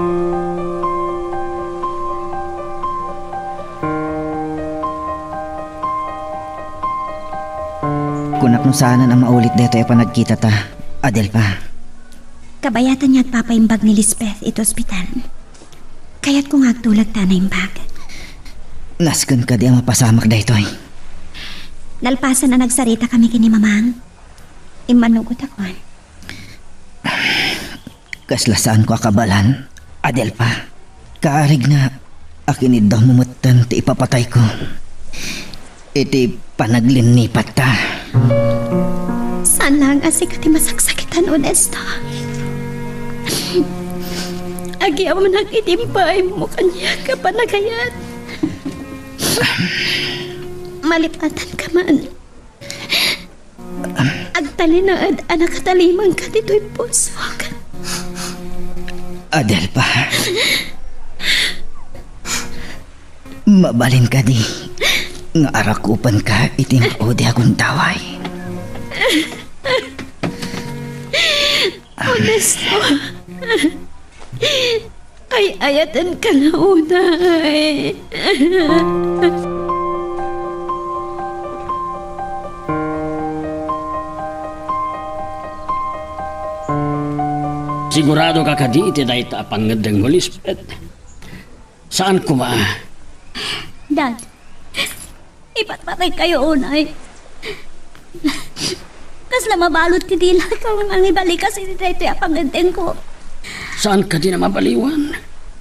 Kunak no saanen a maulit daytoy a panagkitata, Adelfa. Kabayatan nga agpapaimbag ni Lisbeth iti ospital. Kayatko nga agtulag ta naimbag. Nasken kadi a mapasamak daytoy? Nalpasan a nagsarita kami ken ni Mamang, immannugotakon. Kasla saanko a kabaelan, Adelfa. Kaarigna a kiniddawmo metten ti ipapatayko iti panaglinnipatta. Saan laeng a sika ti masaksakitan, Honesto. Agyamanak iti impaaymo kaniak a panagayat. Malipatanka man. Agtalinaed a nakatalimangka ditoy pusok. Adelfa, mabalin kadi nga arakupenka iti maudi a gundaway? Honesto. Ay-ayatenka la unay. Siguradoka kadi iti dayta a pangngeddengmo, Lisbeth? Saan koma? Dad, ipatpataykayo unay. Kasla mabalud ti dilakayo nga mangibalikas iti daytoy a pangngeddengko. Saan kadi a mabaliwan?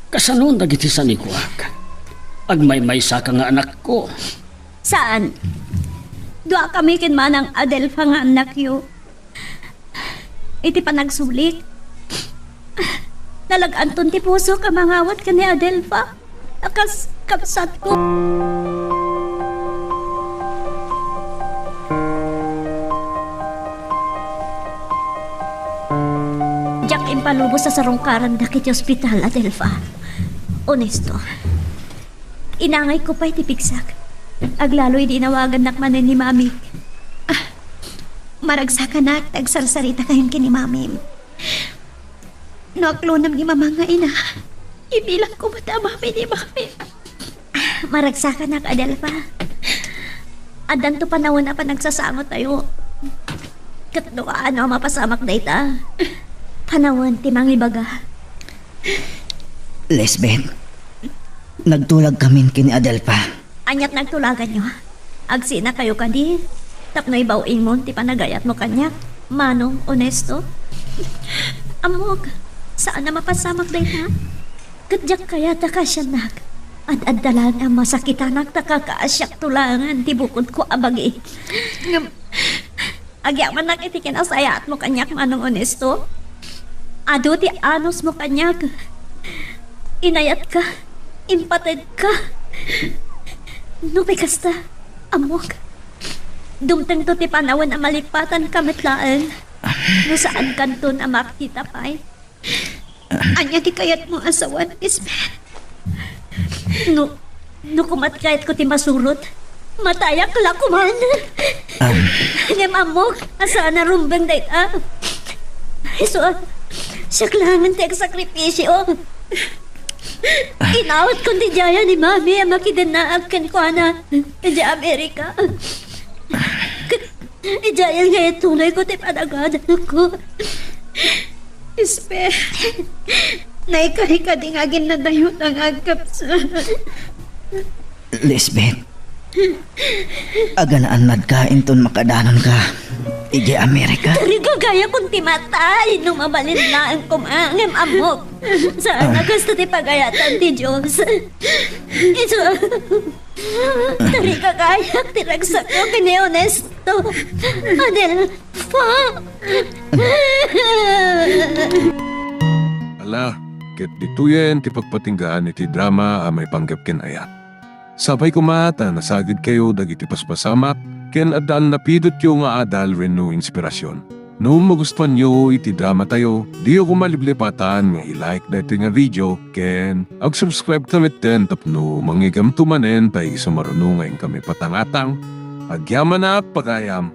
Kasano dagiti sanikuak? Agmaymaysaka nga anakko. Saan. Duakami ken Manang Adelfa nga annakyo. iti panagsulik. Nalag-anton ti pusok a mangawat ken ni Adelfa a kas kabsatko. Diak impalubos a sarungkarandak iti ospital, Adelfa. Honesto. Inangayko pay ti pigsak. Aglalo idi inawagannak manen ni Mami. Ah, maragsakanak ta agsarsaritakayon ken ni Mami. No aklonem ni Mama nga ina, ibilangko met a Mami ni Mami. Ah, maragsakanak, Adelfa. Addanto panawen a panagsasangotayo. Ket no kaano a mapasamak dayta, panawen ti mangibaga. Lisbeth, nagtulagkamin ken ni Adelfa. Ania ti nagtulaganyo? Agsinakayo kadi tapno ibaw-ingmo ti panagayatmo kaniak, Manong Honesto? Ammok, saan a mapasamak dayta. Ket diak kayat a kaasiannak. Ad-adda laeng a masakitanak ta kakaasiak tulangen ti bukodko a bagi. Ngem agyamanak iti kinasayaatmo kaniak, Manong Honesto. Adu ti anusmo kaniak. Inayatka, impatedka. Nupay kasta, ammok, dumtengto ti panawen a malipatanka met laeng. No saankanton a makita pay. Ania ti kayatmo a sawen, Lisbeth? No, no kumat kayatko ti masurot, matayak la koman. Am. Ngem ammok a saan a rumbeng dayta. Isu, siak laengen ti agsakripisio. Inawatkon ti diayan ni Mami a makidennaak kenkuana idiay Amerika. Idiay nga itulay ko ti panagadalko. Ispe, naika-ika di nga aginnadayota nga agkapsat. Lisbeth, aganaannadka inton makadanonka idiay Amerika. Tarigagayakon ti matay no mabalin laeng koma ngem ammok. Saan a kasta ti pagayatan ti Dios. Isu, tarigagayak ti ragsakko ken ni Honesto. Adelfa. Ala, ket ditoyen ti pagpatinggaan iti drama a maipanggep ken ayat. Sapay koma ta nasagidkayo dagiti paspasamak ken adda a napidotyo nga adal wenno inspirasyon. No magustuanyo iti dramatayo, diyo koma liplipatan nga i-like daytoy nga video ken ag-subscribe ta metten tapno mangigamto manen ta isu maruno nga inkami patangatang. Agyamanak pagayam.